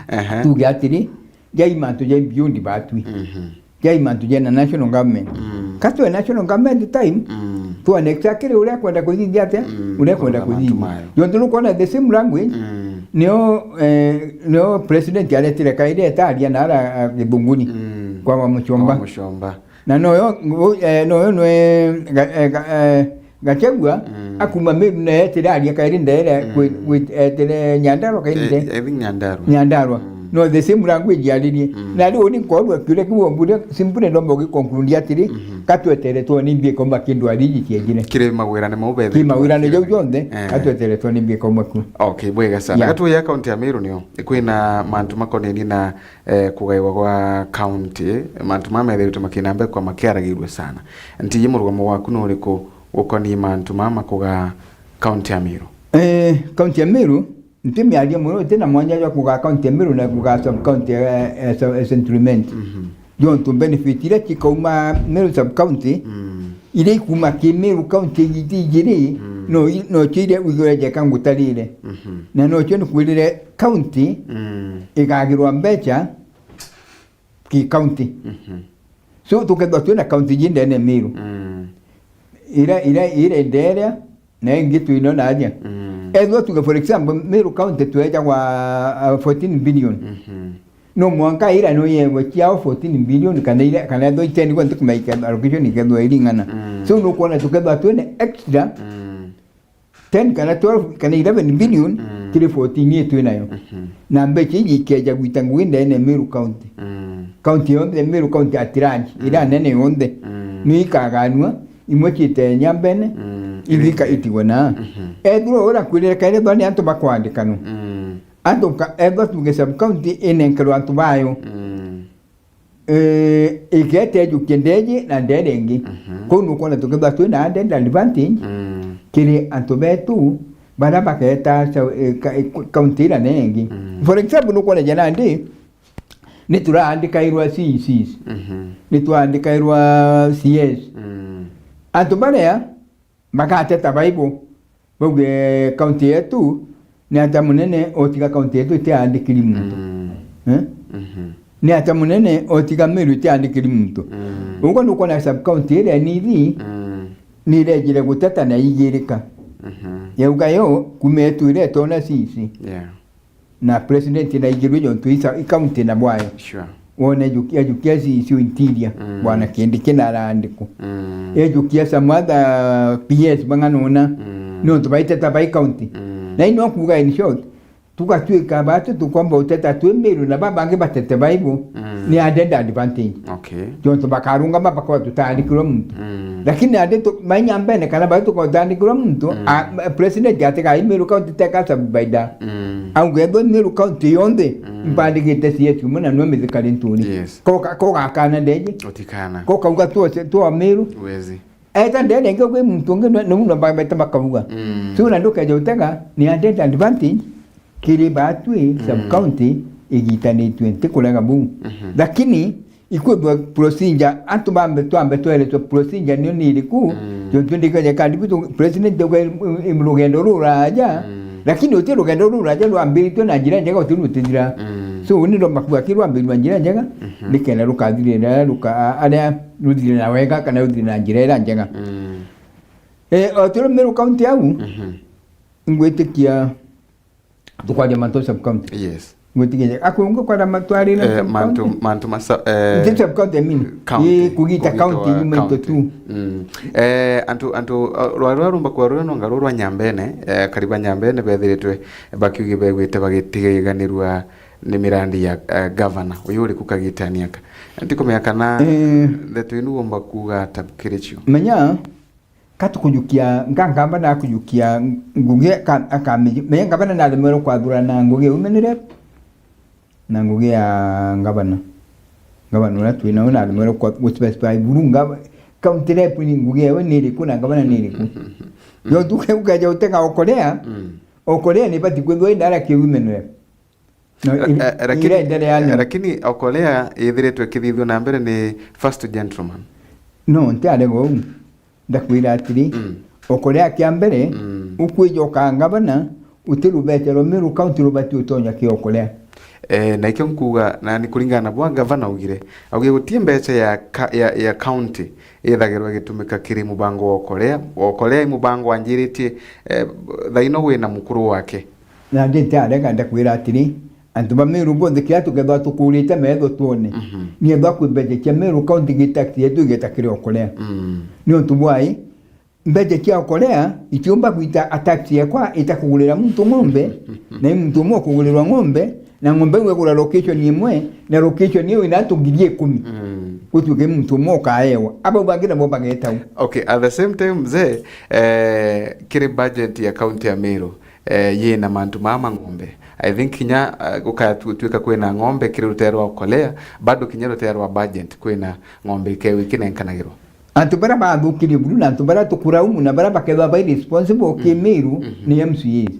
Aha. Tuge atiri, jai mantu jai beyond batwi. Mhm. Jai mantu jena national government. Mm. Ka twe national government time, Mm. twone exactly uria kwenda kuthithia atia, Mm, uria kwenda kuthithia. Jontu nukwona the same language, Mm. nio, eh, nio president aretire kairi etaria na ara, ah, githunguni Mm. kwa wa Muchomba. Kwa Muchomba. Na noyo, eh, noyo nwe, ga-, eh, ga-, eh, Gachagua, Mm. akuma Meru na etire aria kairi ndere, Mm. kwi-, kwi-, etire Nyandarua kairi Eh, nde-, I think Nyandarua. Nyandarua. Mm. No the same language yaririe. Mm. Na riu ni nkorwa kiuria kiu ombure, simply no mbogi conclude atiri, Mhm. katwetere twone imbi ikauma kindu ariji ciejire. Kiri mawirane mau bethe Ki mawirane jau jonthe, Eh. katwetere twone imbi ikauma ku. Okay, bwega sana. Yeah. Gatuya kaunti ya Meru nio. Kwina mantu makonenie na, eh, kugaiwa gwa kaunti, mantu maya methiritwe makinamba kwa makiaragirwe sana. Ntiji murugamo waku nuriku gukonie mantu mama kuga kaunti ya Meru? Eh, kaunti ya Meru, nti miario mono, iti na mwanya jwa kuga kaunti ya Meru na kuga sub county, eh, eh, sub, eh, Central Imenti. Mhm. Jontu benefit iria cikauma Meru sub county, Mm. iria ikuma ki Meru county igiti ijiri, Mm. no i-, no cio iria wigwire jeka ngutarire. Mhm. Na no cio nikwirire county Mm. igagirwa mbeca ki county. Mhm. So, tukethwa twina county ji ndene Meru. Mm. Ira, ira, ira enderea, na ingi twino naja. Mm. Ethwa tuge, for example, Meru County twejagwa, uh, fourteen billion. Mhm. No mwanka ira no yewe ciao fourteen billion, kana ira, kana ethwa i ten gwe ntikumenya allocation ikethwa iring'ana. Mm. So, nukwona tukethwa twina extra Mm. ten kana twelve kana eleven billion Mm. kiri fourteen ii twinayo. Mhm. Na mbeca iji ikeja gwita ngugi ndene Meru County. Mm. County yonthe, Meru County at large, Mm. ira nene yonthe, Mm. ni ikaganua, imwe ciite Nyambene, Mm. ingi ika-, itigwe na. Mhm. Ethirwa ura kwirire kaire thwa ni antu bakwandikano. Mm. Antu ka-, ethwa tuge sub county inenkerwa antu bayo. Mm. Eh, igete ejukia ndeji na ndere ingi. Mhm. Kou nukwona tukethwa twina added advantage Mm. kiri antu betu baria bageta sa-, eh, ka-, eh, ku-, county ira nengi. Mm. For example, nukwona ja nandi, nituraandikairwa C E Cs, Mhm. nitwaandikairwa C S. Mm. Antu baria bagateta Bible, bauge county yetu ni ata munene otiga county yetu itiandikiri muntu. Mm. Eh? Mhm. Ni ata munene otiga Meru itiandikiri muntu. Mm. Uguo nukwona sub county iria nithi Mm. nirejire guteta na igirika. Mhm. Yauga yo kuma yetu iretona C E C. Yeah. Na president naigirwe jontu isa i county na bwayo. Sure. Wone ejukia, ejukia C E C o interior, Mm. bwana Kindiki na arandikwa. Mm. Ejukia some other P S bang'anona. Mm. Nontu baiteta bai county. Mm. Na ino kuga in short, tugatwika batu tukomba uteta twi Meru na babangi batete Bible Mm. ni added advantage. Okay. Jontu bakarungama bakwa tutandikirwe muntu. Mm. Lakini andi tu-, mainya mbene kana bari tukotandikirwa muntu, Mm. a, president atiga i Meru County teka sub by da. Mm. Auga ethwa Meru County yonthe, Mm. mpandikite C S muna nwe mithikari nturi. Yes. Koka, kogakana ndeje. Utikana. Kokauga twa, twa Meru. Wezi. Eta ndene nge kwi muntu ungi nwe, nwe, nwe, bakauga. Mm. So na ndukeje utega, ni added advantage, kiri batwi, Mm. sub county, igitanitwe, ntikurega buu. Mhm. Lakini, Ikwithwa procedure, antu bambe twambe tweretwe procedure niyo ni iriku, Mm. jontu ndikaja kandi bitu president auga im-, im-, rugendo ruraja, Mm. lakini uti rugendo ruraja rwambiritwe na njira njega uti rutithira. Mm. So, ni rwamba kuga ki rwambirwa njira njega, Mhm. nikenda rukathirira ruka-, a-, aria ruthire na wega kana ruthire na njira iria njega. Mm. Eh, o turi Meru County au, Mhm. ngwitikia tukwaria mantu sub county. Yes. Ngwitikia, akungu kwara matwari na Eh, sub mantu, county? Mantu masa, eh, Nti sub county, I mean. County, Ii, kugita kugita county, wa you meant county. Tu. Mm. Eh, antu, antu, uh, rwa, rwa rumba kwa rwa nonga rwa Nyambene, eh, kariba Nyambene bethiritwe bakiugi begwite bagitiganirwa ni mirandi ya, eh, governor. Uyu uri kukagitania ka. Ndikumenya kana Eh. Ndeto inu womba kuga tabukiricio. Menya, Ka tukujukia, nga ngavana akujukia ngugi ka-, akami-, menya ngavana naremerwe kwathurana ngugi ya women rep na ngugi ya ngavana. Ngavana uria twi nawe naremerwe kwa, gu specify buru nga-, county rep ni ngugi yawe ni iriku na ngavana ni iriku. Yo tu ke ukeja utega Okolea, Mm. Okolea ni bati kwithwa indara ki women rep. No, Eh, iri-, eh, lakini, irenderea ni. Lakini Okolea ithiritwe ikithithua na mbere ni first gentleman. No, ntiarega uu. Ndakwira atiri, Mm. Okolea kia mbere, Mm. ukwija ukaa ngavana, uti rubete rwa Meru County rubati utonya ki Okolea. Eh, na ikio nkuuga, na ni kuringana na bwa gavana augire, augire guti mbeca ya ka-, ya, ya county ithagirwa igitumika kiri mubango wa Okolea. Okolea i mubango wanjiritie, eh, thaino wina mukuru wake. Na ndi ntiarega ndakwira atiri, antu ba Meru bonthe kiria tukethwa tukurite metho twone, Mhm. niethwa kwi mbeca cia Meru county gi tax yetu igeta kiri Okolea. Mm. Ni untu bwai, mbeca cia Okolea itiumba gwita a tax yekwa itakugurira muntu ng'ombe, na i muntu umwe ukugurirwa ng'ombe, na ng'ombe iu igura location imwe, na location iu ina antu ngiri ikumi. Mm. Gutuike muntu umwe ukaewa. Abau bangi nabo bagetau. Okay, at the same time, mzee, eh, kiri budget ya county ya Meru, eh, yina mantu maa ma ng'ombe. I think kinya, eh, gukatuika kwina ng'ombe kiri rutere rwa Okolea, bado kinya rutere rwa budget kwina ng'ombe ikewe ikinenkanagirwa. Antu baria bathukirie buru na antu baria tukuraumu na baria bakethwa bai responsible ki Meru ni M C As.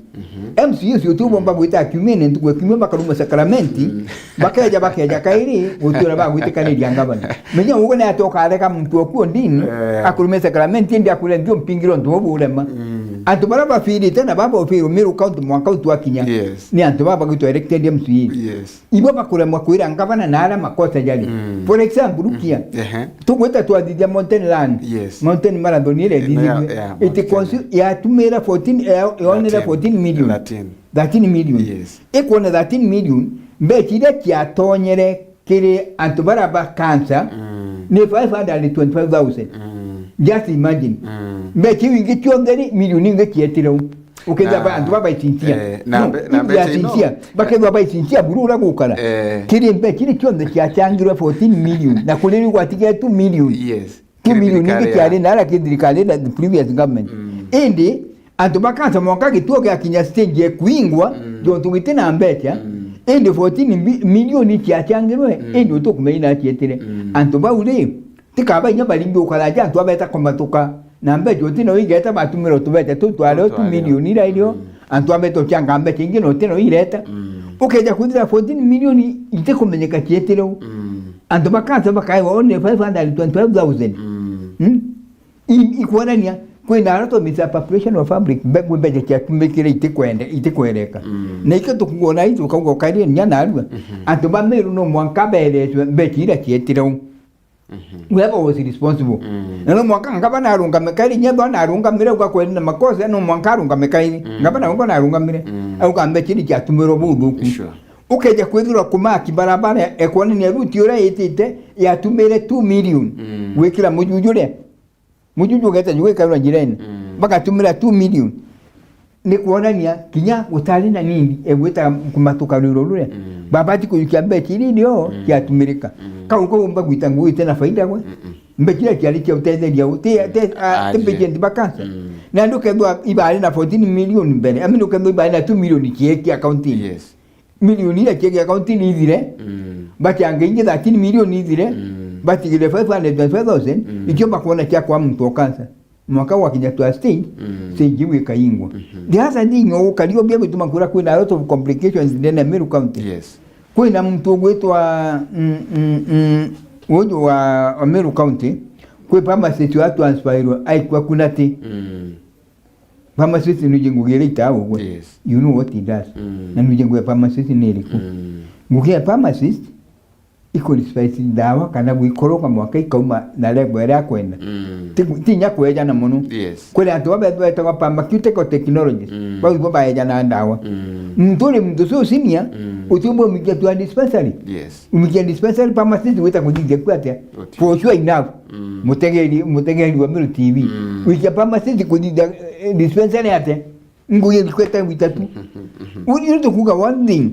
M C As uti ubomba gwita kiumia ni ntuku ya kiumia bakaruma sakramenti, bakeja, bakeja kairi gutura bagwitikaniria ngavana. Menya uguo ni atoka areka muntu oku Odin, eh, akuruma sakramenti, indi akwira ndio mpingire untu bubu urema. Mm. Antu baria bafirite na baba ufiru Meru county mwanka utu akinya. Yes. Ni antu baba bagwitwa elected M C As. Yes. Ibo bakuremwa kwira ngavana na aria makosa jari. Mm. For example, rukia. Ehe. Tugwita twathithia Mountain Run. Yes. Mountain Marathon ire ithithigwe. Iti consu-, yatumira fourteen, ya-, yonere fourteen million. Thirteen. Thirteen million. Yes. Ikwona thirteen million, mbeca iria ciatonyere kiri antu baria ba cancer, mm, ni five hundred twenty-five thousand. Mm. Just imagine. Mm. Mbeca iu ingi cionthe ri, milioni ingi cietire u. Ukethira ba-, antu baba icinchia. Eh, na mbe-, na mbeca ino, icinchia. Bakethwa ba icinchia buru uria gukara. Eh. Kiri mbeca iria cionthe ciachangirwe fourteen million, na kuri riu gwatigire two million. Yes. Two million ingi ciari na aria ki thirikari na the previous government. Mm. Indi, antu ba cancer mwanka gituo giakinya stage ya kuingwa, mm, jontu giti na mbeca, mm, indi fourteen bi-, million ciachangirwe, mm, indi utukumenya na cietire. Mm. Antu bau ri, tikaba inya baringi ukaraja antu abeta kumatuka, na mbeca uti na uigeta batumira utubeca tu twareo tu milioni ira irio, mm, antu abeta uchanga mbeca ingi na uti na uireta. Mm. Ukeja kwithira fourteen million itikumenyeka cietire u. Mm. Antu ba cancer bakaewa only five hundred twenty-five thousand. Mm. Hmm? I-, ikwonania kwina a lot of misappropriation of public, mbe-, mbeca ciatumikire itikwende-, itikwereka. Mm. Na ikio tukuona itu ukauga ukaria nya narua. Mhm. Antu ba Meru no mwanka beretwe mbeca iria cietire u. Mhm. Whoever was responsible. Mm. Na no mwanka ngavana arungame kairi, nyethwa na arungamire uga kweri na makosa, no mwanka arungame kairi. Mm. Ngavana uga na arungamire. Mm. Auga mbeca iria ciatumirwo buthuku. Sure. Ukeja kwithirwa kumaki barabara ekwonania ruti uria itite yatumire two million. Mm. Gwikira mujuju uria. Mujuju ugeta jugwikairwa njirene. Mm. Bagatumira two million. Ni kwonania kinya gutari na nini egwita kumatuka rwiro ruria. Mm. Babati kuyukia mbeca iria irio, mm, ciatumirika. Mm. Kau kau umba gwita ngugi tena faida gwe. Mm-mm. Mbeca iria ciari cia utetheria u, ti, ti, a, ti patient ba cancer. Mm. Na andu kethwa ibari na fourteen million mbere, I mean, ukethwa ibari na two million cieki account-ini. Yes. Milioni iria ciegi account-ini ithire, mm, batiange ingi thirteen million ithire, mm, batigire five hundred twenty-five thousand, mm, ikio bakwona cia kwa muntu o cancer. Mwaka gwakinya twa stage, mm, stage iu ikaingwa. Mhm. The other thing, ugukari umbia gwituma kura kwina a lot of complications ndene ya Meru County. Yes. Kwina muntu ugwitwa, mm, mm, mm, uju wa, wa Meru County, kwi pharmacist wa transferirwe aikua kunati. Mm. Pharmacist nuje ngugi iria itaa ugwe. Yes. You know what he does. Mm. Na nuje ngugi ya pharmacist ni iriku? Mm. Ngugi ya pharmacist iko dispensing ndawa kana gwikoroga mwaka ikauma na level iria akwenda. Mm. Ti, ti nya kwejana mono. Yes. Kuri antu baba betagwa pharmaceutical technologies. Mm. Bau ibo baejana ndawa. Mm. Muntu uri muntu so senior, mm, uti umwe umikia tu a dispensary. Yes. Umikia dispensary pharmacist wita kuthithia ku atia? Oti. For sure enough. Mm. Mutegeri, mutegeri wa Meru T V. Mm. Wikia pharmacist kuthithia, eh, dispensary atia? Ngugi ndikweta gwita tu. Mhm. Uri tukuga one thing.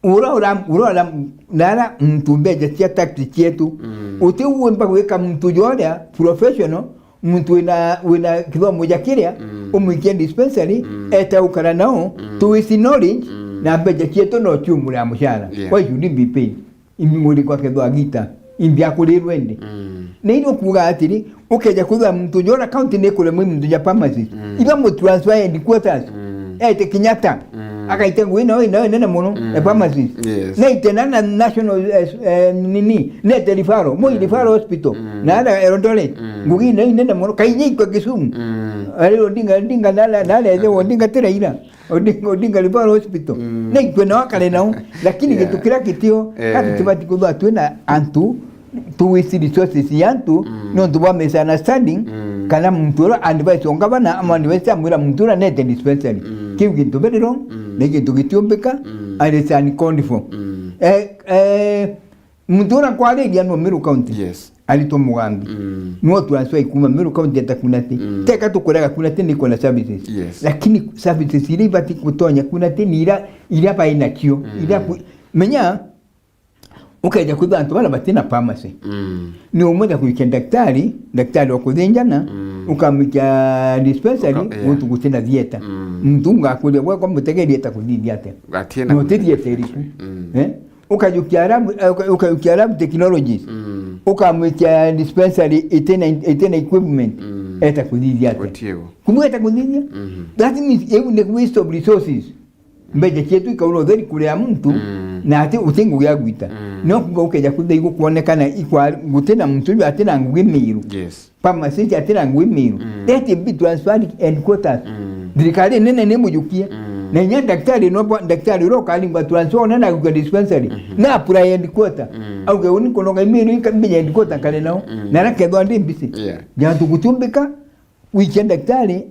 Ura, ura, ura, ura, nara muntu mbeca cia tax cietu. Mm. Uti uumba gwika muntu joria professional, muntu wina, wina kithomo ja kiria, mm, umwikie dispensary, mm, ete ukara nao, mm, to his knowledge, mm, na mbeca cietu no ciumure a mucara. Yeah. Why should he be paid? Imbi muri kwa kethwa agita, imbi akurirwe ndi. Mm. Na irio kuuga atiri, ukeja kwithira muntu jora county ni kuremwa muntu ja pharmacist. Mm. Iba mu transfer headquarters. Mm. Ete Kenyatta. Mm. Akaita ngugi nao, nao nene mono, mm, e pharmacies. Yes. Naite na, na national, eh, eh, nini, nete referral, Moi, mm, referral hospital. Mm. Na ara Eldoret, mm, ngugi nao nene mono, kainye ikwa Kisumu. Mm. Ari Odinga, Odinga nala, nala eze Odinga tira ira. Odinga, Odinga referral hospital. Mm. Naitwe nao akare nao. Lakini, yeah, gitu kira kitio, eh, kati tibati kuthwa twina antu, to waste resources ya antu, mm, nontu bwa misunderstanding, mm, kana muntu ura advice o ngavana, ama advice amwira muntu ura nete dispensary. Mm. Kiu gintu very wrong, mm, na gintu gitiumbika, mm, and it's uncalled for. Mm. Eh, eh, muntu ura kwariria no Meru County. Yes. Aritwa Mugambi. Mm. No transfer kuma Meru County eta Kunati. Mm. Teka tukurega Kunati ni kona services. Yes. Lakini services iria ibati kutonya Kunati ni ira, ira baina kio. Mm. Ira ku-, menya, ukeja kwitha antu bara batina pharmacy. Mm. Ni umwe ja kuikia daktari, daktari wa kuthinjana, mm, ukamwikia dispensary, uka-, yeah, guntu gutina theater. Mm. Muntu ngakuria, "Gwe kwa mutegeri eta kuthithia atia?" Atina. No kuthithia theater iriku. Mm. Eh? Ukajukia lab, eh, uka-, ukajukia lab technologies. Mm. Ukamwikia dispensary itina, itina equipment. Mm. Eta kuthithia atia? Gutiego. Kumbe eta kuthithia? Mhm. That means, eu ni waste of resources. Mbeca cietu ikaura utheri kuria muntu, mm, na ati uti ngugi ya gwita. Mm. No kuga ukeja kuthei gukwonekana ikwa gutina muntu uyu atina ngugi Meru. Yes. Pharmacy atina ngugi Meru. Mm. Let it be transferred headquarters. Mm. Thirikari nene ni mujukie. Mm. Na inya daktari no bo-, daktari uro kalingwa transfer na na gukwa dispensary. Mhm. Na apply headquarter. Mm. Auge uni konoga Meru ika mbinya headquarter kare nao. Mm. Na rakethwa ndi mbisi. Yeah. Jantu gutumbika. Wikia daktari,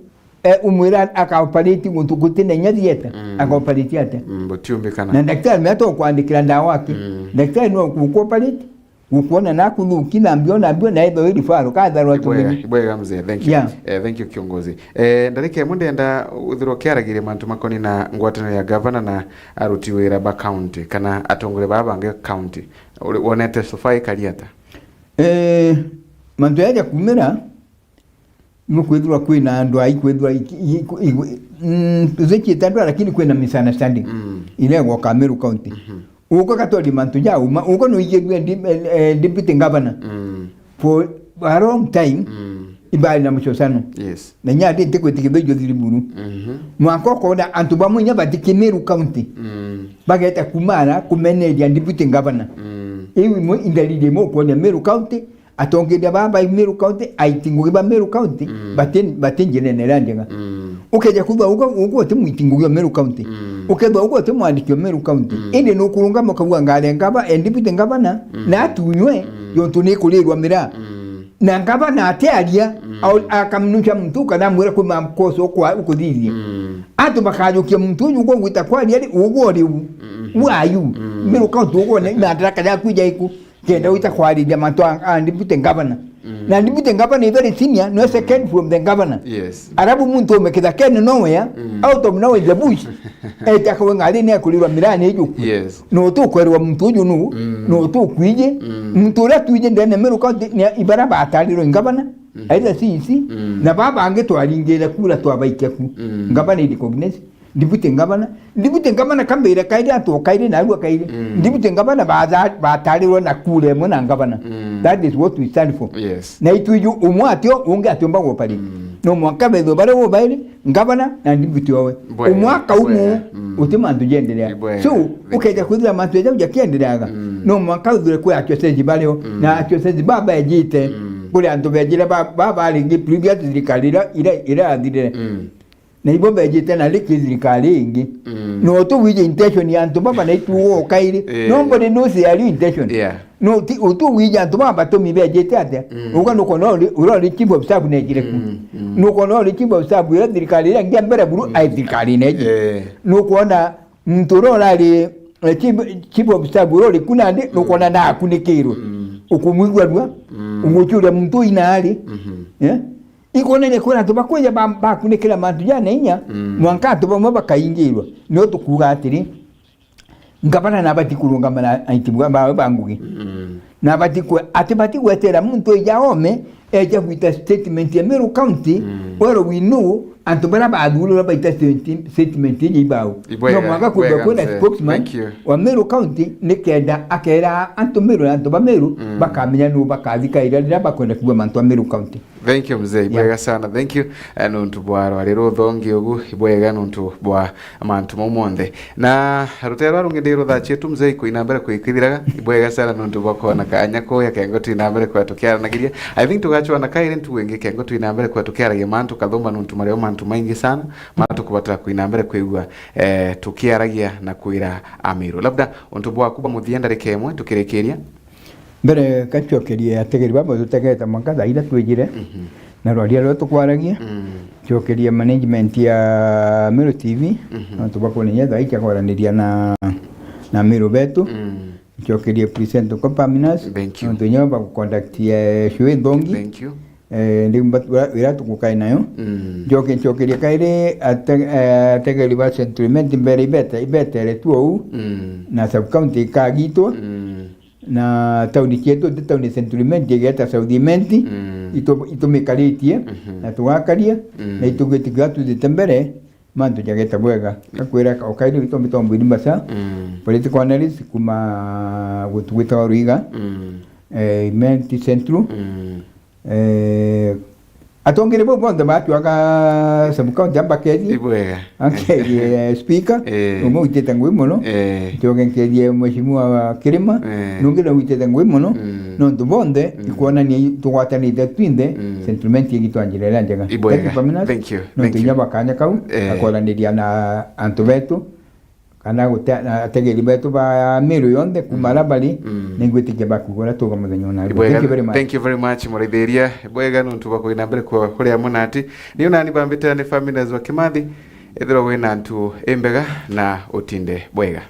eh, umwira akaoperate guntu gutina inya theater, mm, akaoperate atia? Mm, butiumbikana. Na daktari me atokwandikira ndawa aki. Mm. Daktari no gukuoperate, gukuona na kuthuki na mbio na mbio na etho iri faro, katharwa. Ibwega, tumeni. Ibwega mzee, thank you. Yeah. Eh, thank you kiongozi. Eh, ndarika imwe ndenda uthirwa kiaragiria mantu makoni na ngwataniro ya gavana na aruti wira ba county, kana atongoria baba bangi county. Uri-, wonete so far ikari ata? Eh, mantu yaja kumira, nukwithirwa kwina andu aikwithirwa iki-, iku-, igu-, mm, tuthikite andu, lakini kwina misunderstanding, mm, iregwa Kameru County. Mhm. Uko katwari mantu ja uma, uko no igirwe di-, eh, eh, deputy governor. Mm. For a long time, mm, ibari na mucocano. Yes. Na inya ndi ntikwitikia bejo thiri buru. Mhm. Mwaka ukona antu bamwe inya batiki Meru County. Mm. Bageta kumara kumeneria deputy governor. Mm. Iu imwe indalili imwe ukonia Meru County, atongeria baba ba Meru County, aiti ngugi ba Meru County, mm, bati-, bati njirene iria njega. Mm. Ukeja kuthwa ugo, ugo uti mwiti ngugi o Meru County. Mm. Ukethwa ugo uti mwandiki o Meru County. Mm. Indi nukurungama ukauga ngare ngava, eh, deputy governor, mm, na atunywe, mm, yontu ni kurirwa miraa. Mm. Na ngavana atiaria, mm, au-, akaminusha muntu kana amwira kwi makosa ukwa-, ukuthithia. Mm. Antu bakajukia muntu uyu ugo gwita kwaria ri, ugo riu. Mm. Who are you? Mm. Meru County ugo ne, madaraka yaku ija iku. Kenda wita kwariria mantu a, a deputy governor. Mm. Na deputy governor is very senior, no second from the governor. Yes. Arabu muntu ume kithakene nowhere, mm, out of nowhere in the bush. Eti akawe ngari ni akurirwa mirani iju. Yes. No tu kwerwa muntu uju nu, mm, no tu kwije. Mm. Muntu uria twije ndene Meru County ni ibara batarirwe ngavana, mm, either C E C, mm, na baba angi twaringire kura twabaikia ku. Mm. Ngavana i recognize. Deputy governor, deputy governor kambira kairi antu o kairi na arua kairi. Mm. Deputy governor batha-, batarirwe na kura imwe na governor. Mm. That is what we stand for. Yes. Na itwiju umwe atio, ungi atiumba gopari. Mm. No mwanka bethwe bare bo bairi, governor na deputy owe. Bwega, umwaka umwe, bwega. Mm. Uti mantu jenderea. Bwega. So, ukeja kwithira mantu eja uja kiendereaga. Mm. No mwanka uthure kwi achoseji bario, mm, na achoseji baba ejite, mm, kuri antu bejire ba, ba, baringi previous thirikari ira, ira, ira yathirire. Mm. Na ibo bejite na riki thirikari ingi. Mm. No tu wije intention ya antu baba na itu o kairi. Eh. Nobody knows their real intention. Yeah. No ti, utu wije antu baba batumi bejite atia. Mm. Uga nuko no ri, uro ri chief of staff nejire ku. Mm, mm. Nuko no ri chief of staff ya thirikari ya ngia mbere buru, mm, ai thirikari neji. Eh. Nuko na muntu uro urari, eh, chief, chief of staff uro ri kuna ndi, mm, nuko na nakunikirwe. Mm. Ukumwigua rua. Mm. Uguchuria muntu ina ari. Mhm. Eh? Ikwonania kwina antu bakwija ba-, bakunikira mantu ja na inya, mm, mwanka antu bamwe bakaingirwa. Nio tukuuga atiri, ngavana nabati kurungama na aiti ba-, bawe ba ngugi. Mm. Nabati kwe-, atibati gwetera muntu eja ome, eja gwita statement ya Meru County, mm, where we know antu baria bathurirwe baita statement, statement iji ibao. Ibwega, no mwanka kwithirwa ibwega, kwina mzee, spokesman, thank you, wa Meru County, nikenda akera antu Meru na antu ba Meru, mm, bakamenya nu bakathika iria riria bakwenda kuuga mantu a Meru County. Thank you, mzee. Yeah. Ibwega sana. Thank you. Eh, nuntu bwa rwari ruthongi ugu, ibwega nuntu bwa mantu mau monthe. Na rutere rwa rungi ndi ruthaa cietu, mzee, kwina mbere kwikithiraga. Ibwega sana nuntu bwa kwona kanya kuya kengo twina mbere kwa tukiaranagiria. I think tugacwana kairi ntugu ingi kengo twina mbere kwa tukiaragia mantu kathumba nuntu mario mantu maingi sana. Mara tukubatara kwina mbere kwigua, eh, tukiaragia na kwira Amiru. Labda untu bwaku bwa muthia ndarika imwe tukirikiria. Mbere, ka ncokerie ategeri baba tutegete mwanka thaa ira twijire, Mhm. na rwaria ruria tukwaragia. Mm. Ncokerie management ya Meru T V, Mhm. nontu bakwonania thaa ii ciakwaraniria na, na Meru betu. Mm. Ncokerie presenter Copaminas, Thank you. nontu nyo baguconductia show inthongi. Thank you. Eh, ndi mba-, ira, ira tukukai nayo. Mm. Ncoke ncokerie kairi ate-, eh, ategeri ba Central Imenti mbere ibete-, ibetere tu ou. Mm. Na sub county ikagitwa. Mm. Na tauni cietu, ti tauni Central Imenti, igeta South Imenti, Mm. itu-, itumikaritie, Mhm. na tugakaria, Mm. na itugwitikia tuthite mbere, mantu jageta bwega. Gakwira o kairi witwa Mitombo Irimasa, Mm. political analyst kuma gutu gwitagwa Ruiga, Mm. eh, Imenti Central. Mm. Eh, atongere bau bonthe batuaga sub county ambakethie. Ibwega. Akethie speaker, Eh. umwe uitite ngui muno. Eh. Ncoke nkethie mheshimiwa Kirima, Eh. nungi na uitite ngui muno. Mm. Nontu bonthe, Mm. ikwonania i-, tugwatanite twinthe, Mm. Central Imenti igitwa njira iria njega. Ibwega. Thank you, Paminas. Thank you. Nontu Thank inya you. bakanya kau, Eh. gakoraniria na antu betu, kana gute-, na ategeri betu ba Meru yonthe kuma Mm. Arabari, Mm. ningwitikia bakugura tuga muthenya ona. Ibwega. Thank you very much. Thank you very much, Muraithiria. Ibwega nuntu bwa kwina mbere kwa kuri amwe nati. Ni unani bambite ni Paminas wa Kimathi. Ethirwa wina ntu imbega na utinde bwega.